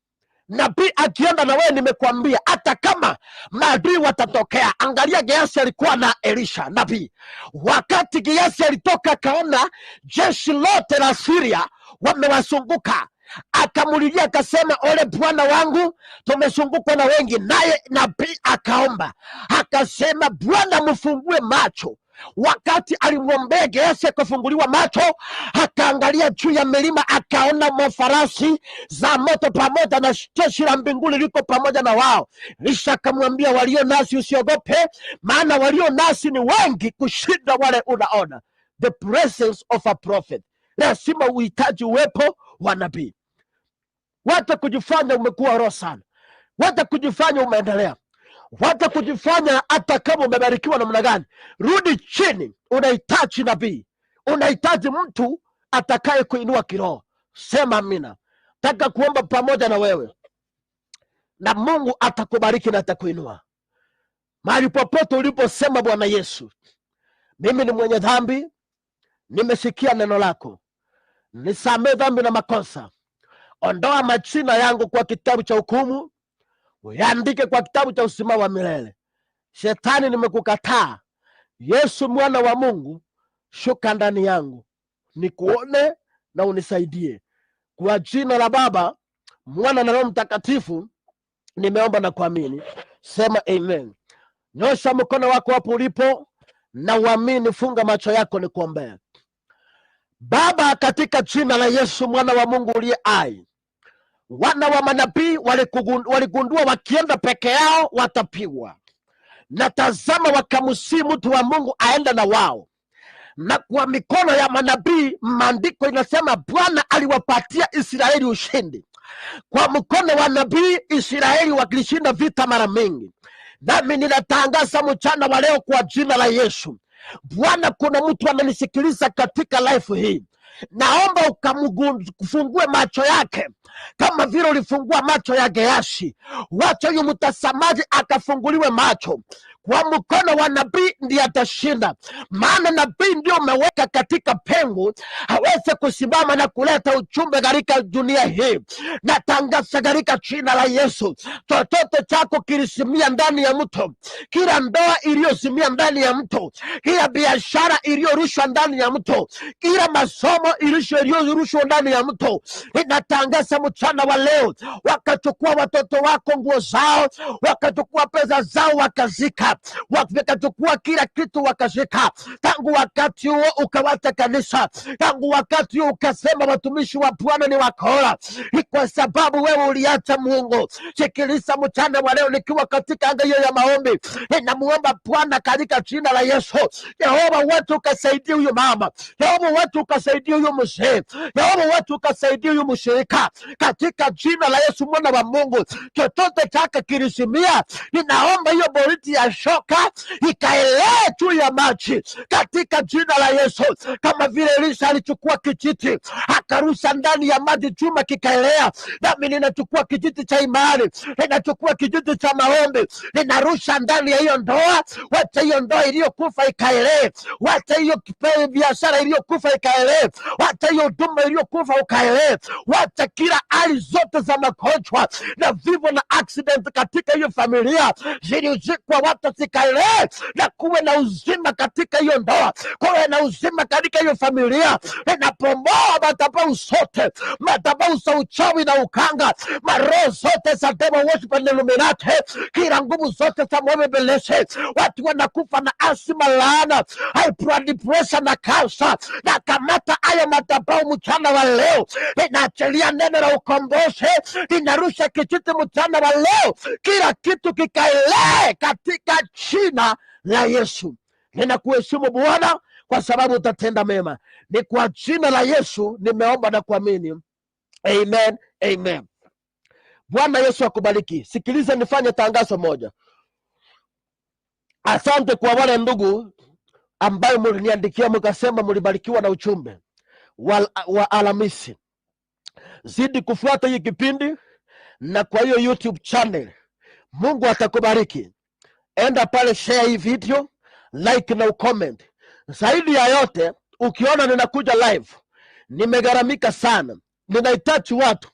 Nabii akienda na wewe, nimekuambia, hata kama maadui watatokea. Angalia, Geasi alikuwa na Elisha nabii. Wakati Geasi alitoka akaona jeshi lote la Siria wamewazunguka, akamulilia akasema, ole bwana wangu, tumezungukwa na wengi. Naye nabii akaomba akasema, Bwana mfungue macho. Wakati alimwombea Geasi akafunguliwa macho, akaangalia juu ya milima, akaona mafarasi za moto pamoja na jeshi la mbinguni liko pamoja na wao. Elisha akamwambia, walio nasi usiogope, maana walio nasi ni wengi kushinda wale unaona. The presence of a prophet, lazima uhitaji uwepo wa nabii. Wacha kujifanya umekuwa roho sana, wacha kujifanya umeendelea, wacha kujifanya hata kama umebarikiwa namna gani. Rudi chini, unahitaji nabii, unahitaji mtu atakaye kuinua kiroho. Sema amina. Taka kuomba pamoja na wewe, na Mungu atakubariki na atakuinua mahali popote uliposema Bwana Yesu, Mimi ni mwenye dhambi, nimesikia neno lako, nisamee dhambi na makosa. Ondoa majina yangu kwa kitabu cha hukumu, uyaandike kwa kitabu cha uzima wa milele. Shetani, nimekukataa. Yesu mwana wa Mungu, shuka ndani yangu, nikuone na unisaidie. Kwa jina la Baba, Mwana na Roho Mtakatifu, nimeomba na kuamini. Sema amen. Nyosha mkono wako hapo ulipo na uamini, funga macho yako nikuombee. Baba, katika jina la Yesu mwana wa Mungu uliye hai, wana wa manabii waligundua wakienda peke yao watapigwa, na tazama, wakamsii mtu wa Mungu aende na wao, na kwa mikono ya manabii, maandiko inasema Bwana aliwapatia Israeli ushindi. Kwa mkono wa nabii Israeli wakilishinda vita mara mingi. Nami ninatangaza mchana wa leo kwa jina la Yesu. Bwana, kuna mtu amenisikiliza katika life hii, naomba ukamfungue macho yake kama vile ulifungua macho ya Gehazi. Wacha huyu mtazamaji akafunguliwe macho kwa mkono wa nabii, ndiye atashinda, maana nabii ndio umeweka katika pengo aweze kusimama na kuleta ujumbe katika dunia hii. Natangaza katika jina la Yesu, chochote chako kilisimia ndani ya mto, kila ndoa iliyosimia ndani ya mto, kila biashara iliyorushwa ndani ya mto, kila masomo iliyorushwa ndani ya mto, inatangaza mchana wa leo, wakachukua watoto wako nguo zao, wakachukua pesa zao wakazika, wakachukua kila kitu wakazika. Tangu wakati huo ukawacha kanisa, tangu wakati huo ukasema watumishi wa Bwana ni wakora. Ni kwa sababu wewe uliacha Mungu. Sikiliza mchana wa leo, nikiwa katika anga hiyo ya maombi, ninamuomba Bwana katika jina la Yesu, Yehova wetu ukasaidia huyu mama, Yehova wetu ukasaidia huyu mzee, Yehova wetu ukasaidia huyu mshirika, katika jina la Yesu mwana wa Mungu. Chochote chake kilisimia, ninaomba hiyo boriti ya shoka ikaelee juu ya maji katika jina la Yesu, kama vile Elisha alichukua kijiti akarusha ndani ya maji, chuma kikaelea. Nami ninachukua kijiti cha imani, ninachukua kijiti cha maombi, ninarusha ndani ya hiyo ndoa. Wacha hiyo ndoa iliyokufa ikaelee, wacha hiyo biashara iliyokufa ikaelee, wacha hiyo huduma iliyokufa ukaelee, wacha kila hali zote za magonjwa na vifo na accident katika hiyo familia zilizikwa, wacha zikaelee, na kuwe na uzima katika hiyo ndoa, kuwe na uzima katika hiyo familia. Ninapomoa madhabahu zote, madhabahu za uchawi na ukanga, maroho zote za devil worship and Illuminati, kila nguvu zote za mwovu ibilisi. Watu wanakufa na asima, laana, high blood pressure na kansa. Na kamata haya madhabahu mchana wa leo, ninaachilia neno la ukombozi, ninarusha kijiti mchana wa leo, kila kitu kikaelee katika jina la Yesu. Ninakuheshimu Bwana kwa sababu utatenda mema. Ni kwa jina la Yesu nimeomba na kuamini, amen, amen. Bwana Yesu akubariki. Sikiliza, nifanye tangazo moja. Asante kwa wale ndugu ambayo mliniandikia mkasema mlibarikiwa na ujumbe wa Alhamisi. Zidi kufuata hii kipindi na kwa hiyo YouTube channel. Mungu atakubariki. Enda pale, share hii video, like na ucomment. Zaidi ya yote, ukiona ninakuja live, nimegharamika sana, ninahitaji watu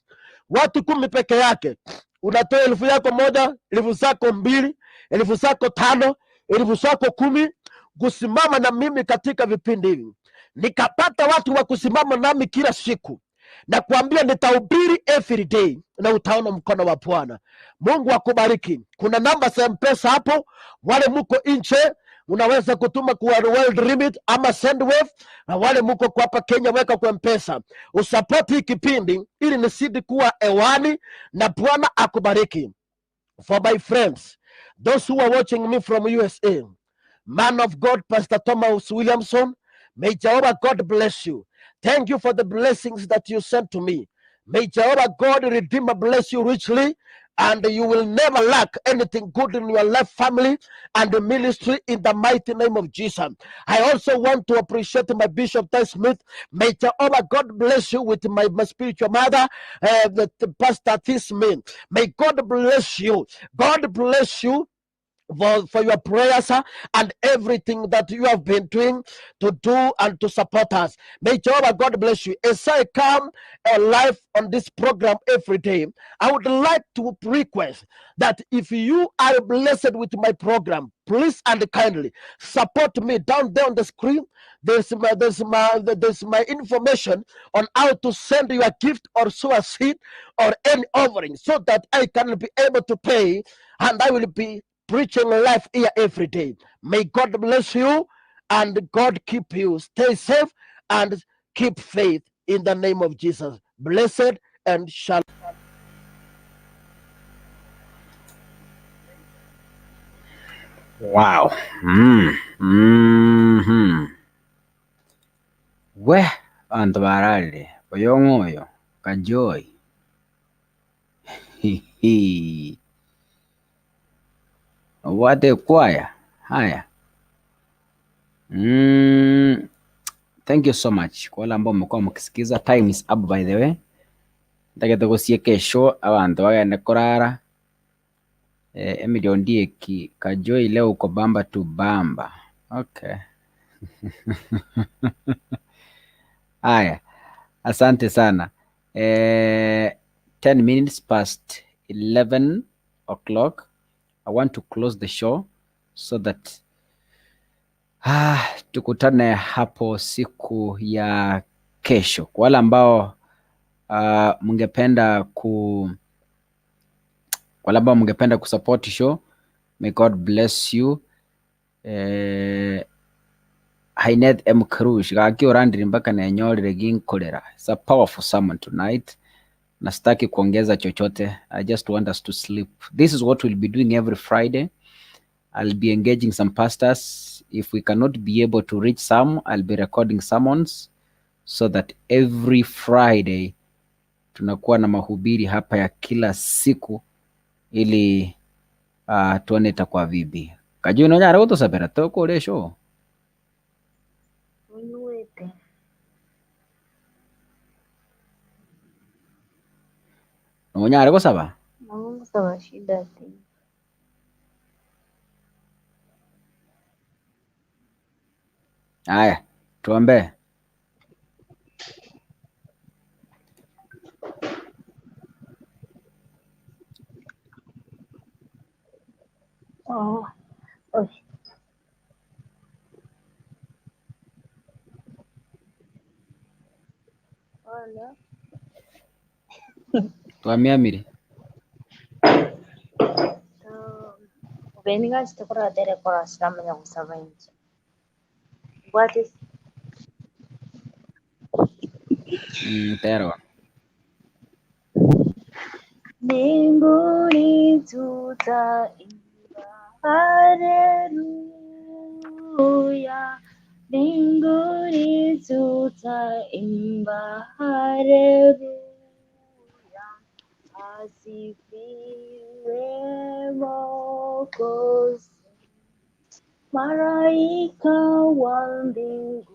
10 peke yake. Unatoa 1,000 yako moja, 1,000 zako 2, 1,000 zako 5, 1,000 zako 10, kusimama na mimi katika vipindi hivi. Nikapata watu wa kusimama nami kila siku, na kuambia nitahubiri every day na utaona mkono wa Bwana. Mungu akubariki. Kuna namba za M-Pesa hapo, wale mko nje unaweza kutuma kwa World Remit ama Sendwave, na wale mko kwa hapa Kenya weka kwa M-Pesa. Usupport hii kipindi ili nisidi kuwa hewani, na Bwana akubariki. For my friends, those who are watching me from USA, man of God, Pastor Thomas Williamson, may Jehovah God bless you. Thank you for the blessings that you sent to me. May Jehovah God Redeemer bless you richly, and you will never lack anything good in your life, family, and the ministry in the mighty name of Jesus. I also want to appreciate my Bishop Ty Smith. May Jehovah God bless you with my spiritual mother, the Pastor T. Smith. May God bless you. God bless you. for your prayers and everything that you have been doing to do and to support us. May Jehovah God bless you. As I come live on this program every day, I would like to request that if you are blessed with my program, please and kindly support me. Down there on the screen, there's my information on how to send your gift or sow a seed or any offering so that I can be able to pay and I will be preaching life here every day. May God bless you and God keep you. Stay safe and keep faith in the name of Jesus. Blessed and shalom. Wow. We bantu bararire oyo ng'oyo Kajoy. Hihi. Wate kwaya. Haya. Thank you so much kwa wale ambao mmekuwa mkisikiza. Time is up, by the way. Ndagete gucie kesho abantu bagende kurara. Emily Ondieki, Kajoi leo uko bamba tu bamba. Okay. Haya, asante sana. 10 minutes past 11 o'clock. I want to close the show so that tukutane hapo siku ya kesho. Kwa wale ambao mngependa ku kwa wale ambao mngependa kusupport show, may God bless you. Hainet M. Cruz gaki urandiri mpaka nenyorire ginkorera. It's a powerful sermon tonight. Na sitaki kuongeza chochote. I just want us to sleep. This is what we'll be doing every Friday. I'll be engaging some pastors. If we cannot be able to reach some, I'll be recording sermons so that every Friday tunakuwa na mahubiri hapa ya kila siku ili tuone itakuwa vipi. Kajui nonyara gutusabira tukure show. Unyuete. Nonyara gusaba? Nabo ngusaba shida ati. Haya, tuombe. Oh, oh. Hola. Twamiamire. Ubeni chitikora terekora chiramanya kusaba inche. What is Tero. Mbinguni tutaimba haleluya. Mbinguni tutaimba haleluya. Asifiwe Mwokozi. Malaika wa mbinguni,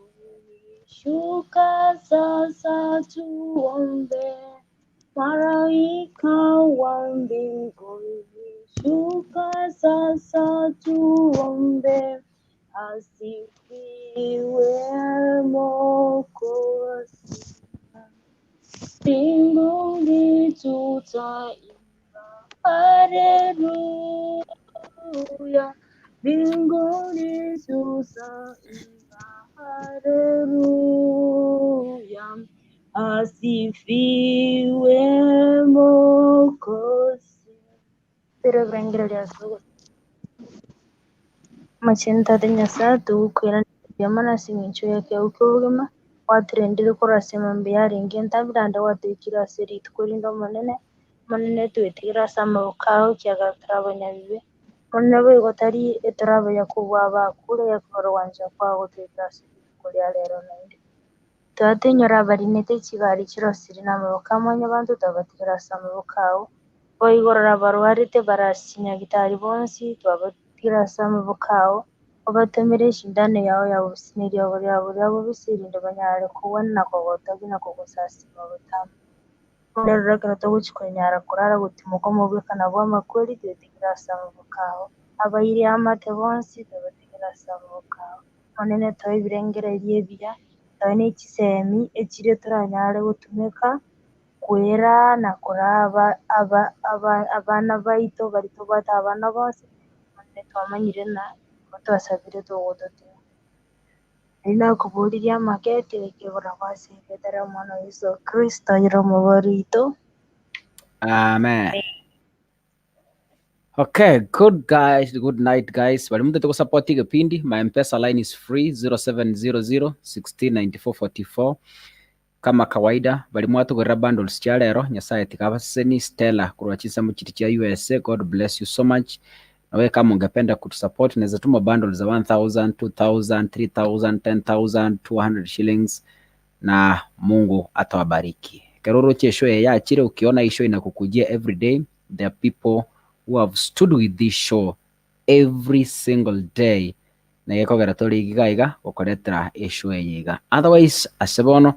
shuka sasa tuombe. Malaika wa mbinguni, shuka sasa tuombe. Asifiwe Mwokozi. Mbinguni tutaimba haleluya. Mbinguni tutaimba haleluya. Asifiwe Mwokozi. Pero Machintate Nyasaye tugukwira mana sing'encho yake ukobogima waturendire korasema mbuya arenge entabirande watuikire ase rituko rinde omonene monene twetigire ase amaboko ao kiagera tore abanyabibe monene boigo tari etorabaya kobua abakure yakobarwancha kwagotwekera ase rituko ria rero naende twatwenyora abarinete chigari chirosire na amaboko amanye abanto twabatigera ase amaboko ao boigorora barwarete barasinyagitari bonsi twabatigera ase amaboko ao obatomere eshindano yao ya obusini riogo riabo riabo bisirinde banyare kubona na kogotogi na kogosasima butamu rero kero togochikonyara kurara gotimoka omobwekana bwa amakweri twetigera ase amaboko ao Abairi amate bonsi tobatigera ase amaboko ao. Omonene toe ebirengererio ebiya, toe na echisemi echire toranyare gotumeka kwera na koraba aba aba abana baito bari tobwate abana bonsi, Omonene twamanyire na igo twasabire togototiga. Eri nakoboririe amaketi ekebora gwase erieta ria omwana wa Yeso Kristo oyore omobori oito. Amen. Okay, good guys, good night guys. Bari mutete gusupport igipindi, my M-Pesa line is free 0700 169444. Kama kawaida, bari mwatugurira bundles chia rero, Nyasaye tiga abaseseni Stella kurwa chinsemo chiri chia USA. God bless you so much. Nawe kama ungependa kutusupport unaweza tuma bundles za 1000, 2000, 3000, 10000, 200 shillings na Mungu atawabariki. Keroro che show ya chire ukiona hii show inakukujia every day, there are people who have stood with this show every single day na gekogera tori iga iga gokoretera eshow eye iga. Otherwise ase bono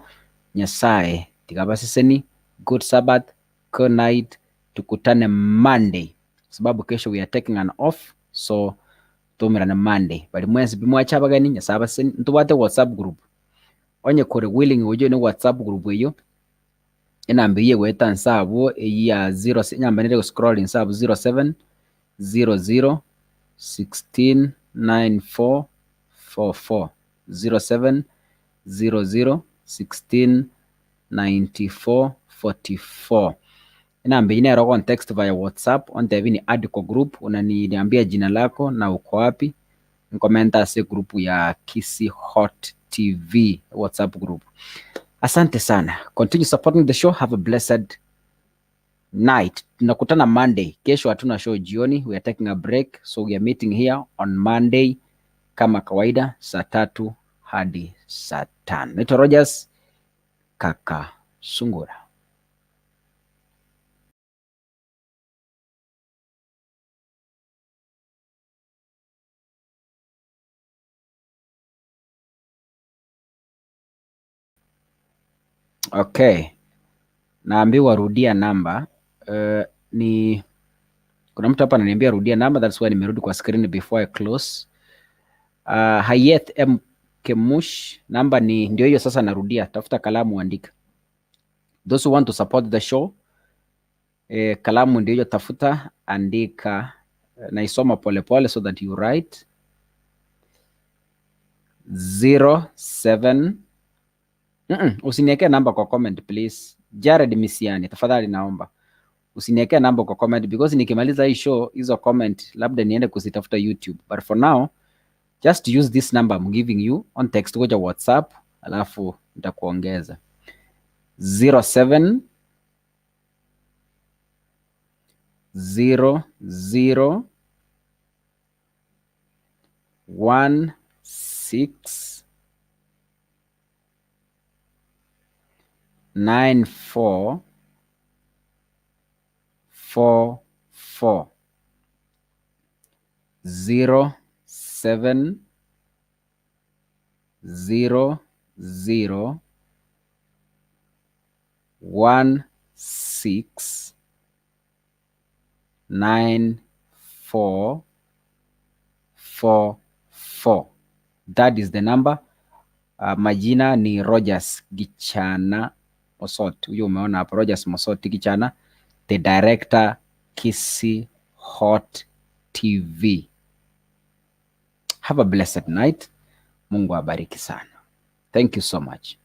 Nyasaye tiga baseseni, good Sabbath, good night, tukutane Monday sababu kesho we are taking an off, so tumirane Monday. Bari mwensi bimwacha abageni Nyasaye abaseseni, ntobwate WhatsApp group onye kore willing ojoine WhatsApp group eyo enamba eywo egoeta nse abwo eywo ya zero enyamba nere egoscroll nse abwo 07 00 16 94 44 07 00 16 94 44. Enamba eywo nero ogontext via WhatsApp ontebi ni add kwa group, unaniambia jina lako na uko wapi, nkomenta ase group ya Kisii Hot TV WhatsApp group. Asante sana. Continue supporting the show. Have a blessed night. Tunakutana Monday. Kesho hatuna show jioni. We are taking a break. So we are meeting here on Monday kama kawaida saa 3 hadi saa 5. Naitwa Rogers Kaka Sungura. Okay. Naambiwa rudia namba. Ni kuna mtu hapa ananiambia rudia namba, that's why nimerudi kwa screen before I close. Hayet M Kemush, namba ni ndio hiyo sasa narudia, tafuta kalamu andika. Those who want to support the show, kalamu ndio hiyo, tafuta andika, naisoma polepole so that you write 07. Usiniwekee namba kwa comment please. Jared Misiani, tafadhali naomba usiniwekee namba kwa comment because nikimaliza hii show hizo comment labda niende kuzitafuta YouTube, but for now just use this number I'm giving you on text, kuja WhatsApp alafu nitakuongeza 07 00 16 94 44 07 00 16 94 44. That is the number. Majina ni Rogers Gichana Mosot. Huyo umeona hapo Rogers Mosot Gichana, the director Kisii Hot TV. Have a blessed night. Mungu awabariki sana. Thank you so much.